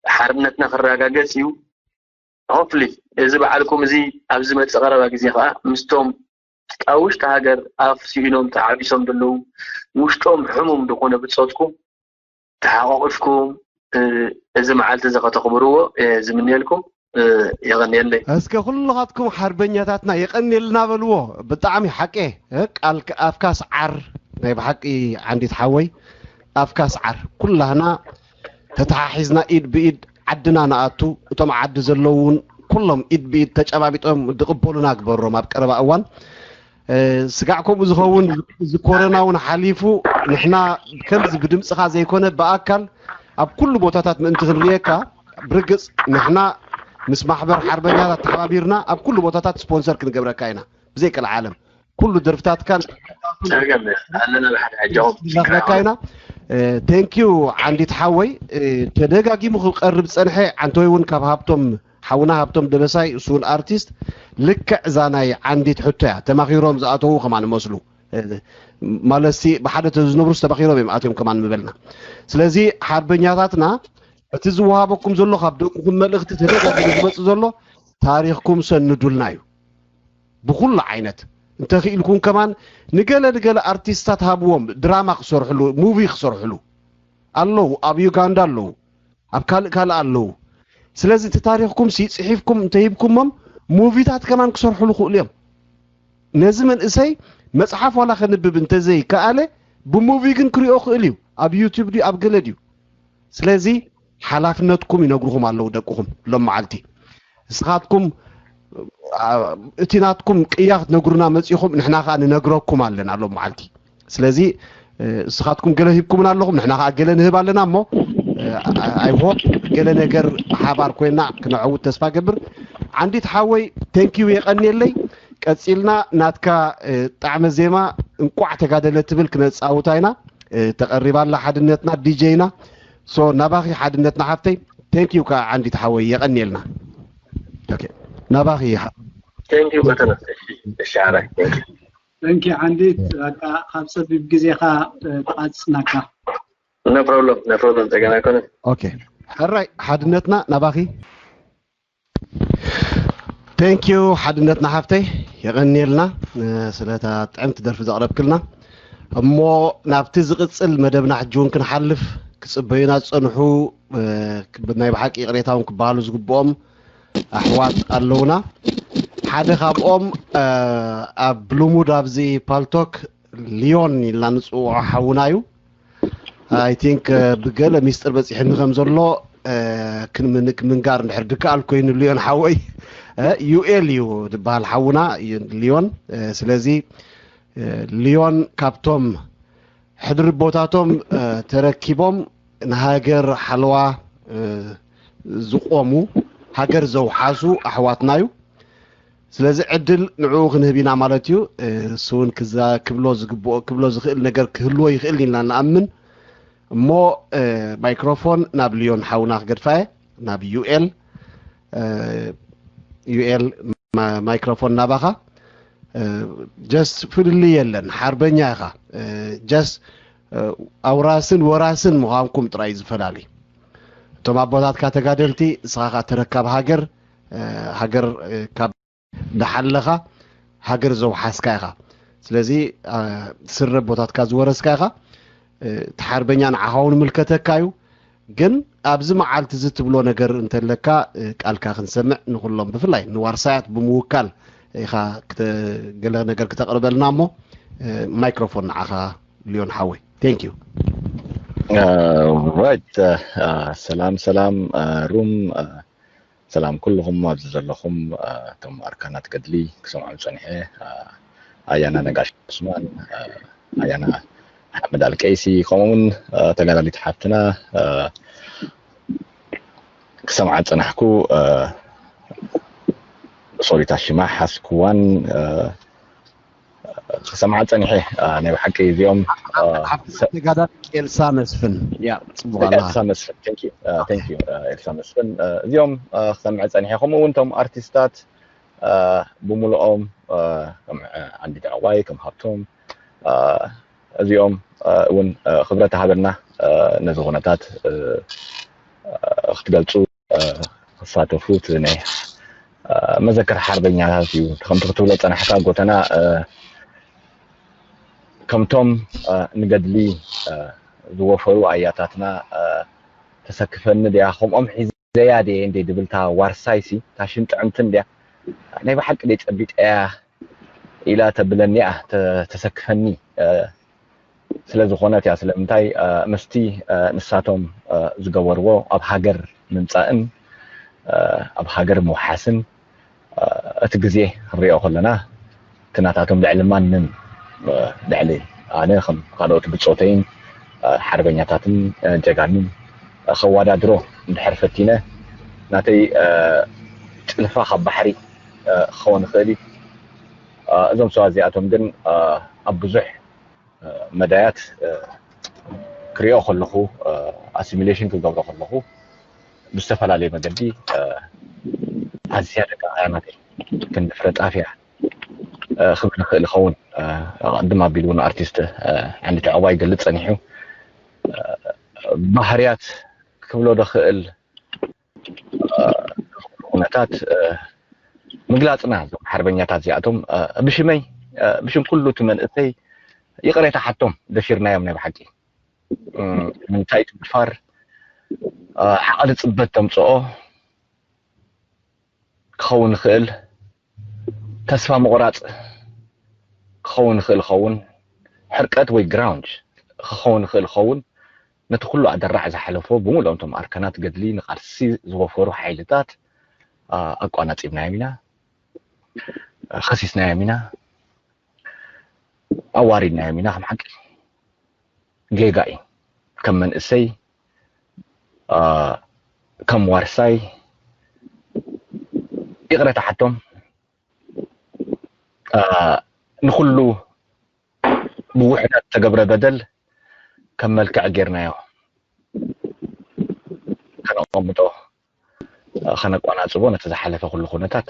ሓርነትና ክረጋገጽ እዩ። ሆፕሊ እዚ በዓልኩም እዚ ኣብ ዝመጽእ ቀረባ ግዜ ከኣ ምስቶም ኣብ ውሽጢ ሃገር ኣፍ ስኢኖም ተዓቢሶም ዘለዉ ውሽጦም ሕሙም ዝኾነ ብጾትኩም ተሓቋቒፍኩም እዚ መዓልቲ እዚ ከተኽብርዎ ዝምንየልኩም። የቐንየለይ። እስከ ኩልኻትኩም ሓርበኛታትና የቐንየልና በልዎ። ብጣዕሚ ሓቄ ቃል ኣፍካ ስዓር ናይ ብሓቂ ዓንዲት ሓወይ ኣፍካ ስዓር ኩላህና ተተሓሒዝና ኢድ ብኢድ ዓድና ንኣቱ እቶም ዓዲ ዘለዉ እውን ኩሎም ኢድ ብኢድ ተጨባቢጦም ዝቕበሉና ግበሮም ኣብ ቀረባ እዋን። ስጋዕ ከምኡ ዝኸውን እዚ ኮረና እውን ሓሊፉ ንሕና ከምዚ ብድምፅኻ ዘይኮነ ብኣካል ኣብ ኩሉ ቦታታት ምእንቲ ክንርእየካ ብርግፅ ንሕና ምስ ማሕበር ሓርበኛታት ተሓባቢርና ኣብ ኩሉ ቦታታት ስፖንሰር ክንገብረካ ኢና ብዘይ ቀልዓለም ኩሉ ደርፍታትካን ጸገም ኣለና ብሓደ ኣጆኹም ንረኽበካ ኢና። ቴንኪዩ ዓንዲት ሓወይ ተደጋጊሙ ክቀርብ ዝፀንሐ ዓንተወይ እውን ካብ ሃብቶም ሓውና ሃብቶም ደበሳይ እሱ እውን ኣርቲስት ልክዕ እዛ ናይ ዓንዲት ሕቶ እያ ተማኺሮም ዝኣተዉ ከማን መስሉ ማለትሲ ብሓደ ተዝነብሩ ዝተማኺሮም እዮም ኣትዮም ከማን ምበልና ስለዚ ሓርበኛታትና እቲ ዝወሃበኩም ዘሎ ካብ ደቅኹም መልእኽቲ ተደጋጊሙ ዝመፅእ ዘሎ ታሪኽኩም ሰንዱልና እዩ ብኩሉ ዓይነት እንተኽኢልኩም ከማን ንገለ ንገለ ኣርቲስታት ሃብዎም ድራማ ክሰርሕሉ ሙቪ ክሰርሕሉ ኣለዉ ኣብ ዩጋንዳ ኣለዉ ኣብ ካልእ ካልእ ኣለዉ ስለዚ እቲ ታሪኽኩም ሲ ፅሒፍኩም እንተሂብኩሞም ሙቪታት ከማን ክሰርሕሉ ክእሉ እዮም ነዚ መንእሰይ መፅሓፍ ዋላ ከንብብ እንተዘይከኣለ ብሙቪ ግን ክሪኦ ክእል እዩ ኣብ ዩቱብ ድዩ ኣብ ገለ ድዩ ስለዚ ሓላፍነትኩም ይነግርኹም ኣለዉ ደቅኹም ሎም መዓልቲ ንስኻትኩም እቲ ናትኩም ቅያ ክትነግሩና መፂኹም ንሕና ከዓ ንነግረኩም ኣለና ሎም መዓልቲ ስለዚ ንስኻትኩም ገለ ሂብኩምና ኣለኹም ንሕና ከዓ ገለ ንህብ ኣለና እሞ ኣይሆፕ ገለ ነገር ሓባር ኮይና ክነዐውት ተስፋ ገብር ዓንዲት ሓወይ ቴንኪዩ የቀንየለይ ቀፂልና ናትካ ጣዕመ ዜማ እንቋዕ ተጋደለ ትብል ክነፃውታ ኢና ተቐሪባ ኣላ ሓድነትና ዲጀይና ሶ ናባኺ ሓድነትና ሓፍተይ ቴንኪዩ ከዓ ዓንዲት ሓወይ የቐንየልና ናባኺ ይሃ ቴንኪዩ በተነ እሺ ሓራይ ቴንኪዩ ዓንዲት በቃ ካብ ፀቢብ ግዜኻ ተቓፅፅናካ no problem no problem ጸገም ኣይኮነን ኦኬ ሕራይ ሓድነትና ናባኺ ቴንኪዩ ሓድነትና ሓፍተይ የቐንየልና ስለታ ጥዕምቲ ደርፊ ዘቕረብክልና እሞ ናብቲ ዝቕፅል መደብና ሕጂ እውን ክንሓልፍ ክፅበዩና ዝፀንሑ ናይ ብሓቂ ይቕሬታ እውን ክበሃሉ ዝግብኦም ኣሕዋት ኣለውና ሓደ ካብኦም ኣብ ልሙድ ኣብዚ ፓልቶክ ሊዮን ኢልና ንፅውዖ ሓውና እዩ I think ብገለ ሚስጥር በፂሕኒ ከም ዘሎ ክንምንግ ምንጋር እንድሕር ድከኣል ኮይኑ፣ ሊዮን ሓወይ፣ ዩኤል እዩ ዝበሃል ሓውና፣ ሊዮን። ስለዚ ሊዮን ካብቶም ሕድሪ ቦታቶም ተረኪቦም ንሃገር ሓለዋ ዝቆሙ፣ ሃገር ዘውሓሱ ኣሕዋትና እዩ። ስለዚ ዕድል ንዕኡ ክንህብ ኢና ማለት እዩ። እሱ እውን ክዛ ክብሎ ዝግብኦ ክብሎ ዝኽእል ነገር ክህልዎ ይኽእል ኢልና ንኣምን። እሞ ማይክሮፎን ናብ ሊዮን ሓውና ክገድፋየ፣ ናብ ዩኤል። ዩኤል፣ ማይክሮፎን ናባኻ። ጀስት ፍልልይ የለን፣ ሓርበኛ ኢኻ። ጀስት ኣውራስን ወራስን ምዃንኩም ጥራይ ዝፈላሊ። እቶም ኣቦታትካ ተጋደልቲ፣ እስኻ ኸዓ ተረካብ ሃገር። ሃገር ካብ ደሓለኻ ሃገር ዘውሓስካ ኢኻ። ስለዚ ስረ ኣቦታትካ ዝወረስካ ኢኻ። እቲ ሓርበኛ ንዓኻ እውን ምልከተካ እዩ። ግን ኣብዚ መዓልቲ እዚ ትብሎ ነገር እንተለካ፣ ቃልካ ክንሰምዕ፣ ንኹሎም ብፍላይ ንዋርሳያት ብምውካል ኢኻ ክተ- ገለ ነገር ክተቕርበልና እሞ፣ ማይክሮፎን ንዓኻ ሊዮን ሓወይ። Thank you። ራይት። ሰላም ሰላም፣ ሩም። ሰላም ኩልኹም ኣብዚ ዘለኹም፣ እቶም ኣርካናት ገድሊ ክሰምዖም ፀኒሐ። ኣያና ነጋሽ ዑስማን፣ ኣያና ኣሕመድ ኣልቀይሲ፣ ከምኡ እውን ተጋዳሊት ሓፍትና ክሰምዓ ፀናሕኩ። ሶሪ፣ ታሽማ ሓስኩዋን ክሰምዓ ፀኒሐ። ናይ ብሓቂ እዚኦም ሓፍትና ተጋዳሊት ኤልሳ መስፍን። ያ፣ ፅቡቅ ኣለኻ። ኤልሳ መስፍን፣ thank you፣ thank you፣ ኤልሳ መስፍን፣ እዚኦም ክሰምዐ ፀኒሐ። ከምኡ እውን እቶም ኣርቲስታት ብምልኦም፣ ከም ዓንዲት ዕዋይ፣ ከም ሃብቶም፣ እዚኦም እውን ክብረት ሃበና ነዚ ኩነታት ክትገልፁ ክሳተፉ። እቲ ናይ መዘክር ሓርበኛታት እዩ። ከምቲ ክትብሎ ፀናሕካ ጎተና፣ ከምቶም ንገድሊ ዝወፈሩ ኣያታትና፣ ተሰክፈኒ ድያ፣ ከምኦም ሒዘያ ድየ እንደ ድብልታ ዋርሳይሲ፣ ታሽን ጥዕምትን ድያ፣ ናይ ብሓቂ ደይ ጸቢጠያ ኢላ ተብለኒ እያ፣ ተሰክፈኒ ስለ ዝኾነት እያ። ስለምንታይ? ምስቲ ንሳቶም ዝገበርዎ ኣብ ሃገር ምምፃእን ኣብ ሃገር ምውሓስን፣ እቲ ግዜ ክንሪኦ ከለና፣ እቲ ናታቶም ልዕሊ ማንም፣ ልዕሊ ኣነ ከም ካልኦት ብፆተይን ሓርበኛታትን ጀጋኑን ከዋዳድሮ እንድሕር ፈቲነ፣ ናተይ ጭልፋ ካብ ባሕሪ ክኸውን ይኽእል እዩ። እዞም ሰባት እዚኣቶም ግን ኣብ ብዙሕ መዳያት ክሪኦ ከለኹ፣ ኣሲሚሌሽን ክገብሮ ከለኹ፣ ብዝተፈላለየ መገዲ ኣዝያ ደቂ ኣያናተይ ክንዲ ፍረ ጣፍ እያ ክብል ንኽእል ይኸውን። ቅድም ኣቢሉ እውን ኣርቲስት ዓንዲ ተዕዋ ይገልፅ ፀኒሑ። ባህርያት ክብሎ ደኽእል ኩነታት ምግላፅና፣ እዞም ሓርበኛታት እዚኣቶም ብሽመይ፣ ብሽም ኩሉ እቲ መንእሰይ ይቕሬታ ሓቶም። ደፊርናዮም ናይ ብሓቂ። ምንታይ እቲ ምድፋር ዓቐሊ ፅበት ተምፅኦ ክኸውን ይኽእል፣ ተስፋ ምቑራፅ ክኸውን ይኽእል፣ ኸውን ሕርቀት ወይ ግራውንድ ክኸውን ይኽእል፣ ኸውን ነቲ ኩሉ ኣደራዕ ዝሓለፎ ብምሉኦም እቶም ኣርካናት ገድሊ ንቓልሲ ዝወፈሩ ሓይልታት ኣቋናፂብናዮም ኢና፣ ኸሲስናዮም ኢና፣ ኣዋሪድናዮም ኢና። ከም ሓቂ ጌጋ እዩ። ከም መንእሰይ፣ ከም ዋርሳይ ይቕረታ ሓቶም። ንኹሉ ብውሕዳት ዝተገብረ በደል ከም መልክዕ ጌርናዮ ከነቐምጦ፣ ከነቋናጽቦ፣ ነቲ ዝሓለፈ ኩሉ ኩነታት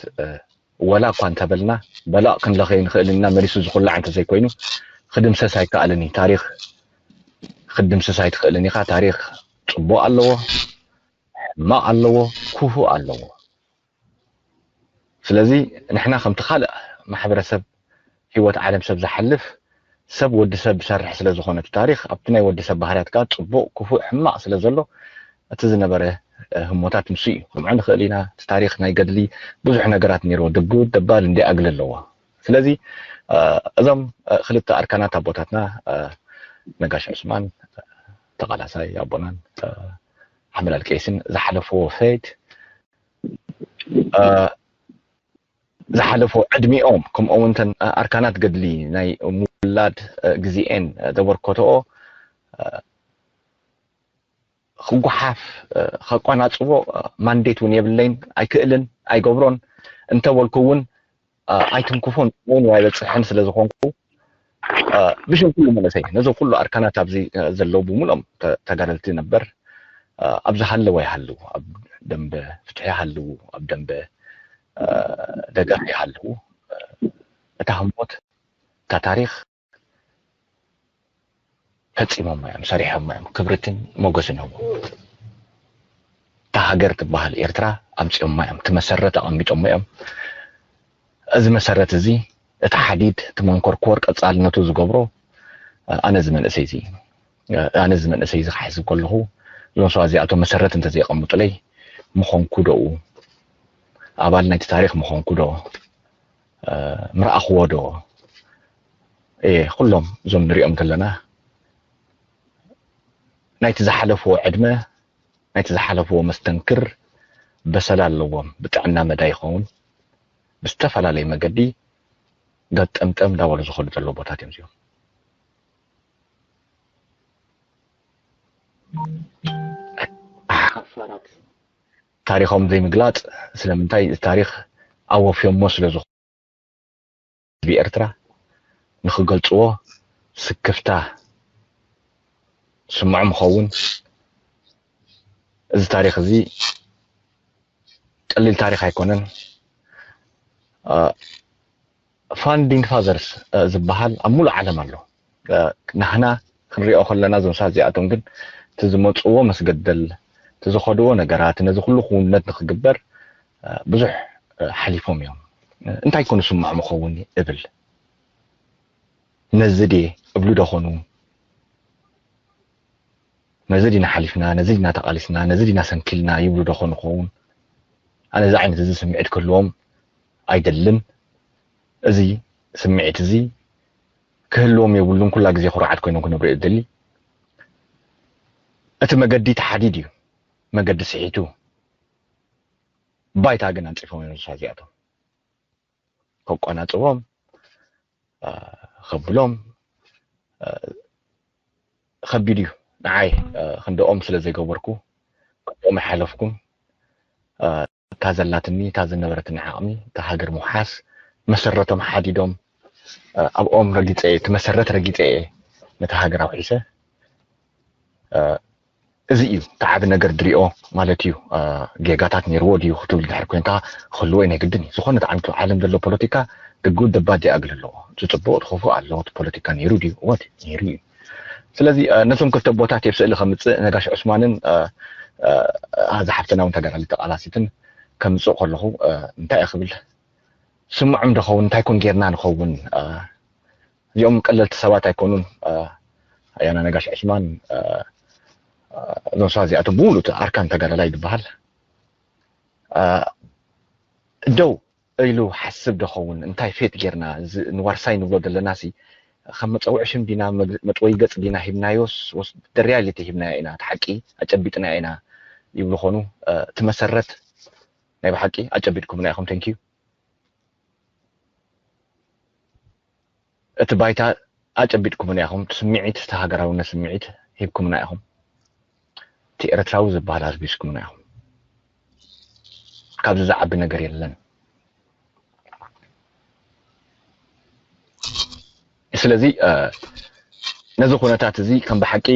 ወላ እኳ እንተበልና፣ በላቕ ክንለኸይ ንኽእል ኢና፣ መሊሱ ዝኹላዕ እንተዘይኮይኑ ክድምሰስ ኣይከኣልን እዩ። ታሪኽ ክትድምስስ ኣይትኽእልን ኢኻ። ታሪኽ ጽቡቕ ኣለዎ፣ ሕማቕ ኣለዎ፣ ክፉእ ኣለዎ። ስለዚ ንሕና ከምቲ ካልእ ማሕበረሰብ ህይወት ዓለም ሰብ ዝሓልፍ ሰብ ወዲ ሰብ ዝሰርሕ ስለ ዝኾነ እቲ ታሪኽ ኣብቲ ናይ ወዲ ሰብ ባህርያት ከኣ ጽቡቕ፣ ክፉእ፣ ሕማቕ ስለ ዘሎ እቲ ዝነበረ ህሞታት ንሱ እዩ። ክንምዖ ንኽእል ኢና። እቲ ታሪኽ ናይ ገድሊ ብዙሕ ነገራት ነይርዎ። ድጉድ ደባል እንዲ ኣግሊ ኣለዎ። ስለዚ እዞም ክልተ ኣርካናት ኣቦታትና ነጋሽ ዑስማን ተቓላሳይ ኣቦናን ኣመላልቀይስን ዝሓለፍዎ ፌት ዝሓለፎ ዕድሚኦም፣ ከምኡ እውን ተን ኣርካናት ገድሊ ናይ ምውላድ ግዜኤን ዘበርከተኦ ክጓሓፍ፣ ከቋናፅቦ ማንዴት እውን የብለይን፣ ኣይክእልን፣ ኣይገብሮን እንተበልኩ እውን ኣይትንክፎን እውን ኣይበፅሕን ስለ ዝኾንኩ፣ ብሽም ኩሉ መንእሰይ፣ ነዞም ኩሉ ኣርካናት ኣብዚ ዘለዉ ብምልኦም ተጋደልቲ ነበር፣ ኣብ ዝሃለወ ይሃልዉ፣ ኣብ ደንበ ፍትሒ ይሃልዉ፣ ኣብ ደንበ ደገፍ ይሃልዉ፣ እታ ህሞት፣ እታ ታሪኽ ፈፂሞማ እዮም፣ ሰሪሖማ እዮም። ክብርትን ሞገስን ይሁቦም። እታ ሃገር ትበሃል ኤርትራ ኣምፂኦማ እዮም፣ እቲ መሰረት ኣቐሚጦሞ እዮም። እዚ መሰረት እዚ፣ እቲ ሓዲድ፣ እቲ መንኮርኮር ቀፃልነቱ ዝገብሮ፣ ኣነ እዚ መንእሰይ እዚ፣ ኣነ እዚ መንእሰይ እዚ ክሓስብ ከለኹ፣ እዞም ሰባት እዚኣቶም መሰረት እንተዘይቐምጡለይ፣ ምኾንኩ ዶኡ፣ ኣባል ናይቲ ታሪኽ ምኾንኩ ዶ፣ ምረኣኽዎ ዶ? እየ፣ ኩሎም እዞም ንሪኦም ዘለና ናይቲ ዝሓለፍዎ ዕድመ፣ ናይቲ ዝሓለፍዎ መስተንክር በሰላ ኣለዎም። ብጥዕና መዳ ይኸውን፣ ብዝተፈላለየ መገዲ ገጠምጠም እንዳበሉ ዝኸዱ ዘለዉ ቦታት እዮም እዚኦም። ሓፋራት። ታሪኾም ዘይምግላፅ ስለምንታይ? ታሪኽ ኣወፍዮሞ ስለ ዝኾኑ ህዝቢ ኤርትራ ንኽገልፅዎ ስክፍታ ስምዖም ይኸውን። እዚ ታሪኽ እዚ ቀሊል ታሪኽ ኣይኮነን። ፋንዲንግ ፋዘርስ ዝበሃል ኣብ ሙሉእ ዓለም ኣሎ። ናህና ክንሪኦ ከለና እዞም ሰባት እዚኣቶም ግን እቲ ዝመፅዎ መስገደል፣ እቲ ዝኸድዎ ነገራት፣ ነዚ ኩሉ ክውነት ንክግበር ብዙሕ ሓሊፎም እዮም። እንታይ ኮን ዝስምዖም ይኸውን እብል። ነዚ ድየ እብሉ ዶ ኾኑ? ነዚ ዲና ሓሊፍና፣ ነዚ ዲና ተቓሊስና፣ ነዚ ዲና ሰንኪልና ይብሉ ዶ ኾኑ ኸውን? ኣነ እዚ ዓይነት እዚ ስምዒት ክህልዎም ኣይደልን። እዚ ስምዒት እዚ ክህልዎም የብሉን። ኩላ ግዜ ኩርዓት ኮይኖም ክነብሩ እየ ዝደሊ። እቲ መገዲ ተሓዲድ እዩ። መገዲ ስሒቱ። ባይታ ግን ኣንፂፎም እዮም እዚኣቶም። ከቋናፅቦም፣ ከብሎም፣ ከቢድ እዩ። ንዓይ ክንደኦም ስለ ዘይገበርኩ፣ ክንደኦም ኣይሓለፍኩን። እታ ዘላትኒ፣ እታ ዝነበረትኒ ዓቕሚ፣ እታ ሃገር ምውሓስ፣ መሰረቶም ሓዲዶም፣ ኣብኦም ረጊፀ እየ፣ እቲ መሰረት ረጊፀ እየ ነታ ሃገር ኣውሒሰ። እዚ እዩ እቲ ዓቢ ነገር ድሪኦ ማለት እዩ። ጌጋታት ነይርዎ ድዩ ክትብል ድሕር ኮይንካ፣ ክህልዎ ናይ ግድን እዩ። ዝኾነ ዓይነት ዓለም ዘሎ ፖለቲካ፣ the good the bad ይኣግል ኣለዎ። እቲ ፅቡቕ እቲ ክፉእ ኣለዎ። እቲ ፖለቲካ ነይሩ ድዩ? እወ፣ ነይሩ እዩ። ስለዚ ነዞም ክልተ ቦታት ኣብ ስእሊ ከምፅእ፣ ነጋሽ ዑስማንን እዛ ሓፍትና እውን ተጋዳሊት ተቓላሲትን ከምፅእ ከለኹ እንታይ እየ ክብል፣ ስምዖም ዶ ኸውን? እንታይ ኮን ጌርና ንኸውን? እዚኦም ቀለልቲ ሰባት ኣይኮኑን። ኣያና ነጋሽ ዕስማን፣ እዞም ሰባት እዚኣቶም ብምሉእ ኣርካን ተጋዳላይ ዝበሃል ደው ኢሉ ሓስብ ዶ ኸውን? እንታይ ፌት ጌርና? ንዋርሳይ ንብሎ ዘለና ሲ ከም መፀውዒ ሽም ዲና፣ መጥወይ ገፅ ዲና ሂብናዮስ፣ ወስ ደርያ ሊቲ ሂብናዮ ኢና፣ እቲ ሓቂ ኣጨቢጥና ኢና ይብሉ ኾኑ። እቲ መሰረት ናይ ብሓቂ ኣጨቢጥኩምና ኢኹም። ተንኪዩ። እቲ ባይታ ኣጨቢጥኩምና ኢኹም። እቲ ስምዒት፣ እቲ ሃገራውነት ስምዒት ሂብኩምና ኢኹም። እቲ ኤርትራዊ ዝበሃል ኣልቢስኩምና ኢኹም። ካብዚ ዝዓቢ ነገር የለን። ስለዚ ነዚ ኩነታት እዚ ከም ብሓቂ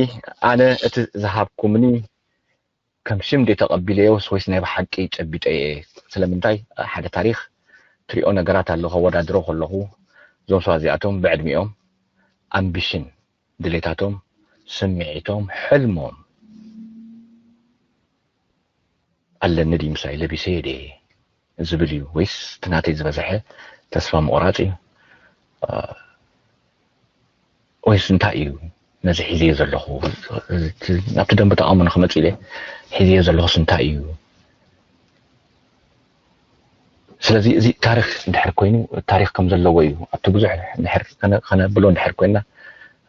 ኣነ እቲ ዝሃብኩምኒ ከም ሽም ድየ ተቐቢለዮስ ወይስ ናይ ብሓቂ ጨቢጠ እየ? ስለምንታይ ሓደ ታሪኽ ትሪኦ ነገራት ኣሎ። ከወዳድሮ ከለኹ እዞም ሰባት እዚኣቶም ብዕድሚኦም ኣምቢሽን፣ ድሌታቶም፣ ስምዒቶም፣ ሕልሞም ኣለኒ ድዩ ምሳይ ለቢሰ ድየ ዝብል እዩ ወይስ እቲ ናተይ ዝበዝሐ ተስፋ ምቑራፅ እዩ? ወይስ እንታይ እዩ ነዚ ሒዝዮ ዘለኹ? ናብቲ ደንበ ተቓውሞ ንክመፅእ ኢለ ሒዝዮ ዘለኹስ እንታይ እዩ? ስለዚ እዚ ታሪክ እንድሕር ኮይኑ፣ ታሪክ ከም ዘለዎ እዩ። ኣብቲ ብዙሕ እንድሕር ከነ-፣ ከነብሎ እንድሕር ኮይና፣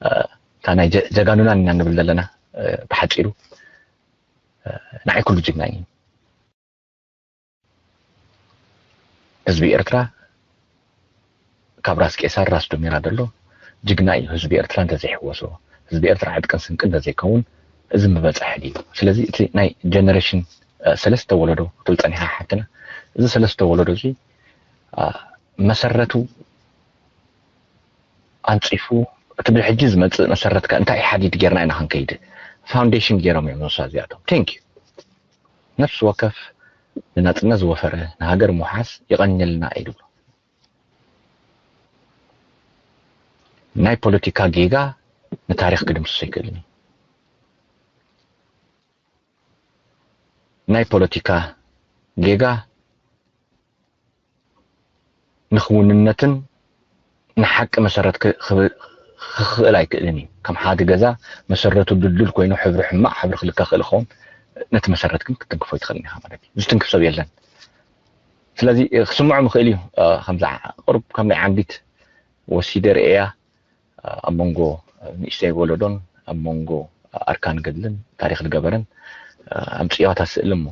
እ፣ እታ ናይ ጀ-፣ ጀጋኑና ኢና ንብል ዘለና፣ እ፣ ብሓፂሩ፣ እ፣ ንዓይ ኩሉ ጅግና እዩ። ህዝቢ ኤርትራ ካብ ራስ ቄሳር ራስ ዱሜራ ዘሎ ጅግና እዩ። ህዝቢ ኤርትራ እንተዘይሕወሶ፣ ህዝቢ ኤርትራ ዕጥቅን ስንቅን እንተዘይከውን፣ እዚ ምበፀሐ ድዩ? ስለዚ እቲ ናይ ጀነሬሽን ሰለስተ ወለዶ ክትብል ፀኒሓ ሓፍትና፣ እዚ ሰለስተ ወለዶ እዚ መሰረቱ ኣንፂፉ፣ እቲ ብሕጂ ዝመፅእ መሰረትካ እንታይ ሓዲድ ጌርና ኢና ክንከይድ? ፋውንዴሽን ጌሮም እዮም ነብሳ እዚኣቶም። ቴንክ ዩ። ነፍሲ ወከፍ ንናጽነት ዝወፈረ ንሃገር ምውሓስ ይቐንየልና እዩ ዝብሎ። ናይ ፖለቲካ ጌጋ ንታሪኽ ክድምስሶ ኣይክእልን እዩ። ናይ ፖለቲካ ጌጋ ንክውንነትን ንሓቂ መሰረት ክኽእል ኣይክእልን እዩ። ከም ሓደ ገዛ መሰረቱ ድልዱል ኮይኑ ሕብሪ ሕማቕ ሕብሪ ክልካ ክእል ኸውን ነቲ መሰረት ግን ክትንክፎ ይትኽእል ኢኻ ማለት እዩ። ዝትንክፍ ሰብ የለን። ስለዚ ክስምዖም ይኽእል እዩ። ከምዛ ቁሩብ ከም ናይ ዓንዲት ወሲደ ርእያ ኣብ መንጎ ንእሽተይ ወለዶን ኣብ መንጎ ኣርካን ገድልን ታሪኽ ዝገበረን ኣምፅዋታ ስእሊ እሞ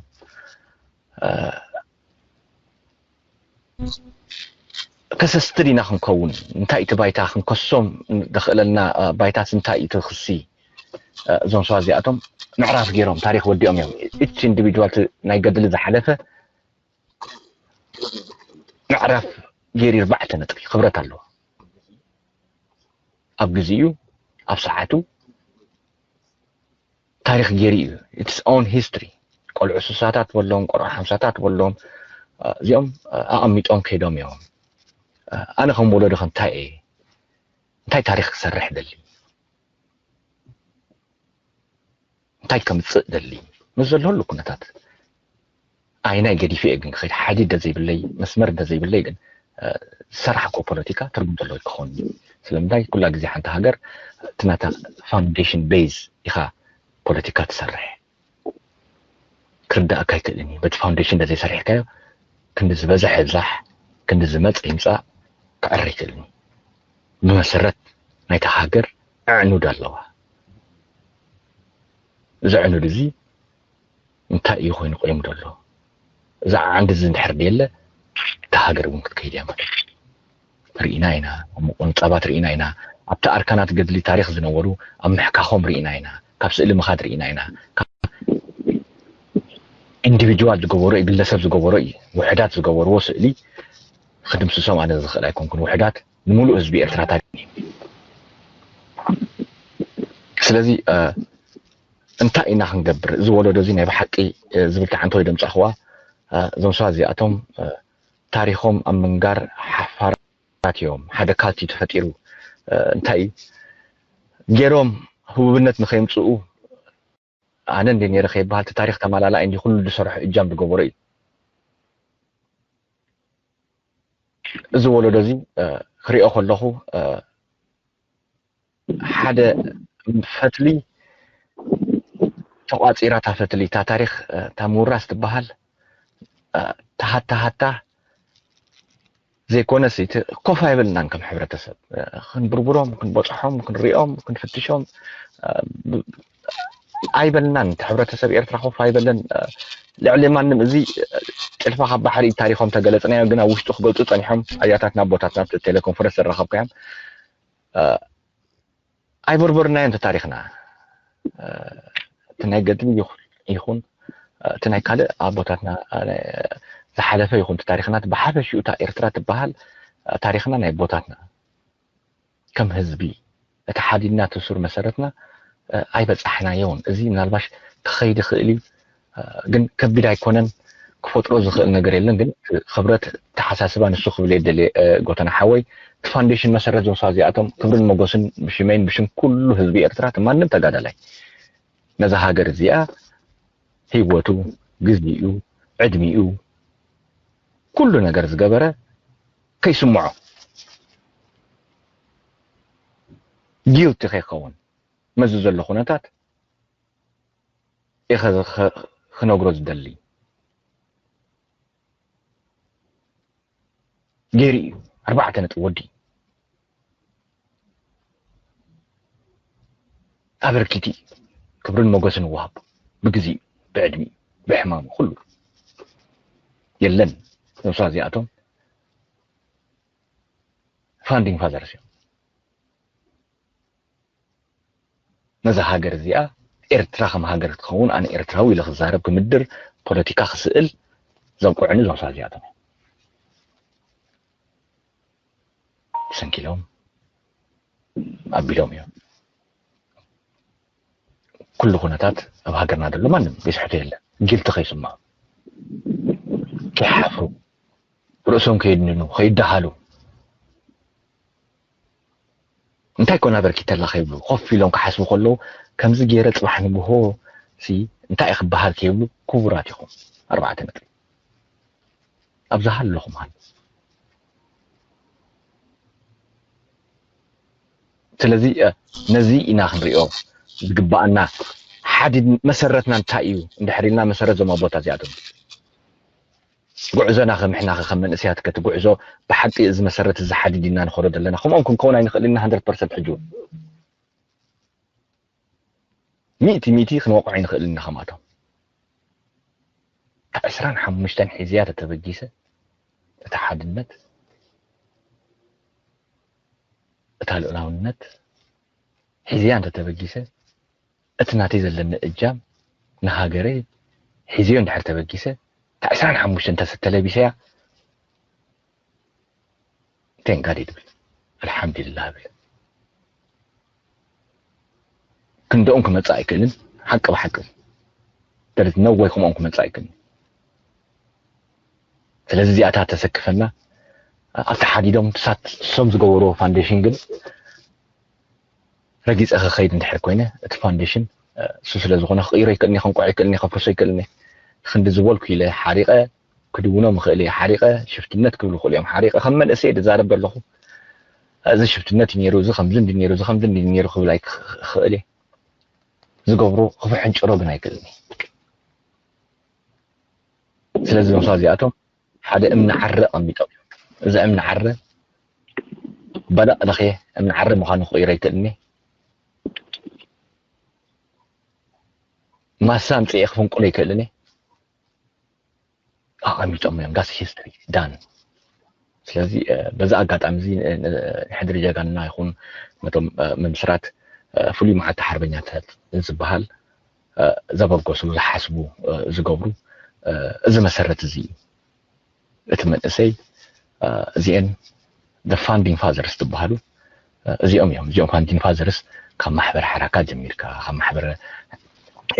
ከሰስቲ ዲና ክንከውን እንታይ እቲ ባይታ ክንከሶም ዘኽእለና ባይታስ እንታይ እቲ ክሲ እዞም ሰባት እዚኣቶም ምዕራፍ ገይሮም ታሪኽ ወዲኦም እዮም። ኢች ኢንዲቪጁዋል ናይ ገድሊ ዝሓለፈ ምዕራፍ ገይሩ ኣርባዕተ ነጥቢ ክብረት ኣለዎ። ኣብ ግዜኡ ኣብ ሰዓቱ ታሪኽ ገይሩ እዩ። ኢትስ ኦን ሂስትሪ። ቆልዑ ስሳታት በሎም ቆልዑ ሓምሳታት በሎም እዚኦም ኣቐሚጦም ከይዶም እዮም። ኣነ ከም ወለዶ ከ እንታይ እየ እንታይ ታሪኽ ክሰርሕ ደሊ እንታይ ከምፅእ ደሊ ምስ ዘሎ ኩሉ ኩነታት ኣይናይ ገዲፈ እየ ግን ክኸይድ ሓዲድ ዘይብለይ መስመር ዘይብለይ ግን ዝሰራሕኮ ፖለቲካ ትርጉም ዘለዎ ክኸውን ስለምንታይ ኩላ ግዜ ሓንቲ ሃገር ትናታ ፋውንዴሽን ቤዝ ኢኻ ፖለቲካ ትሰርሕ ክርዳእካ ኣይክእልን እዩ በቲ ፋውንዴሽን ዘይሰሪሕካዮ ክንዲ ዝበዝሕ ይብዛሕ ክንዲ ዝመፅ ይምፃእ ክዕር ኣይክእልን እዩ ብመሰረት ናይታ ሃገር ኣዕኑድ ኣለዋ እዚ ኣዕኑድ እዚ እንታይ እዩ ኮይኑ ቆይሙ ዘሎ እዚ ዓንዲ እዚ እንድሕር ደየለ እታ ሃገር እውን ክትከይድ እያ ማለት ርኢና ኢና ምቁን ጸባት ርኢና ኢና ኣብቲ ኣርካናት ገድሊ ታሪኽ ዝነበሩ ኣብ ምሕካኾም ርኢና ኢና ካብ ስእሊ ምኻድ ርኢና ኢና ኢንዲቪጁዋል ዝገበሮ እዩ ግለሰብ ዝገበሮ እዩ ውሕዳት ዝገበርዎ ስእሊ ክድምስሶም ኣነ ዝኽእል ኣይኮንኩን ውሕዳት ንምሉእ ህዝቢ ኤርትራ ታሪኽ እዩ ስለዚ እንታይ ኢና ክንገብር እዚ ወለዶ እዚ ናይ ብሓቂ ዝብል ተዓንቶ ይደምፃኽዋ እዞም ሰባት እዚኣቶም ታሪኾም ኣብ ምንጋር ሓፋራት እዮም ሓደ ካልቲ ተፈጢሩ እንታይ ገይሮም ህቡብነት ንኸይምፅኡ ኣነ እንዲ ነረ ከይበሃል ታሪክ ተማላላእ እንዲ ኩሉ ዝሰርሑ እጃም ዝገበሮ እዩ እዚ ወለዶ እዚ ክሪኦ ከለኹ ሓደ ፈትሊ ተቋፂራ እታ ፈትሊ እታ ታሪክ እታ ምውራስ ትበሃል ተሃታ ሃታ ዘይኮነስ እቲ ኮፍ ኣይበልናን ከም ሕብረተሰብ ክንብርብሮም ክንበፅሖም ክንሪኦም ክንፍትሾም ኣይበልናን እቲ ሕብረተሰብ ኤርትራ ኮፍ ኣይበለን ልዕሊ ማንም እዚ ጭልፋ ካብ ባሕሪ ታሪኮም ተገለፅናዮ ግን ኣብ ውሽጡ ክገልፁ ፀኒሖም ኣያታትና ኣቦታትና ቴሌኮንፈረንስ ዘራኸብካዮም ኣይበርበርናዮን እቲ ታሪኽና እቲ ናይ ገድሊ ይኹን እቲ ናይ ካልእ ኣቦታትና ዝሓለፈ ይኹን ታሪኽና ብሓፈሽኡ እታ ኤርትራ ትበሃል ታሪኽና ናይ ኣቦታትና ከም ህዝቢ እቲ ሓዲድና እቲ ሱር መሰረትና ኣይበፃሕናዮን እዚ ምናልባሽ ክኸይድ ይኽእል እዩ ግን ከቢድ ኣይኮነን ክፈጥሮ ዝኽእል ነገር የለን ግን ክብረት ተሓሳስባ ንሱ ክብል የደልየ ጎተና ሓወይ እቲ ፋንዴሽን መሰረት ዞሳ እዚኣቶም ክብርን መጎስን ብሽመይን ብሽም ኩሉ ህዝቢ ኤርትራ ማንም ተጋዳላይ ነዛ ሃገር እዚኣ ህይወቱ ግዜኡ ዕድሚኡ ኩሉ ነገር ዝገበረ ከይስምዖ ጊልቲ ከይኸውን መዚ ዘሎ ኩነታት ኢኸ ክነግሮ ዝደሊ ገይሩ እዩ ኣርባዕተ ነጥቢ ወዲ ኣበርኪቲ ክብርን ሞገስን ወሃብ ብግዜኡ ብዕድሚኡ ብሕማሙ ኩሉ የለን። ነብሳ እዚኣቶም founding fathers እዮም። ነዛ ሃገር እዚኣ ኤርትራ ከም ሃገር ክትኸውን ኣነ ኤርትራዊ ኢለ ክዛረብ ክምድር ፖለቲካ ክስእል ዘብቅዑኒ እዞም ሰባት እዚኣቶም እዮም። ተሰንኪሎም ኣቢሎም እዮም። ኩሉ ኩነታት ኣብ ሃገርና ዘሎ ማንም ዘይስሕቶ የለን። ጊልቲ ከይስምዖም ከይሓፍሩ ርእሶም ከየድንኑ ከይደሃሉ እንታይ ኮና በርኪተላ ከይብሉ ኮፍ ኢሎም ክሓስቡ ከለዉ ከምዚ ገይረ ፅባሕ ንግሆ ሲ እንታይ እዩ ክበሃል ከይብሉ ክቡራት ኢኹም። ኣርባዕተ ነጥቢ ኣብዛ ሃለኹም ሃሉ። ስለዚ ነዚ ኢና ክንሪኦ ዝግባኣና። ሓዲድ መሰረትና እንታይ እዩ እንድሕር ኢልና መሰረት ዞም ኣቦታ እዚኣቶም ጉዕዞና ከምሕና ከም መንእሰያት ከቲ ጉዕዞ ብሓቂ እዚ መሰረት እዚ ሓዲድ ኢና ንኸዶ ዘለና። ከምኦም ክንከውን ኣይንኽእል ኢና። Hundred percent ሕጂ እውን ሚእቲ ሚእቲ ክንወቕዖ ኣይንኽእል ኢና ከማቶም። ዕስራን ሓሙሽተን ሒዝያ ተተበጊሰ እቲ ሓድነት እታ ልኡላውነት ሒዝያ እንተተበጊሰ እቲ ናተይ ዘለኒ እጃም ንሃገረይ ሒዝዮ እንድሕር ተበጊሰ እታ ዕስራን ሓሙሽተን ተለቢሰያ ቴንጋድ ይብል ኣልሓምዱልላህ ብል። ክንደኦም ክመፅእ ኣይክእልን። ሓቂ ብሓቂ ደረት ነወይ ከምኦም ክመፅእ ኣይክእልን። ስለዚ እዚኣታ ተሰክፈና ኣብቲ ሓዲዶም ትሳት ሶም ዝገበርዎ ፋንዴሽን ግን ረጊፀ ክኸይድ እንድሕር ኮይነ እቲ ፋንዴሽን እሱ ስለ ዝኾነ ክቕይሮ ይክእልኒ ከንቆዖ ይክእልኒ ከፍርሶ ይክእልኒ ክንዲ ዝበልኩ ኢለ ሓሪቐ ክድውኖም ይኽእል እየ ሓሪቐ ሽፍትነት ክብሉ ይኽእሉ እዮም ሓሪቐ ከም መንእሰይ ዝዛረብ ዘለኹ እዚ ሽፍትነት እዩ ነይሩ እዚ ከምዚ እንዲ ነይሩ እዚ ከምዚ እንዲ ነይሩ ክብል ኣይክኽእል እየ ዝገብሮ ክፍሕንጭሮ ግን ኣይክእልን እየ ስለዚ ዞም ሰባት እዚኣቶም ሓደ እምኒ ዓረ ኣቐሚጦም እዮም እዚ እምኒ ዓረ በለቕ ለኽየ እምኒ ዓረ ምዃኑ ክቕይሮ ኣይክእልን እየ ማሳ ኣምፅኤ ክፍንቁሎ ኣይክእልን እየ ኣቐሚጦም እዮም that's history done ስለዚ በዚ ኣጋጣሚ እዚ ንሕድሪ ጀጋንና ይኹን ነቶም ምምስራት ፍሉይ መዓልቲ ሓርበኛታት ዝበሃል ዘበገሱ ዝሓስቡ ዝገብሩ እዚ መሰረት እዚ እዩ እቲ መንእሰይ እዚአን the founding fathers ትበሃሉ እዚኦም እዮም እዚኦም founding fathers ካብ ማሕበር ሓራካ ጀሚርካ ካብ ማሕበር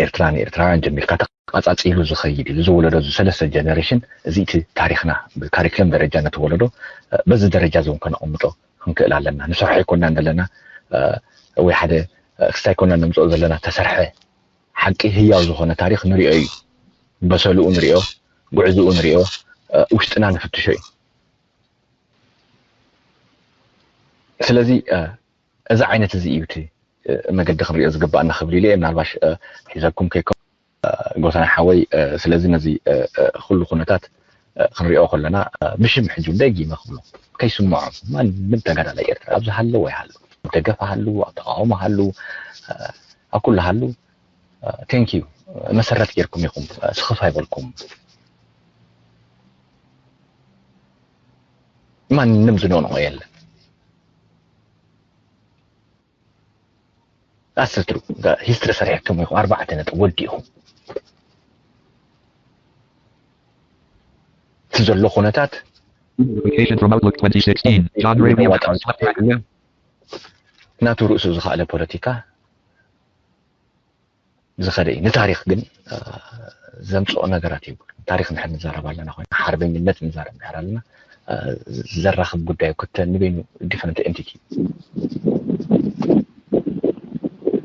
ኤርትራ ንኤርትራውያን ጀሚርካ ተቃጻጺሉ ዝኸይድ እዩ ዝወለዶ እዚ ሰለስተ generation እዚ እቲ ታሪክና ብካሪክለም ደረጃ ነቲ ወለዶ በዚ ደረጃ እዚ እውን ከነቐምጦ ክንክእል ኣለና ንሰርሖ ኣይኮናን ዘለና ወይ ሓደ ክስታይ ኮና ነምፅኦ ዘለና ተሰርሐ ሓቂ ህያው ዝኾነ ታሪኽ ንሪኦ እዩ በሰልኡ ንሪኦ ጉዕዝኡ ንሪኦ ውሽጥና ንፍትሾ እዩ ስለዚ እዚ ዓይነት እዚ እዩ እቲ መገዲ ክንሪኦ ዝግባኣና ክብል ኢለ ምናልባሽ ሒዘኩም ከይኮ ጎተና ሓወይ ስለዚ ነዚ ኩሉ ኩነታት ክንሪኦ ከለና ብሽም ሕጂ ደጊመ ክብሎ ከይስምዖም ማንም ተጋዳላይ ኤርትራ ኣብዚ ሃለወ ይሃሉ ደገፍ ሃሉ ኣብ ተቃውሞ ሃሉ ኣብ ኩሉ ሃሉ thank you መሰረት ጌርኩም ኢኹም ስኽፍ ኣይበልኩም ማንም ዝነንኦ የለን ኣስትሩ history ሰሪሕኩም ኢኹም ኣርባዕተ ነጥቢ ወዲእኹም እቲ ዘሎ ኩነታት Communication from Outlook twenty sixteen. John Ray Real Account. Left back. ናቱ ርእሱ ዝኸኣለ ፖለቲካ ዝኸደ እዩ ንታሪክ ግን ዘምፅኦ ነገራት የብሉ ታሪክ ንሕር ንዛረብ ኣለና ኮይና ሓርበኝነት ንዛረብ ንሕር ኣለና ዘራኽብ ጉዳይ ክተ ንበይኑ different entity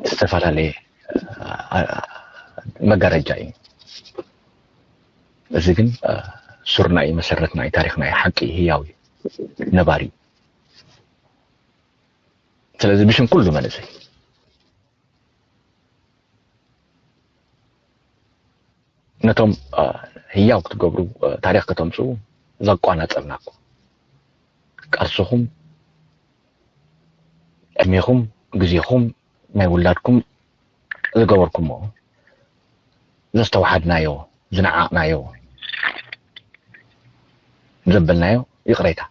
ዝተፈላለየ መጋረጃ እዩ እዚ ግን ሱርና እዩ መሰረትና እዩ ታሪክና እዩ ሓቂ እዩ ህያው እዩ ነባሪ እዩ ስለዚ ብሽም ኩሉ መንእሰይ ነቶም ህያው ክትገብሩ ታሪክ ከተምፅኡ ዘቋናፀብናኩም ቃልስኹም ዕድሜኹም ግዜኹም ናይ ውላድኩም ዝገበርኩሞ ዘስተዋሓድናዮ ዝነዓቕናዮ ዘበልናዮ ይቕሬታ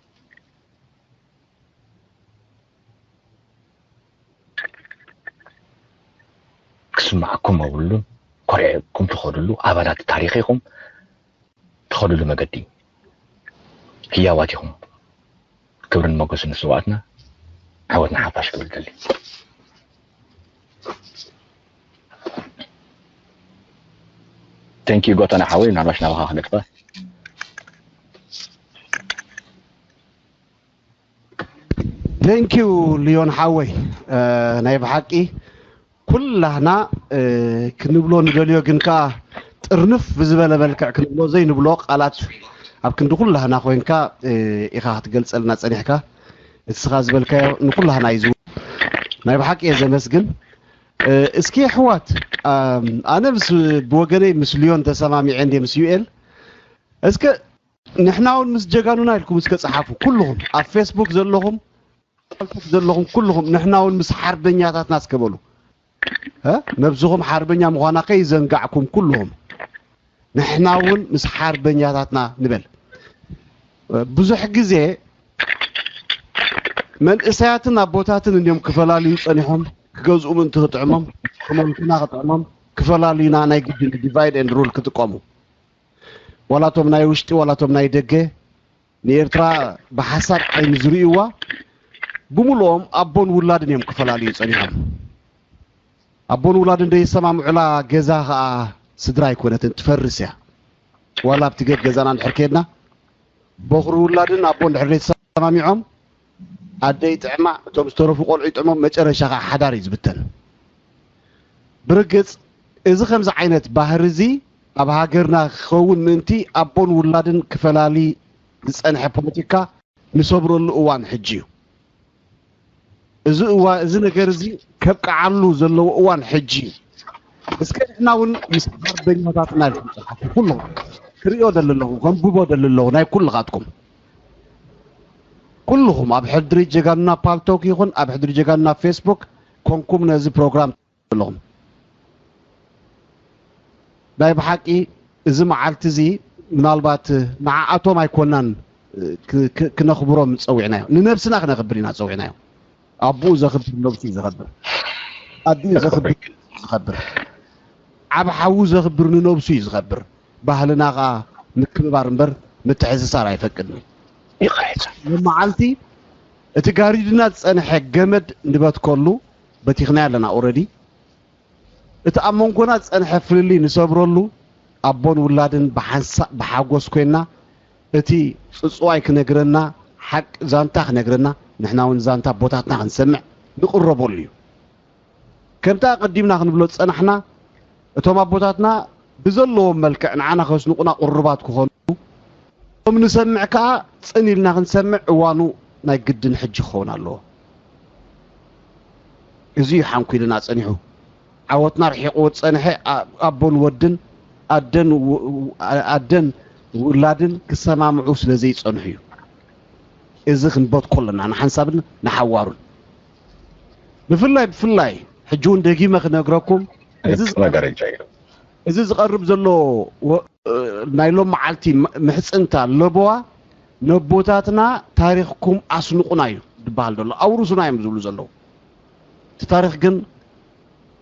ክስማዓኩም ኣብሉን ኮሪዕኩም ትኸድሉ ኣባላት ታሪኽ ኢኹም። ትኸድሉ መገዲ ህያዋት ኢኹም። ክብርን ሞገስን ንስዋኣትና። ዓወት ንሓፋሽ ክብል ደሊ። Thank you ጎተና ሓወይ፣ ምናልባሽ ናባኻ ክደግፋ። Thank you ሊዮን ሓወይ። ናይ ብሓቂ ኩላህና ክንብሎ ንደልዮ ግን ከዓ ጥርንፍ ብዝበለ መልክዕ ክንብሎ ዘይንብሎ ቃላት ኣብ ክንዲ ኩላህና ኮይንካ ኢኻ ክትገልፀልና ፀኒሕካ። እስኻ ዝበልካዮ ንኩላህና እዩ ዝው ናይ ብሓቂ እየ ዘመስግን። እስኪ ኣሕዋት ኣነ ምስ ብወገነይ ምስ ሊዮን ተሰማሚዐ እንደ ምስ ዩኤል እስከ ንሕና እውን ምስ ጀጋኑና ኢልኩም እስከ ጸሓፉ። ኩልኹም ኣብ ፌስቡክ ዘለኹም፣ ቲክቶክ ዘለኹም ኩልኹም ንሕና እውን ምስ ሓርበኛታትና እስከ በሉ። እ? ነብስኹም ሓርበኛ ምዃና ከይዘንጋዕኩም ኩልኹም ንሕና እውን ምስ ሓርበኛታትና ንበል። ብዙሕ ግዜ መንእሰያትን ኣቦታትን እንዲዮም ክፈላልዩ ጸኒሖም፣ ክገዝኡ ምእንቲ ክጥዕሞም፣ ክመልኩና ክጥዕሞም፣ ክፈላልዩና ናይ ግድን ዲቫይድ ኤንድ ሩል ክጥቀሙ። ዋላቶም ናይ ውሽጢ ዋላቶም ናይ ደገ ንኤርትራ ብሓሳድ ዓይኒ ዝርእይዋ ብምልኦም ኣቦን ውላድን እዮም ክፈላልዩ ጸኒሖም። ኣቦን ውላድን ደይሰማምዑላ ገዛ ኸኣ ስድራ ኣይኮነትን ትፈርስ እያ። ዋላ ኣብቲ ገብ ገዛና እንድሕር ከድና ቦኽሪ ውላድን ኣቦን ድሕር ደይተሰማሚዖም ኣደ ይጥዕማ፣ እቶም ዝተረፉ ቆልዑ ይጥዕሞም፣ መጨረሻ ኸኣ ሓዳር እዩ ዝብተን። ብርግጽ እዚ ከምዚ ዓይነት ባህሪ እዚ ኣብ ሃገርና ክኸውን ምእንቲ ኣቦን ውላድን ክፈላሊ ዝጸንሐ ፖለቲካ ንሰብረሉ እዋን ሕጂ እዩ። እዚ እዋ እዚ ነገር እዚ ከብቅዓሉ ዘለዎ እዋን ሕጂ እዩ። እስከ ንሕና እውን ምስ ሓርበኛታትና ኢልኩም ጸሓፉ። ኩልኹም ክርእዮ ደሊ ኣለኹ፣ ከንብቦ ደሊ ኣለኹ ናይ ኩልኻትኩም። ኩልኹም ኣብ ሕድሪ ጀጋኑና ፓልቶክ ይኹን ኣብ ሕድሪ ጀጋኑና ፌስቡክ ኮንኩም ነዚ ፕሮግራም ዘለኹም ናይ ብሓቂ እዚ መዓልቲ እዚ ምናልባት ንዓኣቶም ኣይኮናን ክነኽብሮም ዝፀዊዕናዮ፣ ንነብስና ክነኽብር ኢና ዝፀዊዕናዮ። ኣቦኡ ዘኽብር ነብሱ እዩ ዘኽብር፣ ኣዲኡ ዘኽብር፣ ዘኽብር ዓብ ሓዉ ዘኽብር ንነብሱ እዩ ዝኸብር። ባህልና ከዓ ምክብባር እምበር ምትሕስሳር ኣይፈቅድን። መዓልቲ እቲ ጋሪድና ዝፀንሐ ገመድ ንበትከሉ በቲኽና ኣለና ኦረዲ። እቲ ኣብ መንጎና ዝጸንሐ ፍልልይ ንሰብረሉ፣ ኣቦን ውላድን ብሓንሳእ ብሓጎስ ኮይንና፣ እቲ ጽጽዋይ ክነግረና፣ ሓቂ ዛንታ ክነግረና፣ ንሕና እውን ዛንታ ኣቦታትና ክንሰምዕ ንቕረበሉ እዩ። ከምቲ ኣቐዲምና ክንብሎ ዝጸናሕና፣ እቶም ኣቦታትና ብዘለዎም መልክዕ ንዓና ከስንቑና ቅሩባት ክኾኑ፣ እቶም ንሰምዕ ከኣ ጽን ኢልና ክንሰምዕ እዋኑ ናይ ግድን ሕጂ ክኸውን ኣለዎ። እዚ እዩ ሓንኲልና ጸኒሑ። ዓወትና ርሒቕዎ ዝጸንሐ ኣቦን ወድን ኣደን ኣደን ውላድን ክሰማምዑ ስለ ዘይጸንሑ እዩ። እዚ ክንበትኮ ኣለና ንሓንሳብን ንሓዋሩን። ብፍላይ ብፍላይ ሕጂ እውን ደጊመ ክነግረኩም እዚ ነገር እዩ። እዚ ዝቐርብ ዘሎ ናይ ሎም መዓልቲ ምሕፅንታ ለበዋ ነቦታትና ታሪኽኩም ኣስንቑና እዩ ዝበሃል ዘሎ፣ ኣውርሱና እዮም ዝብሉ ዘለዉ። እቲ ታሪኽ ግን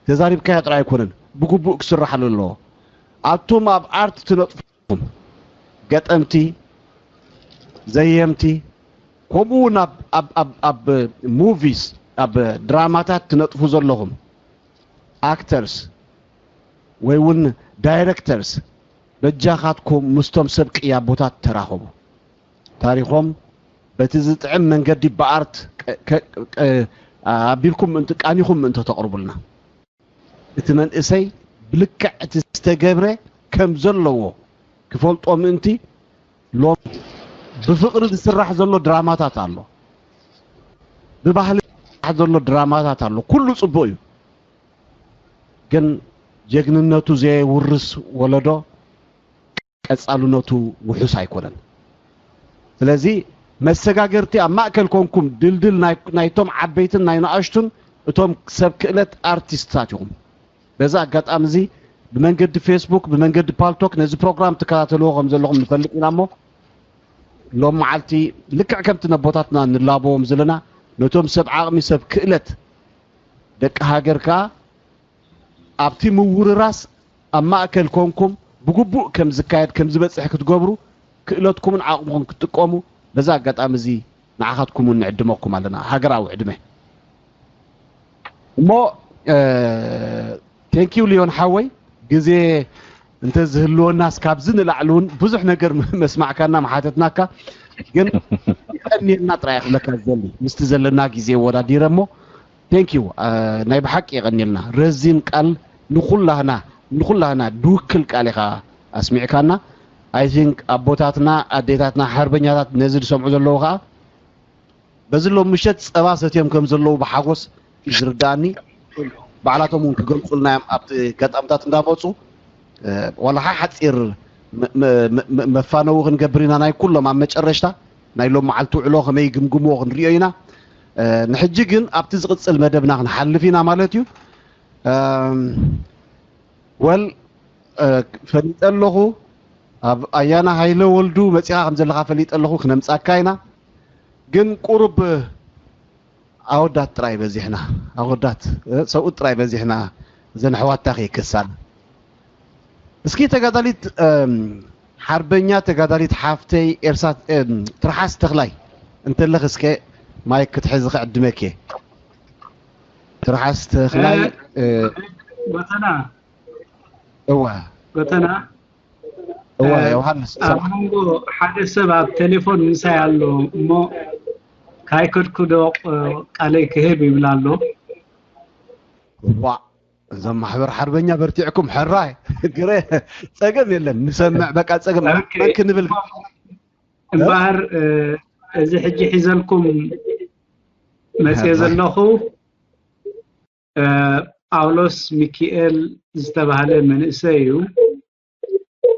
ተዛሪብካዮ ጥራይ ኣይኮነን፣ ብግቡእ ክስራሓሉ ኣለዎ። ኣቱም ኣብ ኣርት ትነጥፉ ዘለኹም ገጠምቲ፣ ዘየምቲ፣ ከምኡ እውን ኣብ ሙቪስ ኣብ ድራማታት ትነጥፉ ዘለኹም ኣክተርስ ወይ እውን ዳይረክተርስ በጃኻትኩም ምስቶም ሰብ ቅያቦታት ተራኸቡ። ታሪኾም በቲ ዝጥዕም መንገዲ ብኣርት ኣቢልኩም ምእንቲ ቃኒኹም ምእንቲ ተቕርቡልና። እቲ መንእሰይ ብልክዕ እቲ ዝተገብረ ከም ዘለዎ ክፈልጦ ምእንቲ ሎም ብፍቕሪ ዝስራሕ ዘሎ ድራማታት ኣሎ፣ ብባህሊ ዝስራሕ ዘሎ ድራማታት ኣሎ። ኩሉ ጽቡቕ እዩ፣ ግን ጀግንነቱ ዘየውርስ ወለዶ ቀጻልነቱ ውሑስ ኣይኮነን። ስለዚ መሰጋገርቲ ኣብ ማእከል ኮንኩም ድልድል ናይቶም ዓበይትን ናይ ንኣሽቱን እቶም ሰብ ክእለት ኣርቲስትታት ኢኹም። በዚ ኣጋጣሚ እዚ ብመንገዲ ፌስቡክ፣ ብመንገዲ ፓልቶክ ነዚ ፕሮግራም ትከታተልዎ ከም ዘለኹም ንፈልጥ ኢና። እሞ ሎም መዓልቲ ልክዕ ከምቲ ነቦታትና ንላበዎም ዘለና፣ ነቶም ሰብ ዓቕሚ፣ ሰብ ክእለት ደቂ ሃገር ከኣ ኣብቲ ምውርራስ ኣብ ማእከል ኮንኩም ብግቡእ ከም ዝካየድ፣ ከም ዝበጽሕ ክትገብሩ፣ ክእለትኩምን ዓቕምኹም ክትጥቀሙ በዚ ኣጋጣሚ እዚ ንዓኻትኩም እውን ንዕድመኩም ኣለና። ሃገራዊ ዕድመ። እሞ፣ እ፣ ቴንኪው ሊዮን ሓወይ፣ ግዜ እንተ ዝህልወናስ ካብዚ ንላዕሊ እውን ብዙሕ ነገር መስማዕካና ምሓተትናካ፣ ግን ይቐንየልና ጥራይ ክብለካ ዝደሊ፣ ምስቲ ዘለና ግዜ ወዳዲረ እሞ፣ ቴንኪው፣ እ፣ ናይ ብሓቂ የቐንየልና። ረዚን ቃል ንኹላህና፣ ንኹላህና ድውክል ቃል ኢኻ ኣስሚዕካና። I think ኣቦታትና፣ ኣዴታትና፣ ሓርበኛታት ነዚ ዝሰምዑ ዘለዉ ኸኣ በዚ ሎም ምሸት ጸባ ሰትዮም ከም ዘለዉ ብሓጎስ እዩ ዝርድኣኒ። ባዕላቶም እውን ክገልጹልና እዮም ኣብቲ ኣጋጣምታት እንዳመጹ። እ፣ ዋላ ሓ-፣ ሓጺር መ-፣ መ-፣ መ-፣ መ-፣ መፋነዊ ክንገብር ኢና ናይ ኩሎም ኣብ መጨረሽታ ናይ ሎም መዓልቲ ውዕሎ ከመይ ይግምግምዎ ክንርእዮ ኢና። እ፣ ንሕጂ ግን ኣብቲ ዝቕጽል መደብና ክንሓልፍ ኢና ማለት እዩ። እም፣ ወል፣ እ፣ ፈሊጠ ኣለኹ። ኣብ ኣያና ሃይለ ወልዱ መጺኻ ከም ዘለኻ ፈሊጠ ኣለኹ። ክነምጻካ ኢና። ግን ቁሩብ ኣወዳት ጥራይ በዚሕና፣ ኣወዳት፣ እ፣ ሰብኡት ጥራይ በዚሕና፣ እዘን ኣሕዋትታ ከይከሳና። እስኪ ተጋዳሊት፣ እም፣ ሓርበኛ ተጋዳሊት ሓፍተይ ኤርሳት፣ እም፣ ትርሓስ ተኽላይ እንተለኽ እስከ ማይክ ክትሕዚ ክዕድመኪ። ትርሓስ ተኽላይ፣ እ፣ እ፣ ጎተና፣ እወ። ጎተና፣ እወ፣ እ፣ ዮሃንስ፣ ኣብ ሰማዕ። መንጎ ሓደ ሰብ ኣብ ቴሌፎን ምሳይ ኣሎ እሞ ካይከድኩ ዶ፣ እ፣ ቃለይ ክህብ ይብል ኣሎ። ዋእ፣ እዞም ማሕበር ሓርበኛ በርቲዕኩም፣ ሕራይ፣ ግረ፣ ጸገም የለን፣ ንሰምዕ፣ በቃ፣ ጸገም፣ ኦኬ። መን ክንብል? እምበኣር፣ እ፣ እዚ ሕጂ ሒዘልኩም መጽየ ዘለኹ፣ እ፣ ጳውሎስ ሚኪኤል ዝተባህለ መንእሰይ እዩ።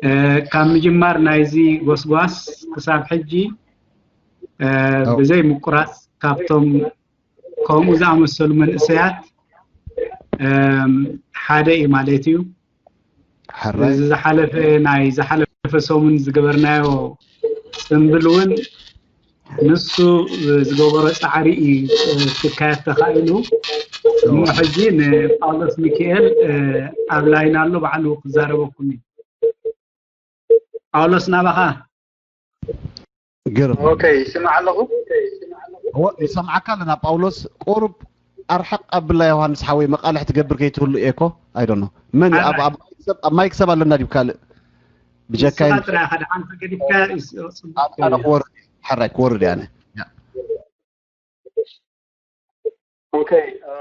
እ፣ ካብ ምጅማር ናይዚ ጎስጓስ ክሳብ ሕጂ፣ እ፣ ኣው። ብዘይ ምቁራጽ ካብቶም ከምኡ ዝኣመሰሉ መንእሰያት፣ እም፣ ሓደ እዩ ማለት እዩ። ሕራይ። እዚ ዝሓለፈ፣ ናይ ዝሓለፈ ሰሙን ዝገበርናዮ ጽምብል እውን ንሱ ዝገበሮ ጻዕሪ እዩ፣ እ፣ ክካየድ ተኻኢሉ። እሞ ሕጂ ንጳውሎስ ሚኪኤል፣ እ፣ ኣብ ላይን ኣሎ፣ ባዕሉ ክዛረበኩም እዩ። ጳውሎስ፣ ናባኻ። ግርም። ኦኬ፣ ይስማዕ ኣለኹ? እወ፣ ይሰምዓካ ኣለና ጳውሎስ። ቁሩብ ኣርሕቕ ኣብላ ዮሃንስ ሓወይ፣ መቃልሕ ትገብር ከይትህሉ ኤኮ። I don't know። መን ኣብ፣ ኣብ፣ ኣብ ማይክ ሰብ፣ ኣብ ማይክ ሰብ ኣለና ድዩ ካልእ? ብጀካይ ንስኻ ጥራይ ኢኻ ደሓን ተገዲፍካ፣ ይስ-፣ ጽቡቕ ኣነ፣ ኣነ እዩ። ክወርድ፣ ሓራይ ክወርድ እየ ኣነ። ያ። ኦኬ፣ እ፣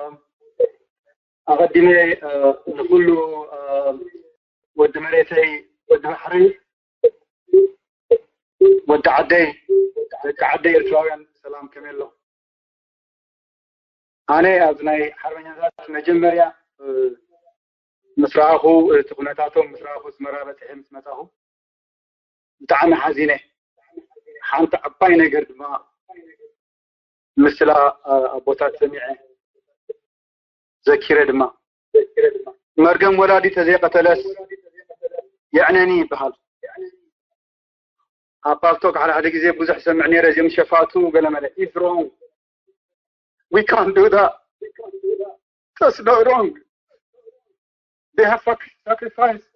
ኣቐዲመ፣ እ፣ ንኹሉ፣ እ፣ ወዲ መሬተይ፣ ወዲ ባሕሪ፣ ወዲ ዓደይ፣ ደቂ ዓደይ ኤርትራውያን ሰላም ከመይ ኣሎ? ኣነ ኣብዚ ናይ ሓርበኛታት መጀመርያ፣ እ፣ ምስ ረኣኹ፣ እቲ ኩነታቶም ምስ ረኣኹ፣ ኣስመራ በጺሐ ምስ መጻኹ ብጣዕሚ ሓዚነ። ሓንቲ ዓባይ ነገር ድማ ምስላ፣ እ፣ ኣቦታት ሰሚዐ ዘኪረ ድማ፣ መርገም ወላዲ ተዘይቀተለስ የዕነኒ ይበሃል። ኣብ ፓልቶክ ሓደ ሓደ ግዜ ብዙሕ ሰምዕ ነይረ፣ እዚኦም ሸፋቱ ገለመለ። It's wrong. We can't do that. That's not wrong. They have sac-, sacrificed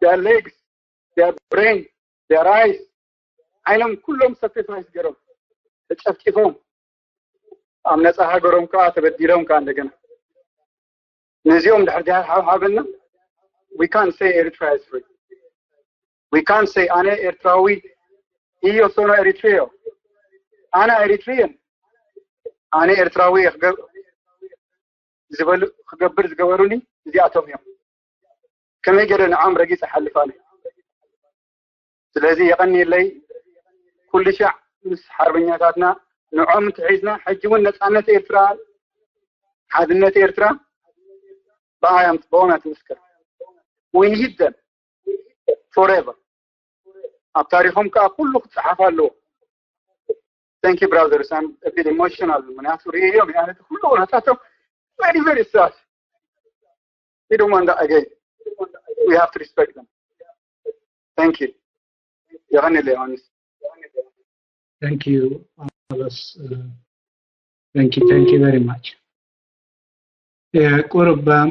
their legs, their brain, their eyes. ዓይኖም ኩሎም ሳክሪፋይስ ገይሮም፣ ተጨፍጭፎም፣ ኣብ ነጻ ሃገሮም ከኣ ተበዲሎም ከኣ እንደገና። ነዚኦም ድሕር ድሕር ሓብሓብና፣ we can't say Eritrea is free. We can't say ኣነ ኤርትራዊ፣ io sono Eritrea፣ ኣነ ኤሪትሪየን፣ ኣነ ኤርትራዊ እየ ክገብ-፣ ዝበሉ፣ ክገብር ዝገበሩኒ እዚኣቶም እዮም። ከመይ ገይረ ንዖም ረጊጸ ሓልፍ ኣነ? ስለዚ የቐንየለይ፣ ኩሉ ሻዕ ምስ ሓርበኛታትና ንዖም እንተሒዝና፣ ሕጂ እውን ነጻነት ኤርትራ፣ ሓድነት ኤርትራ ብኣያም ብኦም እያ ትምስከር። We need them forever. ኣብ ታሪኾም ከኣ ኩሉ ክጸሓፍ ኣለዎ። Thank you, brothers. I'm a bit emotional. ምክንያቱ ርእዮም፣ ያነ ኩሉ ኩነታቶም very, very sad. We don't want that again. we have to respect them. Thank you. የቐኔለ ዮሃንስ። Thank you, Carlos. Uh, thank you, thank you very much. ቁሩብ ኣብ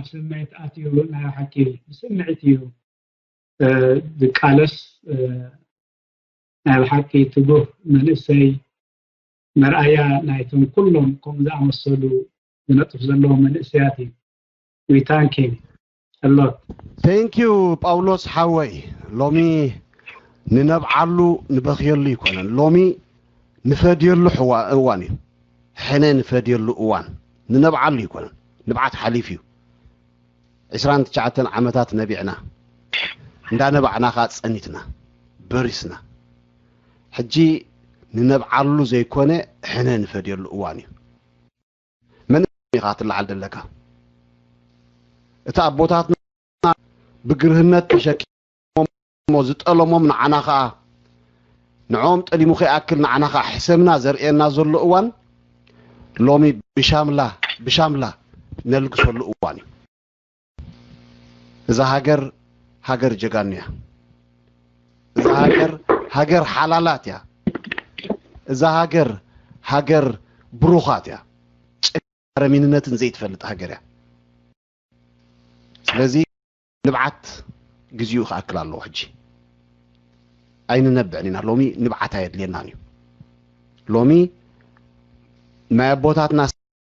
ስምዒት ኣትዩ፣ ናይ ሓቂ ብስምዒት እዩ ዝቃለስ። ናይ ብሓቂ ትጉህ መንእሰይ፣ መርኣያ ናይቶም ኩሎም ከም ዝኣመሰሉ ዝነጥፍ ዘለዉ መንእሰያት እዩ። We thank him a lot. Thank you ጳውሎስ ሓወይ። ሎሚ ንነብዓሉ ንበኽየሉ ይኮነን። ሎሚ ንፈድየሉ እዋን እዩ። ሕነ ንፈድየሉ እዋን፣ ንነብዓሉ ይኮነን። ንብዓት ሓሊፍ እዩ። ዕስራን ትሽዓተን ዓመታት ነቢዕና፣ እንዳነባዕና ከዓ ጸኒትና፣ በሪስና። ሕጂ ንነብዓሉ ዘይኮነ ሕነ ንፈድየሉ እዋን እዩ። መን ኢኻ ትለዓል ዘለካ? እቲ ኣቦታትና ብግርህነት ተሸኪሞ ዝጠለሞም ንዓና ከዓ ንዕኦም ጠሊሙ ከይኣክል ንዓና ከዓ ሕሰምና ዘርእየና ዘሎ እዋን ሎሚ ብሻምላ ብሻምላ ነልግሰሉ እዋን እዩ። እዛ ሃገር ሃገር ጀጋኑ እያ። እዛ ሃገር ሃገር ሓላላት እያ። እዛ ሃገር ሃገር ብሩኻት እያ። ጨካን ኣረሚንነትን ዘይትፈልጥ ሃገር እያ። ስለዚ ንብዓት ግዜኡ ክኣክል ኣለዎ። ሕጂ ኣይንነብዕን ኢና። ሎሚ ንብዓት ኣየድልየናን እዩ። ሎሚ ናይ ኣቦታትና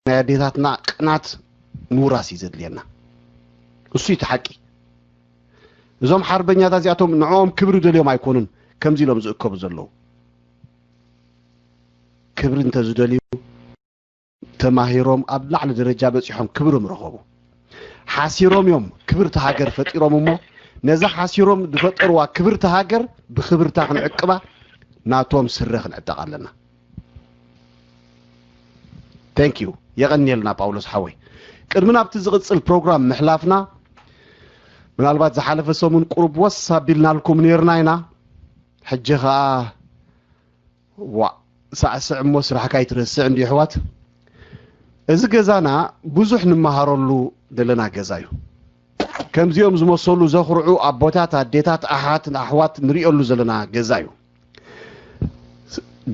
ናይ ኣዴታትና ቅናት ምውራስ እዩ ዘድልየና። እሱ እቲ ሓቂ። እዞም ሓርበኛታት እዚኣቶም ንዕኦም ክብሪ ደልዮም ኣይኮኑን ከምዚ ኢሎም ዝእከቡ ዘለዉ። ክብሪ እንተዝደልዩ ተማሂሮም ኣብ ላዕሊ ደረጃ በፂሖም ክብሮም ረኸቡ። ሓሲሮም እዮም ክብርቲ ሃገር ፈጢሮም እሞ ነዛ ሓሲሮም ዝፈጠርዋ ክብርቲ ሃገር ብክብርታ ክንዕቅባ ናቶም ስረ ክንዕጠቕ ኣለና። Thank you። የቐንየልና ጳውሎስ ሓወይ። ቅድሚ ናብቲ ዝቕፅል ፕሮግራም ምሕላፍና ምናልባት ዝሓለፈ ሰሙን ቁሩብ ወስ ኣቢልናልኩም ነይርና ኢና። ሕጂ ኸዓ ዋእ ሳዕስዕ እሞ ስራሕካ ኣይትረስዕ እንዲ ኣሕዋት። እዚ ገዛና ብዙሕ ንመሃረሉ ዘለና ገዛ እዩ። ከምዚኦም ዝመሰሉ ዘኹርዑ ኣቦታት ኣዴታት ኣሓት ኣሕዋት ንሪኦሉ ዘለና ገዛ እዩ።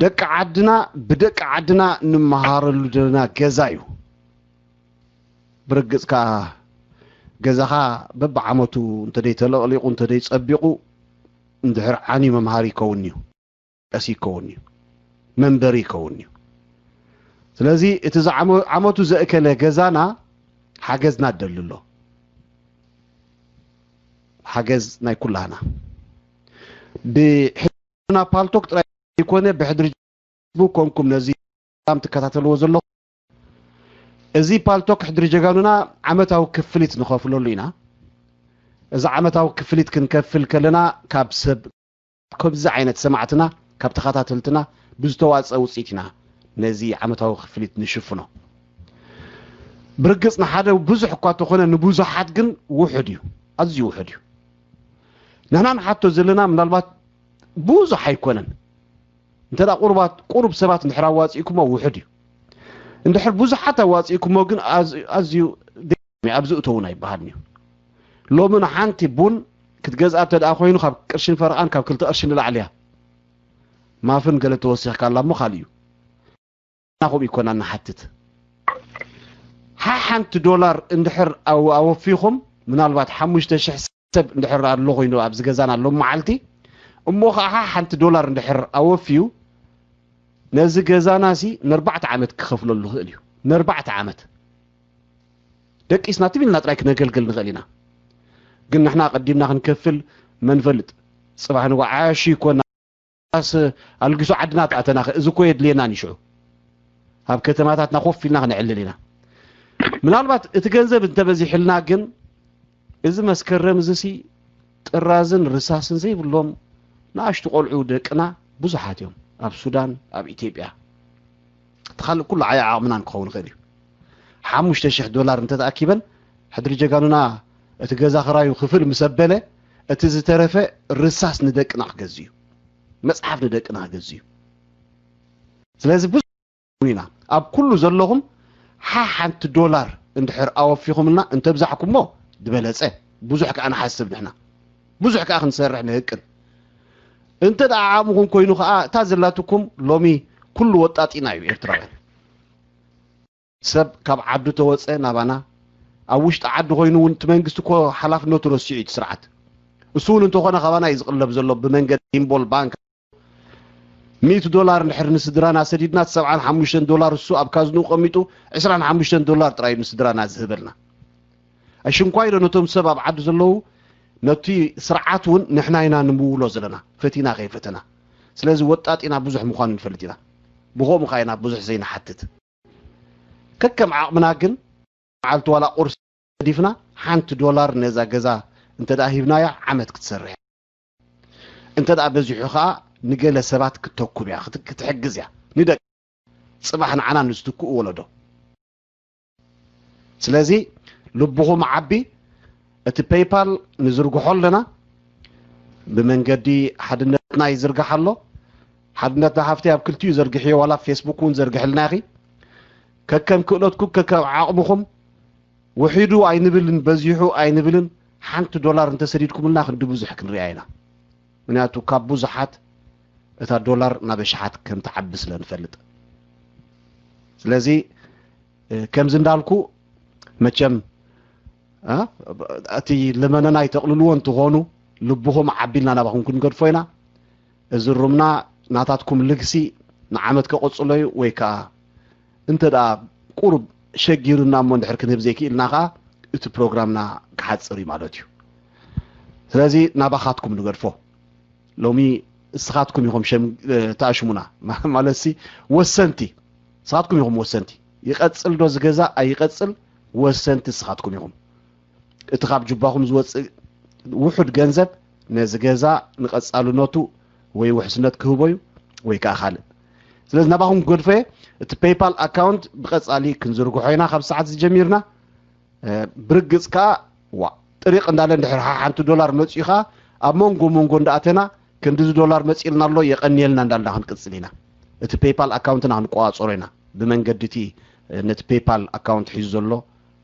ደቂ ዓድና ብደቂ ዓድና ንመሃረሉ ዘለና ገዛ እዩ። ብርግጽ ከኣ ገዛኻ በብዓመቱ እንተደይ ተለቕሊቑ እንተደይ ጸቢቑ እንድሕር ዓንዩ መምሃሪ ይከውን እዩ። ቀስ ይከውን እዩ። መንበሪ ይከውን እዩ። ስለዚ እቲ ዓመቱ ዘእከለ ገዛና ሓገዝና ደሊ ኣሎ። ሓገዝ ናይ ኩላህና ብሕና ፓልቶክ ጥራይ ይኮነ ብሕድሪ ቡ ኮንኩም ነዚ ፕሮግራም ትከታተልዎ ዘለኹ እዚ ፓልቶክ ሕድሪ ጀጋኑና ዓመታዊ ክፍሊት ንኸፍለሉ ኢና። እዚ ዓመታዊ ክፍሊት ክንከፍል ከለና ካብ ሰብ ከምዚ ዓይነት ሰማዕትና ካብ ተኸታተልትና ብዝተዋፀ ውፅኢት ኢና ነዚ ዓመታዊ ክፍሊት ንሽፍኖ። ብርግፅ ንሓደ ብዙሕ እኳ ተኾነ ንብዙሓት ግን ውሑድ እዩ፣ ኣዝዩ ውሑድ እዩ። ንሕና ንሓቶ ዘለና ምናልባት ብዙሕ ኣይኮነን። እንተ ቁሩባት ቁሩብ ሰባት እንድሕር ኣዋፂእኩሞ ውሑድ እዩ። እንድሕር ብዙሓት ኣዋፂእኩሞ ግን ኣዝዩ ኣብ ዝእተውን ኣይበሃልን እዩ። ሎሚ ንሓንቲ ቡን ክትገዝኣ እንተ ደኣ ኮይኑ ካብ ቅርሽን ፈረቓን ካብ ክልተ ቅርሺ ንላዕሊ እያ። ማፍን ገለ ተወሲኽካ ኣላ እሞ ካልእ እዩ። ናኹም ይኮና ንሓትት ሓሓንቲ ዶላር እንድሕር ኣወፊኹም ምናልባት ሓሙሽተ ሽሕ ሰብ እንድሕር ኣሎ ኮይኑ ኣብዚ ገዛና ኣሎ መዓልቲ እሞ ከዓ ሓንቲ ዶላር እንድሕር ኣወፍዩ ነዚ ገዛና ሲ ንኣርባዕተ ዓመት ክኸፍለሉ ይኽእል እዩ። ንኣርባዕተ ዓመት ደቂስና ትም ኢልና ጥራይ ክነገልግል ንኽእል ኢና። ግን ንሕና ቀዲምና ክንከፍል መንፈልጥ ጽባሕ ንዋ ዓያሹ ይኮና ስ ኣልግሱ ዓድና ተኣተና እዚ ኮ የድልየና ንሽዑ ኣብ ከተማታትና ኮፍ ኢልና ክነዕልል ኢና። ምናልባት እቲ ገንዘብ እንተበዚሕልና ግን እዚ መስከረም እዚ ሲ ጥራዝን ርሳስን ዘይብሎም ንኣሽቱ ቆልዑ ደቅና ብዙሓት እዮም ኣብ ሱዳን ኣብ ኢትዮጵያ እቲ ካልእ ኩሉ ዓያ ዓቕምና ንክኸውን ይኽእል እዩ። ሓሙሽተ ሽሕ ዶላር እንተተኣኪበን ሕድሪ ጀጋኑና እቲ ገዛ ክራዩ ክፍል ምስ ኣበለ እቲ ዝተረፈ ርሳስ ንደቅና ክገዝ እዩ፣ መፅሓፍ ንደቅና ክገዝ እዩ። ስለዚ ኢና ኣብ ኩሉ ዘለኹም ሓሓንቲ ዶላር እንድሕር ኣወፊኹምልና እንተብዛሕኩሞ ዝበለፀ ብዙሕ ከዓ ንሓስብ ንሕና፣ ብዙሕ ከዓ ክንሰርሕ ንህቅን። እንተ ደኣ ዓቕምኹም ኮይኑ ከዓ እታ ዘላትኩም ሎሚ ኩሉ ወጣጢና እዩ ኤርትራውያን። ሰብ ካብ ዓዱ ተወፀ ናባና፣ ኣብ ውሽጢ ዓዲ ኮይኑ እውን እቲ መንግስቲ እኮ ሓላፍነቱ ረሲዑ እዩ እቲ ስርዓት። እሱ እውን እንተኾነ ካባና እዩ ዝቕለብ ዘሎ ብመንገዲ ሲምቦል ባንክ ሚእቲ ዶላር እንድሕር ንስድራና ሰዲድና፣ እቲ ሰብዓን ሓሙሽተን ዶላር እሱ ኣብ ካዝንኡ ቀሚጡ፣ ዕስራን ሓሙሽተን ዶላር ጥራይ እዩ ንስድራና ዝህበልና። ኣሽንኳይ ዶ ነቶም ሰብ ኣብ ዓዲ ዘለዉ፣ ነቲ ስርዓት እውን ንሕና ኢና ንምውሎ ዘለና፣ ፈቲና ከይፈተና። ስለዚ ወጣጢና ብዙሕ ምዃኑ ንፈልጥ ኢና። ብኸምኡ ኸኣ ኢና ብዙሕ ዘይንሓትት። ከከም ዓቕምና ግን፣ መዓልቲ ዋላ ቁርሲ ገዲፍና፣ ሓንቲ ዶላር ነዛ ገዛ እንተ ደኣ ሂብናያ፣ ዓመት ክትሰርሕ። እንተ ደኣ በዚሑ ኸኣ፣ ንገለ ሰባት ክትተኩም እያ፣ ክት-፣ ክትሕግዝ እያ። ንደቂ ጽባሕ ንዓና ንዝትክኡ ወለዶ። ስለዚ ልብኹም ዓቢ፣ እቲ ፔይፓል ንዝርግሖ ኣለና፣ ብመንገዲ ሓድነትና ይዝርጋሕ ኣሎ። ሓድነትና ሃፍቲ ኣብ ክልቲኡ ዘርግሕዮ፣ ዋላ ኣብ ፌስቡክ እውን ዘርግሕልና ኢኺ። ከከም ክእለትኩም፣ ከከም ዓቕምኹም፣ ውሒዱ ኣይንብልን፣ በዚሑ ኣይንብልን፣ ሓንቲ ዶላር እንተሰዲድኩምልና ክንዲ ብዙሕ ክንሪኣ ኢና። ምክንያቱ ካብ ብዙሓት እታ ዶላር ናብ ኣሽሓት ከም ትዓቢ ስለ ንፈልጥ። ስለዚ፣ እ፣ ከምዚ እንዳልኩ መቸም፣ እ፣ እቲ ልመነና ኣይተቕልልዎ እንትኾኑ፣ ልብኹም ዓቢልና ናባኹም ክንገድፎ ኢና። እዚ ሩምና ናታትኩም ልግሲ ንዓመት ከቐጽሎ እዩ፣ ወይ ከኣ እንተ ደኣ ቁሩብ ሸጊሩና እሞ እንድሕር ክንህብ ዘይክኢልና ከኣ፣ እቲ ፕሮግራምና ክሓጽር እዩ ማለት እዩ። ስለዚ ናባኻትኩም ንገድፎ። ሎሚ እስኻትኩም ኢኹም ሸም-፣ እ፣ ተኣሽሙና። ማ-፣ ማለትሲ ወሰንቲ። እስኻትኩም ኢኹም ወሰንቲ። ይቐጽል ዶ ዝገዛ ኣይቐጽል፣ ወሰንቲ እስኻትኩም ኢኹም። እቲ ካብ ጁባኹም ዝወጽእ ውሑድ ገንዘብ ነዚ ገዛ ንቐጻልነቱ ወይ ውሕስነት ክህቦ እዩ ወይ ከኣ ካልእ። ስለዚ ናባኹም ክገድፎ እየ። እቲ ፔይፓል ኣካውንት ብቐጻሊ ክንዝርግሖ ኢና ካብ ሰዓት ዝጀሚርና። እ፣ ብርግጽ ከኣ፣ ዋ፣ ጥሪቕ እንዳለ እንድሕር ሓ-፣ ሓንቲ ዶላር መጺኡ ከኣ፣ ኣብ መንጎ መንጎ እንዳኣተና፣ ክንድዚ ዶላር መጺእልና ኣሎ፣ የቐንየልና እንዳልና ክንቅጽል ኢና። እቲ ፔይፓል ኣካውንትና ክንቆጻጸሮ ኢና፣ ብመንገዲ እቲ፣ እ፣ ነቲ ፔይፓል ኣካውንት ሒዙ ዘሎ፣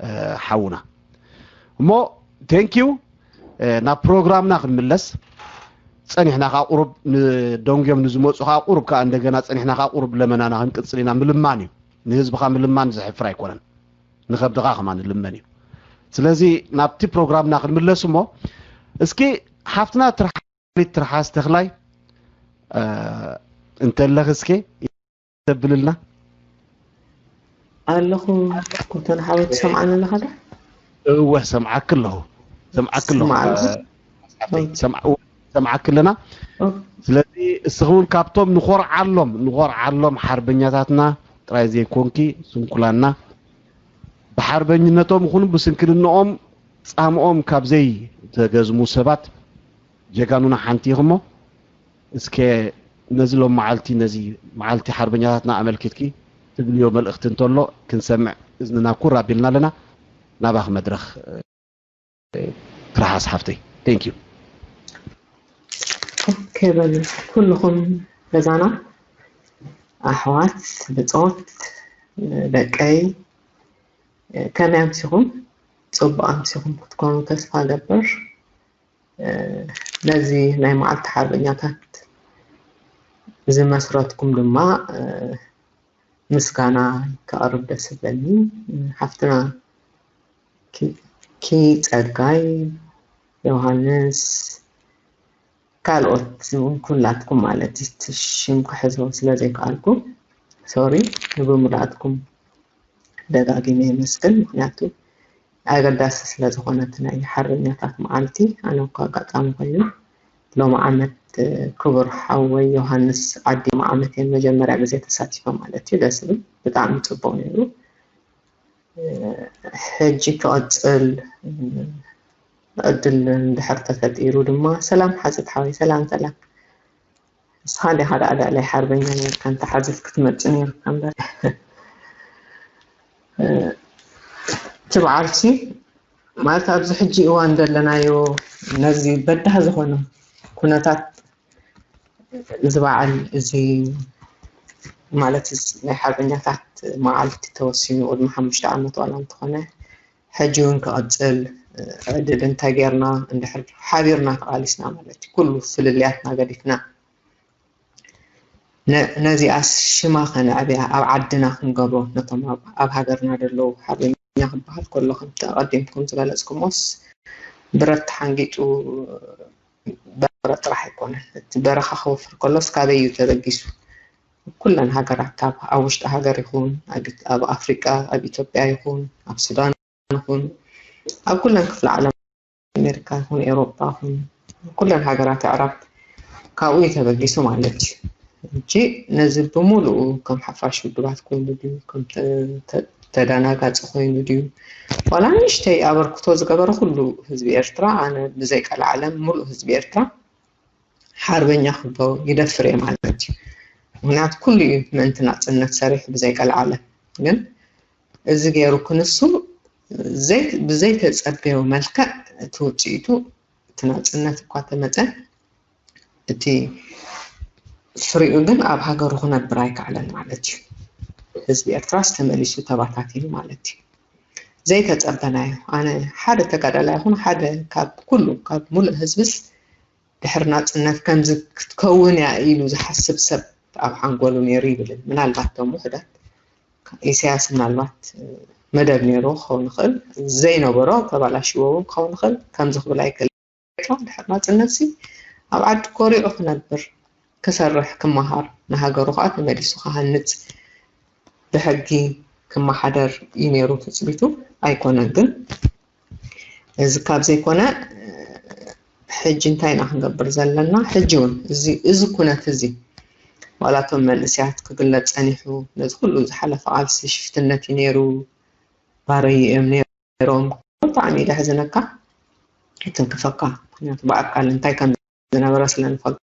እ፣ ሓውና። እሞ፣ ቴንክ ዩ፣ እ፣ ናብ ፕሮግራምና ክንምለስ፣ ጸኒሕና ከኣ ቁሩብ ንደንጉዮም ንዝመጹ ከኣ ቁሩብ ከኣ እንደገና ጸኒሕና ከኣ ቁሩብ ለመናና ክንቅጽል ኢና። ምልማን እዩ። ንህዝብኻ ምልማን ዘሕፍር ኣይኮነን። ንኸብድኻ ከማን ንልመን እዩ። ስለዚ ናብቲ ፕሮግራምና ክንምለስ እሞ፣ እስኪ ሓፍትና ትርሓ-፣ ትርሓስ ተኽላይ፣ እ፣ እንተለኺ እስኪ ተብልልና። ኣለኹ። ኮተን ሓወይ ትሰምዓኒ ኣለኻ ዶ? እወ፣ ሰምዓኪ ኣለኹ። ሰምዓኪ ኣለኹ። ስማዕ ኣለኹ። እ፣ ሓፍተይ፣ ኦኬ። ሰምዓ-፣ እወ፣ ሰምዓኪ ኣለና። ኦኬ። ስለዚ እስኺ እውን ካብቶም ንኾርዓሎም፣ ንኾርዓሎም ሓርበኛታትና ጥራይ ዘይኮንኪ፣ ስንኩላንና ብሓርበኝነቶም ይኹን ብስንክልንኦም ጻምኦም ካብ ዘይተገዝሙ ሰባት ጀጋኑና ሓንቲ ኢኺ እሞ፣ እስከ ነዚ ሎም መዓልቲ፣ ነዚ መዓልቲ ሓርበኛታትና ኣመልኪትኪ ትብልዮ መልእኽቲ እንተሎ ክንሰምዕ እዝንና ኩር ኣቢልና ኣለና። ናባኺ መድረኽ፣ እ፣ ትርሓስ ሓፍተይ። Thank you። ኦኬ በሉ ኩልኹም ገዛና፣ ኣሕዋት፣ ብጾት፣ ደቀይ፣ ከመይ ኣምሲኹም? ጽቡቕ ኣምሲኹም ክትኮኑ ተስፋ እገብር። ነዚ ናይ መዓልቲ ሓርበኛታት ዝመስረትኩም ድማ ምስጋና ከቕርብ ደስ ዝብለኒ። ሓፍትና ኪ-፣ ኪ ጸጋይ፣ ዮሃንስ፣ ካልኦት እውን ኩላትኩም ማለት እዩ። እቲ ሽም ክሕዞ ስለ ዘይከኣልኩ ሶሪ፣ ንብምሉኣትኩም ደጋጊመ የመስግን። ምኽንያቱ ኣገዳሲ ስለ ዝኾነ እቲ ናይ ሓርበኛታት መዓልቲ። ኣነ እኳ ኣጋጣሚ ኮይኑ ሎሚ ዓመት ክቡር ሓወይ ዮሃንስ ዓዲ ሎሚ ዓመት እየ መጀመርያ ግዜ ተሳቲፈ ማለት እዩ። ደስ ዝብል፣ ብጣዕሚ ጽቡቕ ነይሩ። ሕጂ ክቕጽል ዕድል እንድሕር ተፈጢሩ ድማ፣ ሰላም ሓጽት ሓወይ፣ ሰላም ሰላም። ንስኻ ዲኻ ደኣ ልዕለይ ሓርበኛ ነይርካ፣ እንተ ሓዚፍ ክትመጽእ ነይሩካ እምበር። እቲ በዓልሲ ማለት ኣብዚ ሕጂ እዋን ዘለናዮ ነዚ በዳህ ዝኾነ ኩነታት እዚ በዓል እዚ ማለት እዚ ናይ ሓርበኛታት መዓልቲ ተወሲኑ ቅድሚ ሓሙሽተ ዓመት ዋላ እንተኾነ፣ ሕጂ እውን ክቕጽል፣ ዕድል እንታይ ጌርና፣ እንድሕር ሓቢርና ተቓሊስና ማለት እዩ፣ ኩሉ ፍልልያትና ገዲፍና፣ ነዚኣ ሽማ ከነዕብያ፣ ኣብ ዓድና ክንገብሮ፣ ነቶም ኣብ ሃገርና ዘለዉ ሓርበኛ ክበሃል ከሎ፣ ከምቲ ኣቐዲምኩም ዝገለጽኩሞስ፣ ብረት ተሓንጊጡ በረበረ ጥራሕ ኣይኮነን። እቲ በረኻ ክወፍር ከሎስ ካበይ እዩ ተበጊሱ? ኩለን ሃገራት፣ ኣብ ውሽጢ ሃገር ይኹን፣ ኣብ ኣፍሪቃ፣ ኣብ ኢትዮጵያ ይኹን፣ ኣብ ሱዳን ይኹን፣ ኣብ ኩለን ክፍለ ዓለም፣ ኣሜሪካ ይኹን፣ ኤውሮጳ ይኹን፣ ኩለን ሃገራት ኣዕራብ ካብኡ እዩ ተበጊሱ ማለት እዩ። ሕጂ ነዚ ብምሉኡ ከም ሓፋሽ ውድባት ኮይኑ ድዩ፣ ከም ተዳናጋፂ ኮይኑ ድዩ፣ ዋላ ንእሽተይ ኣበርክቶ ዝገበረ ኩሉ ህዝቢ ኤርትራ፣ ኣነ ብዘይቀልዓለም ሙሉእ ህዝቢ ኤርትራ ሓርበኛ ክብሎ ይደፍር እየ ማለት እዩ። ምክንያቱ ኩሉ እዩ ምእንቲ ናፅነት ሰሪሑ ብዘይቀልዓለም። ግን እዚ ገይሩ ክንሱ ብዘይተፀበዮ መልክዕ እቲ ውፅኢቱ እቲ ናፅነት እኳ ተመፀ፣ እቲ ፍሪኡ ግን ኣብ ሃገሩ ክነብር ኣይከኣለን ማለት እዩ። ህዝቢ ኤርትራስ ተመሊሱ ተባታቲኑ ማለት እዩ። ዘይተፀበናዮ፣ ኣነ ሓደ ተጋዳላይ ይኹን ሓደ ካብ ኩሉ ካብ ሙሉእ ህዝብስ ድሕሪ ናፅነት ከምዚ ክትከውን እያ ኢሉ ዝሓስብ ሰብ ኣብ ሓንጎሉ ነይሩ ይብልን። ምናልባት ቶም ውሕዳት ኢሳያስ ምናልባት መደብ ነይሩ ክኸውን ይኽእል፣ ዘይነበሮ ተባላሽዎ እውን ክኸውን ይኽእል። ከምዚ ክብል ኣይክእል። ድሕሪ ናፅነት ሲ ኣብ ዓዲ ኮሪዑ ክነብር፣ ክሰርሕ፣ ክመሃር፣ ንሃገሩ ከዓ ተመሊሱ ክሃንፅ፣ ብሕጊ ክመሓደር እዩ ነይሩ ትፅቢቱ። ኣይኮነን ግን እዚ ካብ ዘይኮነ ሕጂ እንታይ ኢና ክንገብር ዘለና? ሕጂ እውን እዚ ኩነት እዚ ዋላ እቶም መንእሰያት ክግለፅ ፀኒሑ፣ ነዚ ኩሉ ዝሓለፈ ቃልሲ ሽፍትነት እዩ ነይሩ፣ ባረዩ እዮም ነይሮም። ብጣዕሚ እዩ ዘሕዝነካ፣ ይትንክፈካ። ምክንያቱ ብኣካል እንታይ ከም ዝነበረ ስለንፈልጦ።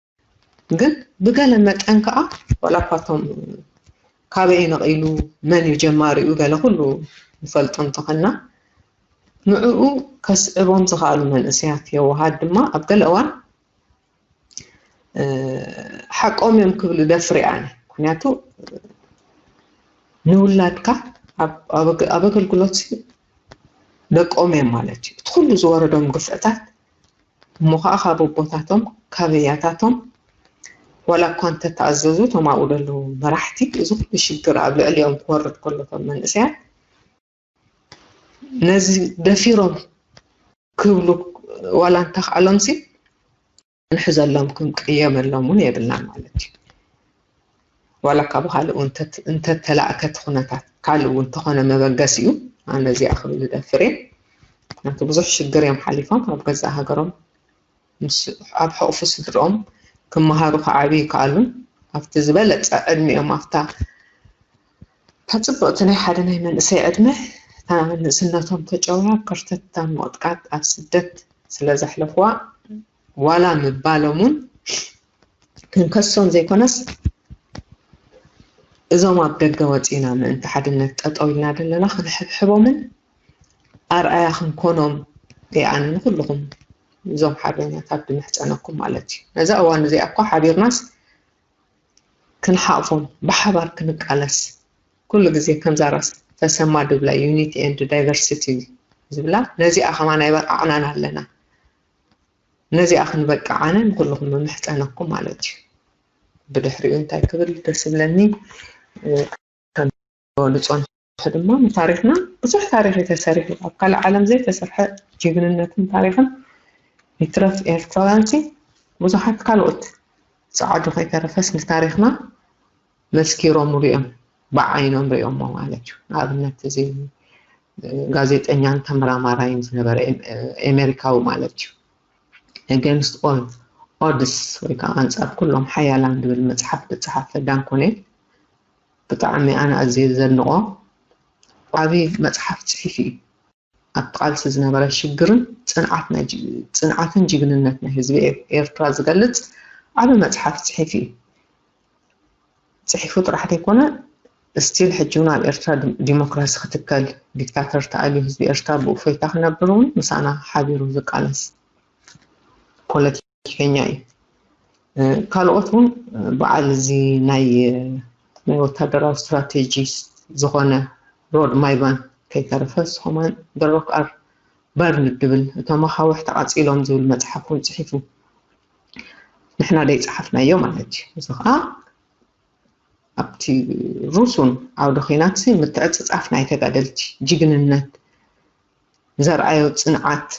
ግን ብገለ መጠን ከዓ ዋላ እኳ እቶም ካበይ ነቒሉ፣ መን እዩ ጀማሪኡ፣ ገለ ኩሉ ንፈልጦ እንተኾንና፣ ንዕኡ ከስዕቦም ዝኽኣሉ መንእሰያት የዋሃት ድማ ኣብ ገለ እዋን ሓቆም እዮም ክብሉ ደፍር እየ ኣነ። ምክንያቱ ንውላድካ ኣብ ኣገልግሎት ደቆም እዮም ማለት እዩ። እቲ ኩሉ ዝወረዶም ግፍዕታት እሞ ከዓ ካብ ኣቦታቶም ካብ ያታቶም ዋላ እኳ እንተተኣዘዙ እቶም ኣብኡ ዘለዉ መራሕቲ እዚ ኩሉ ሽግር ኣብ ልዕሊኦም ክወርድ ከሎ እቶም መንእሰያት ነዚ ደፊሮም ክብሉ ዋላ እንተኽኣሎም ሲ ክንሕዘሎም ክንቅየመሎም እውን የብልናን ማለት እዩ። ዋላ ካብ ካልእ እውን እንተተላእከ እቲ ኩነታት ካልእ እውን እንተኾነ መበገሲኡ ኣነ እዚኣ ክብል ዝደፍር እየ። ምክንያቱ ብዙሕ ሽግር እዮም ሓሊፎም ኣብ ገዛእ ሃገሮም ኣብ ሕቑፊ ስድርኦም ክመሃሩ ክዓብዩ ይከኣሉን ኣብቲ ዝበለፀ ዕድሚኦም ኣብታ እታ ፅብቕቲ ናይ ሓደ ናይ መንእሰይ ዕድመ እታ ንእስነቶም ተጨውያ ከርተት እታ ምቕጥቃጥ ኣብ ስደት ስለ ዘሕለፍዋ ዋላ ምባሎም እውን ክንከሶም ዘይኮነስ እዞም ኣብ ደገ ወፂና ምእንቲ ሓድነት ጠጠው ኢልና ዘለና ክንሕብሕቦምን ኣርኣያ ክንኮኖም እየ ኣነ ንኩልኹም እዞም ሓርበኛታት ብምሕፀነኩም ማለት እዩ። ነዛ እዋን እዚኣ እኳ ሓቢርናስ ክንሓቕፎም ብሓባር ክንቃለስ ኩሉ ግዜ ከምዛ ራስ ተሰማ ድብላ unity and diversity ዝብላ ነዚኣ ከማን ኣይበቃዕናን ኣለና። ነዚኣ ክንበቅዕ ኣነ ንኩልኹም ምምሕፀነኩም ማለት እዩ። ብድሕሪኡ እንታይ ክብል ደስ ይብለኒ ከምዝበሉ ፀንሑ ድማ ንታሪክና ብዙሕ ታሪክ እዩ ተሰሪሑ። ኣብ ካልእ ዓለም ዘይተሰርሐ ጅግንነትን ታሪክን ይትረፍ ኤርትራውያን ሲ ብዙሓት ካልኦት ፃዓዱ ከይተረፈስ ንታሪክና መስኪሮምሉ እዮም፣ ብዓይኖም ሪኦሞ ማለት እዩ። ንኣብነት እዚ ጋዜጠኛን ተመራማራይን ዝነበረ ኤሜሪካዊ ማለት እዩ። Against All Odds ወይ ከዓ ኣንፃር ኩሎም ሓያላን ዝብል መፅሓፍ ዝፀሓፈ ዳን ኮኔል ብጣዕሚ ኣነ ኣዝየ ዘድንቆ ዓብዪ መፅሓፍ ፅሒፉ እዩ። ኣብቲ ቃልሲ ዝነበረ ሽግርን ፅንዓትን ጅግንነት ናይ ህዝቢ ኤርትራ ዝገልፅ ዓብዪ መፅሓፍ ፅሒፉ እዩ። ፅሒፉ ጥራሕ ዘይኮነ still ሕጂ እውን ኣብ ኤርትራ ዲሞክራሲ ክትከል ዲክታተር ተኣልዩ ህዝቢ ኤርትራ ብእፎይታ ክነብር እውን ምሳና ሓቢሩ ዝቃለስ ፖለቲከኛ እዩ። ካልኦት እውን በዓል እዚ ናይ ናይ ወታደራዊ ስትራቴጂ ዝኾነ ሮድ ማይባን ከይተረፈ ስኮማን the rock are በርንድ ዝብል፣ እቶም ኣኻውሕ ተቓጺሎም ዝብል መጽሓፍ እውን ጽሒፉ። ንሕና ደይጸሓፍናዮ ማለት እዩ። እዚ ኸኣ ኣብቲ ሩሱን ዓውደ ኹናት ምትዕጽጻፍ ናይ ተጋደልቲ ጅግንነት ዘርኣዮ ጽንዓት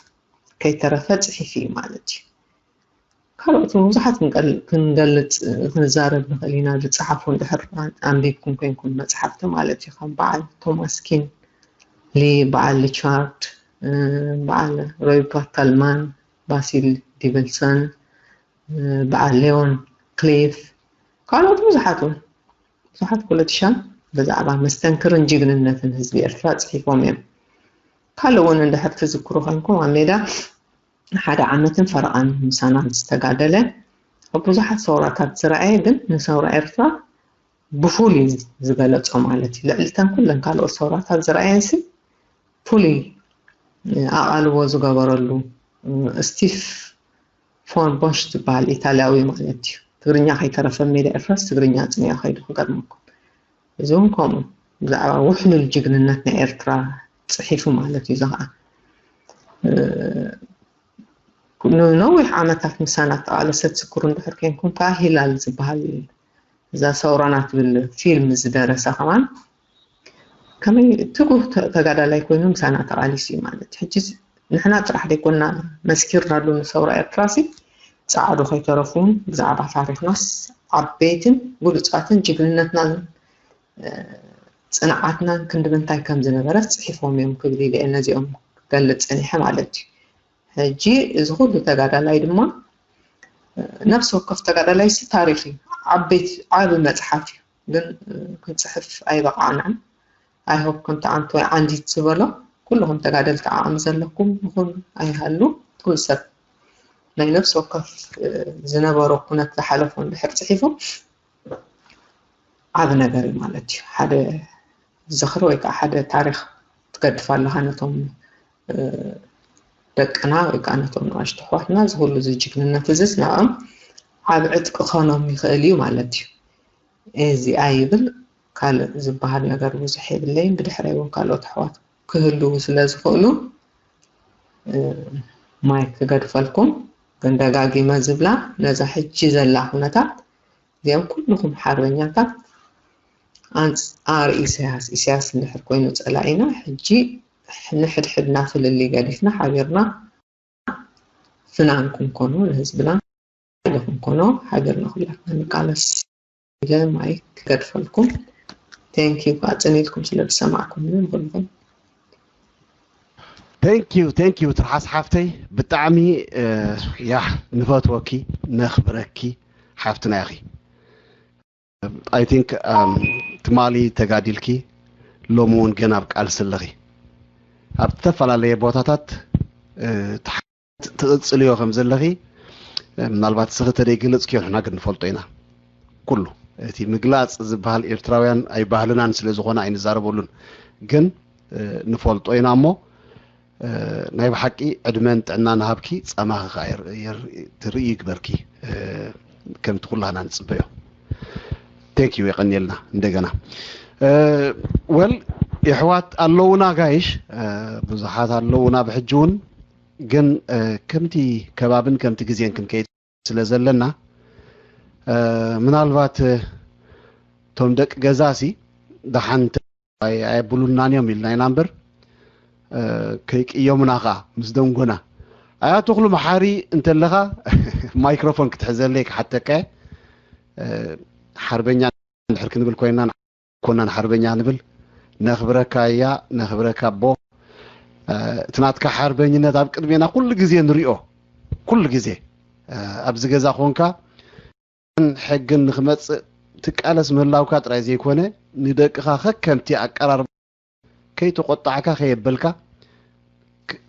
ከይተረፈ ጽሒፉ እዩ ማለት እዩ። ካልኦት እውን ብዙሓት ክንገልጽ ክንዛረብ ንኽእል ኢና። ዝጸሓፉ እንድሕር ኣንቢብኩም ኮይንኩም መጽሓፍቲ ማለት እዩ። ከም በዓል ቶማስ ኪን ሊ፣ በዓል ሪቻርድ፣ በዓል ሮበርት ፓተልማን፣ ባሲል ዲቨልሰን፣ በዓል ሌዮን ክሊፍ፣ ካልኦት ብዙሓት እውን ብዙሓት ፖለቲሻን ብዛዕባ መስተንክርን ጅግንነትን ህዝቢ ኤርትራ ጽሒፎም እዮም። ካልእ እውን እንድሕር ትዝክሩ ኮይንኩም ኣብ ሜዳ ሓደ ዓመትን ፈረቓን ምሳና ዝተጋደለ ኣብ ብዙሓት ሰውራታት ዝረኣየ ግን ንሰውራ ኤርትራ ብፉሉይ ዝገለጾ ማለት እዩ። ልዕሊ እተን ኩለን ካልኦት ሰውራታት ዝረኣየንሲ ፍሉይ ኣቓልቦ ዝገበረሉ ስቲፍ ፎን ቦሽ ዝበሃል ኢታልያዊ ማለት እዩ። ትግርኛ ከይተረፈ ሜዳ ኤርትራስ ትግርኛ ጽኒዑ ከይዱ ክገርመኩም። እዚ እውን ከምኡ ብዛዕባ ውሕሉል ጅግንነት ናይ ኤርትራ ጽሒፉ ማለት እዩ። እዚ ኸዓ ንነዊሕ ዓመታት ምሳና ተቓለሰ ትዝክሩ እንድሕር ኮይንኩም ከዓ ሂላል ዝበሃል እዛ ሰውራና ትብል ፊልም ዝደረሰ ከማን ከመይ ትጉህ ተጋዳላይ ኮይኑ ምሳና ተቓሊሱ እዩ ማለት እዩ። ሕጂ ንሕና ጥራሕ ዘይኮና መስኪርናሉ ንሰውራ ኤርትራ ሲ ጸዓዱ ከይተረፉን ብዛዕባ ታሪኽናስ ዓበይትን ብሉጻትን ጅግንነትናን ጽንዓትናን ክንዲ ምንታይ ከም ዝነበረ ጽሒፎም እዮም ክብል ኢለ እየ ነዚኦም ክገልጽ ጸኒሐ ማለት እዩ። ሕጂ እዚ ኩሉ ተጋዳላይ ድማ ነፍሲ ወከፍ ተጋዳላይ ሲ ታሪኽ እዩ። ዓበይቲ ዓቢ መጽሓፍ እዩ። ግን ክንጽሕፍ ኣይበቃዕናን። I hope ከምቲ ኣንቶይ ዓንዲት ዝበሎ ኩልኹም ተጋደልቲ ዓቕሚ ዘለኩም ይኹን ኣይሃሉ ኩሉ ሰብ ናይ ነፍሲ ወከፍ ዝነበሮ ኩነት ዝሓለፎ እንድሕር ጽሒፉ ዓቢ ነገር እዩ ማለት እዩ። ሓደ ዝኽሪ ወይ ከዓ ሓደ ታሪኽ ትገድፍ ኣለኻ ነቶም ደቅና ወይ ከዓ ነቶም ንኣሽቱ ኣሕዋትና። እዚ ኩሉ እዚ ጅግንነት እዚስ ንዕኦም ዓቢ ዕጥቂ ክኾኖም ይኽእል እዩ ማለት እዩ። እዚኣ ይብል ካልእ ዝበሃል ነገር ብዙሕ የብለይን። ብድሕረይ እውን ካልኦት ኣሕዋት ክህልዉ ስለ ዝኽእሉ ማይክ ክገድፈልኩም። ግን ደጋጊመ ዝብላ ነዛ ሕጂ ዘላ ኩነታት እዚኦም ኩልኹም ሓርበኛታት ኣንጻር ኢሳያስ፣ ኢሳያስ እንድሕር ኮይኑ ጸላኢና፣ ሕጂ ንሕድሕድና ፍልልይ ገዲፍና ሓቢርና ፍናን ክንኮኖ ንህዝብና ሓይሊ ክንኮኖ ሓቢርና ኩላትና ንቃለስ ኢለ ማይክ ክገድፈልኩም። Thank you ኣጽኒልኩም ስለ ዝሰማዕኩምኒ ንኹልኹም። Thank you, thank you ትርሓስ ሓፍተይ፣ ብጣዕሚ ያ ንፈትወኪ ነኽብረኪ ሓፍትና ኢኺ። I think ትማሊ ተጋዲልኪ ሎሚ እውን ገና ኣብ ቃልሲ ኣለኺ። ኣብ ዝተፈላለየ ቦታታት ትቕጽልዮ ከም ዘለኺ ምናልባት ስኺ ተደይገለጽክዮ ንሕና ግን ንፈልጦ ኢና። ኩሉ እቲ ምግላጽ ዝበሃል ኤርትራውያን ኣይባህልናን ስለ ዝኾነ ኣይንዛረበሉን። ግን ንፈልጦ ኢና እሞ ናይ ብሓቂ ዕድመን ጥዕናን ሃብኪ ጻማኺ ከኣ ትርኢ ይግበርኪ ከምቲ ኩላህና ንጽበዮ። Thank you የቐንየልና እንደገና። Well የሕዋት ኣለውና ጋይሽ ብዙሓት ኣለውና ብሕጂ እውን ግን ከምቲ ከባብን ከምቲ ግዜን ክንከይድ ስለ ዘለና ምናልባት እቶም ደቂ ገዛሲ ደሓን ኣየብሉናን እዮም ኢልና ኢና እምበር ከይቅየሙናኻ ምስ ደንጎና ኣያ ተኽሉ መሓሪ እንተለኻ ማይክሮፎን ክትሕዘለይ ክሓተካ ሓርበኛ እንድሕር ክንብል ኮይና ኮናን ሓርበኛ ንብል ነኽብረካ እያ ነኽብረካ ኣቦ እቲ ናትካ ሓርበኝነት ኣብ ቅድሜና ኩሉ ግዜ ንሪኦ ኩሉ ግዜ ኣብዚ ገዛ ኮንካ ሕግን ንክመፅእ ትቃለስ ምህላውካ ጥራይ ዘይኮነ ንደቅኻ ከከምቲ ኣቀራርባ ከይተቆጣዕካ ከየበልካ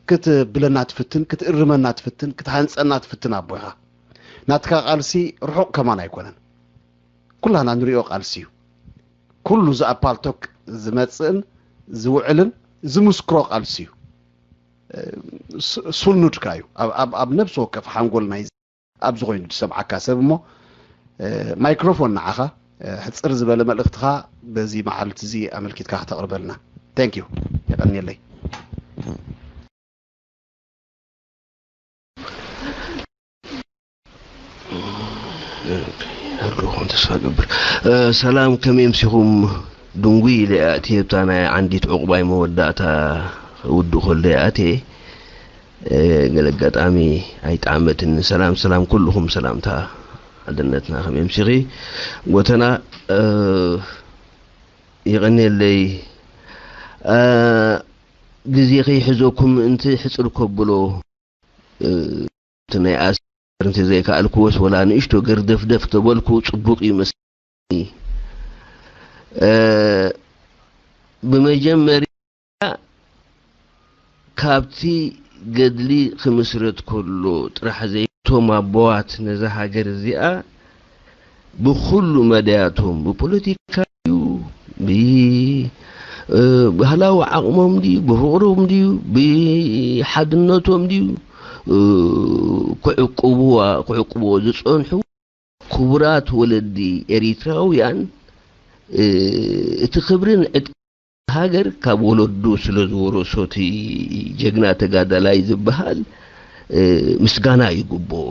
ክትብለና ትፍትን ክትእርመና ትፍትን ክትሃንፀና ትፍትን ኣቦ ኢኻ ናትካ ቃልሲ ርሑቕ ከማን ኣይኮነን ኩላና ንሪኦ ቃልሲ እዩ ኩሉ እዚ ኣብ ፓልቶክ ዝመፅእን ዝውዕልን ዝምስክሮ ቃልሲ እዩ ስኑድካ እዩ ኣብ ነብሲ ወከፍ ሓንጎል ናይ ኣብዚ ኮይኑ ዝሰምዓካ ሰብ እሞ ማይክሮፎን ንዓኻ ሕፅር ዝበለ መልእኽትኻ በዚ መዓልቲ እዚ ኣመልኪትካ ክተቕርበልና thank you የቐንየለይ ኣለኹም ተስፋ ገብር። እ፣ ሰላም፣ ከመይ ኣምሲኹም? ድንጉይ ኢለ እየ ኣትየ፣ ኣብታ ናይ ዓንዲት ዕቑባይ መወዳእታ ውድእ ከሎ እየ ኣትየ። እ፣ ገለ ኣጋጣሚ ኣይጠዓመትን። ሰላም፣ ሰላም ኩልኹም፣ ሰላምታ ዓድነትና፣ ከመይ ኣምሲኺ? ጎተና፣ እ፣ የቐንየለይ። እ፣ ግዜ ከይሕዘኩም ምእንቲ ሕጽር ከብሎ፣ እ፣ እቲ ናይ ኣስር እንተ ዘይከኣልክዎስ ወላ ንእሽቶ ገርደፍደፍ ተበልኩ ጽቡቕ እዩ መስለኒ። እ፣ ብመጀመርያ ካብቲ ገድሊ ክምስረት ከሎ ጥራሕ ዘይቶም ኣቦዋት ነዛ ሃገር እዚኣ ብኹሉ መዳያቶም፣ ብፖለቲካ ድዩ፣ ብ-፣ እ፣ ባህላዊ ዓቕሞም ድዩ፣ ብፍቕሮም ድዩ፣ ብሓድነቶም ድዩ፣ እ፣ ክዕቅብዋ-፣ ክዕቅብዎ ዝጸንሑ ክቡራት ወለዲ ኤሪትራውያን፣ እ፣ እቲ ክብርን ዕጥቂ ሃገር ካብ ወለዱ ስለ ዝወረሶ እቲ ጀግና ተጋዳላይ ዝበሃል፣ እ፣ ምስጋና ይግብኦ።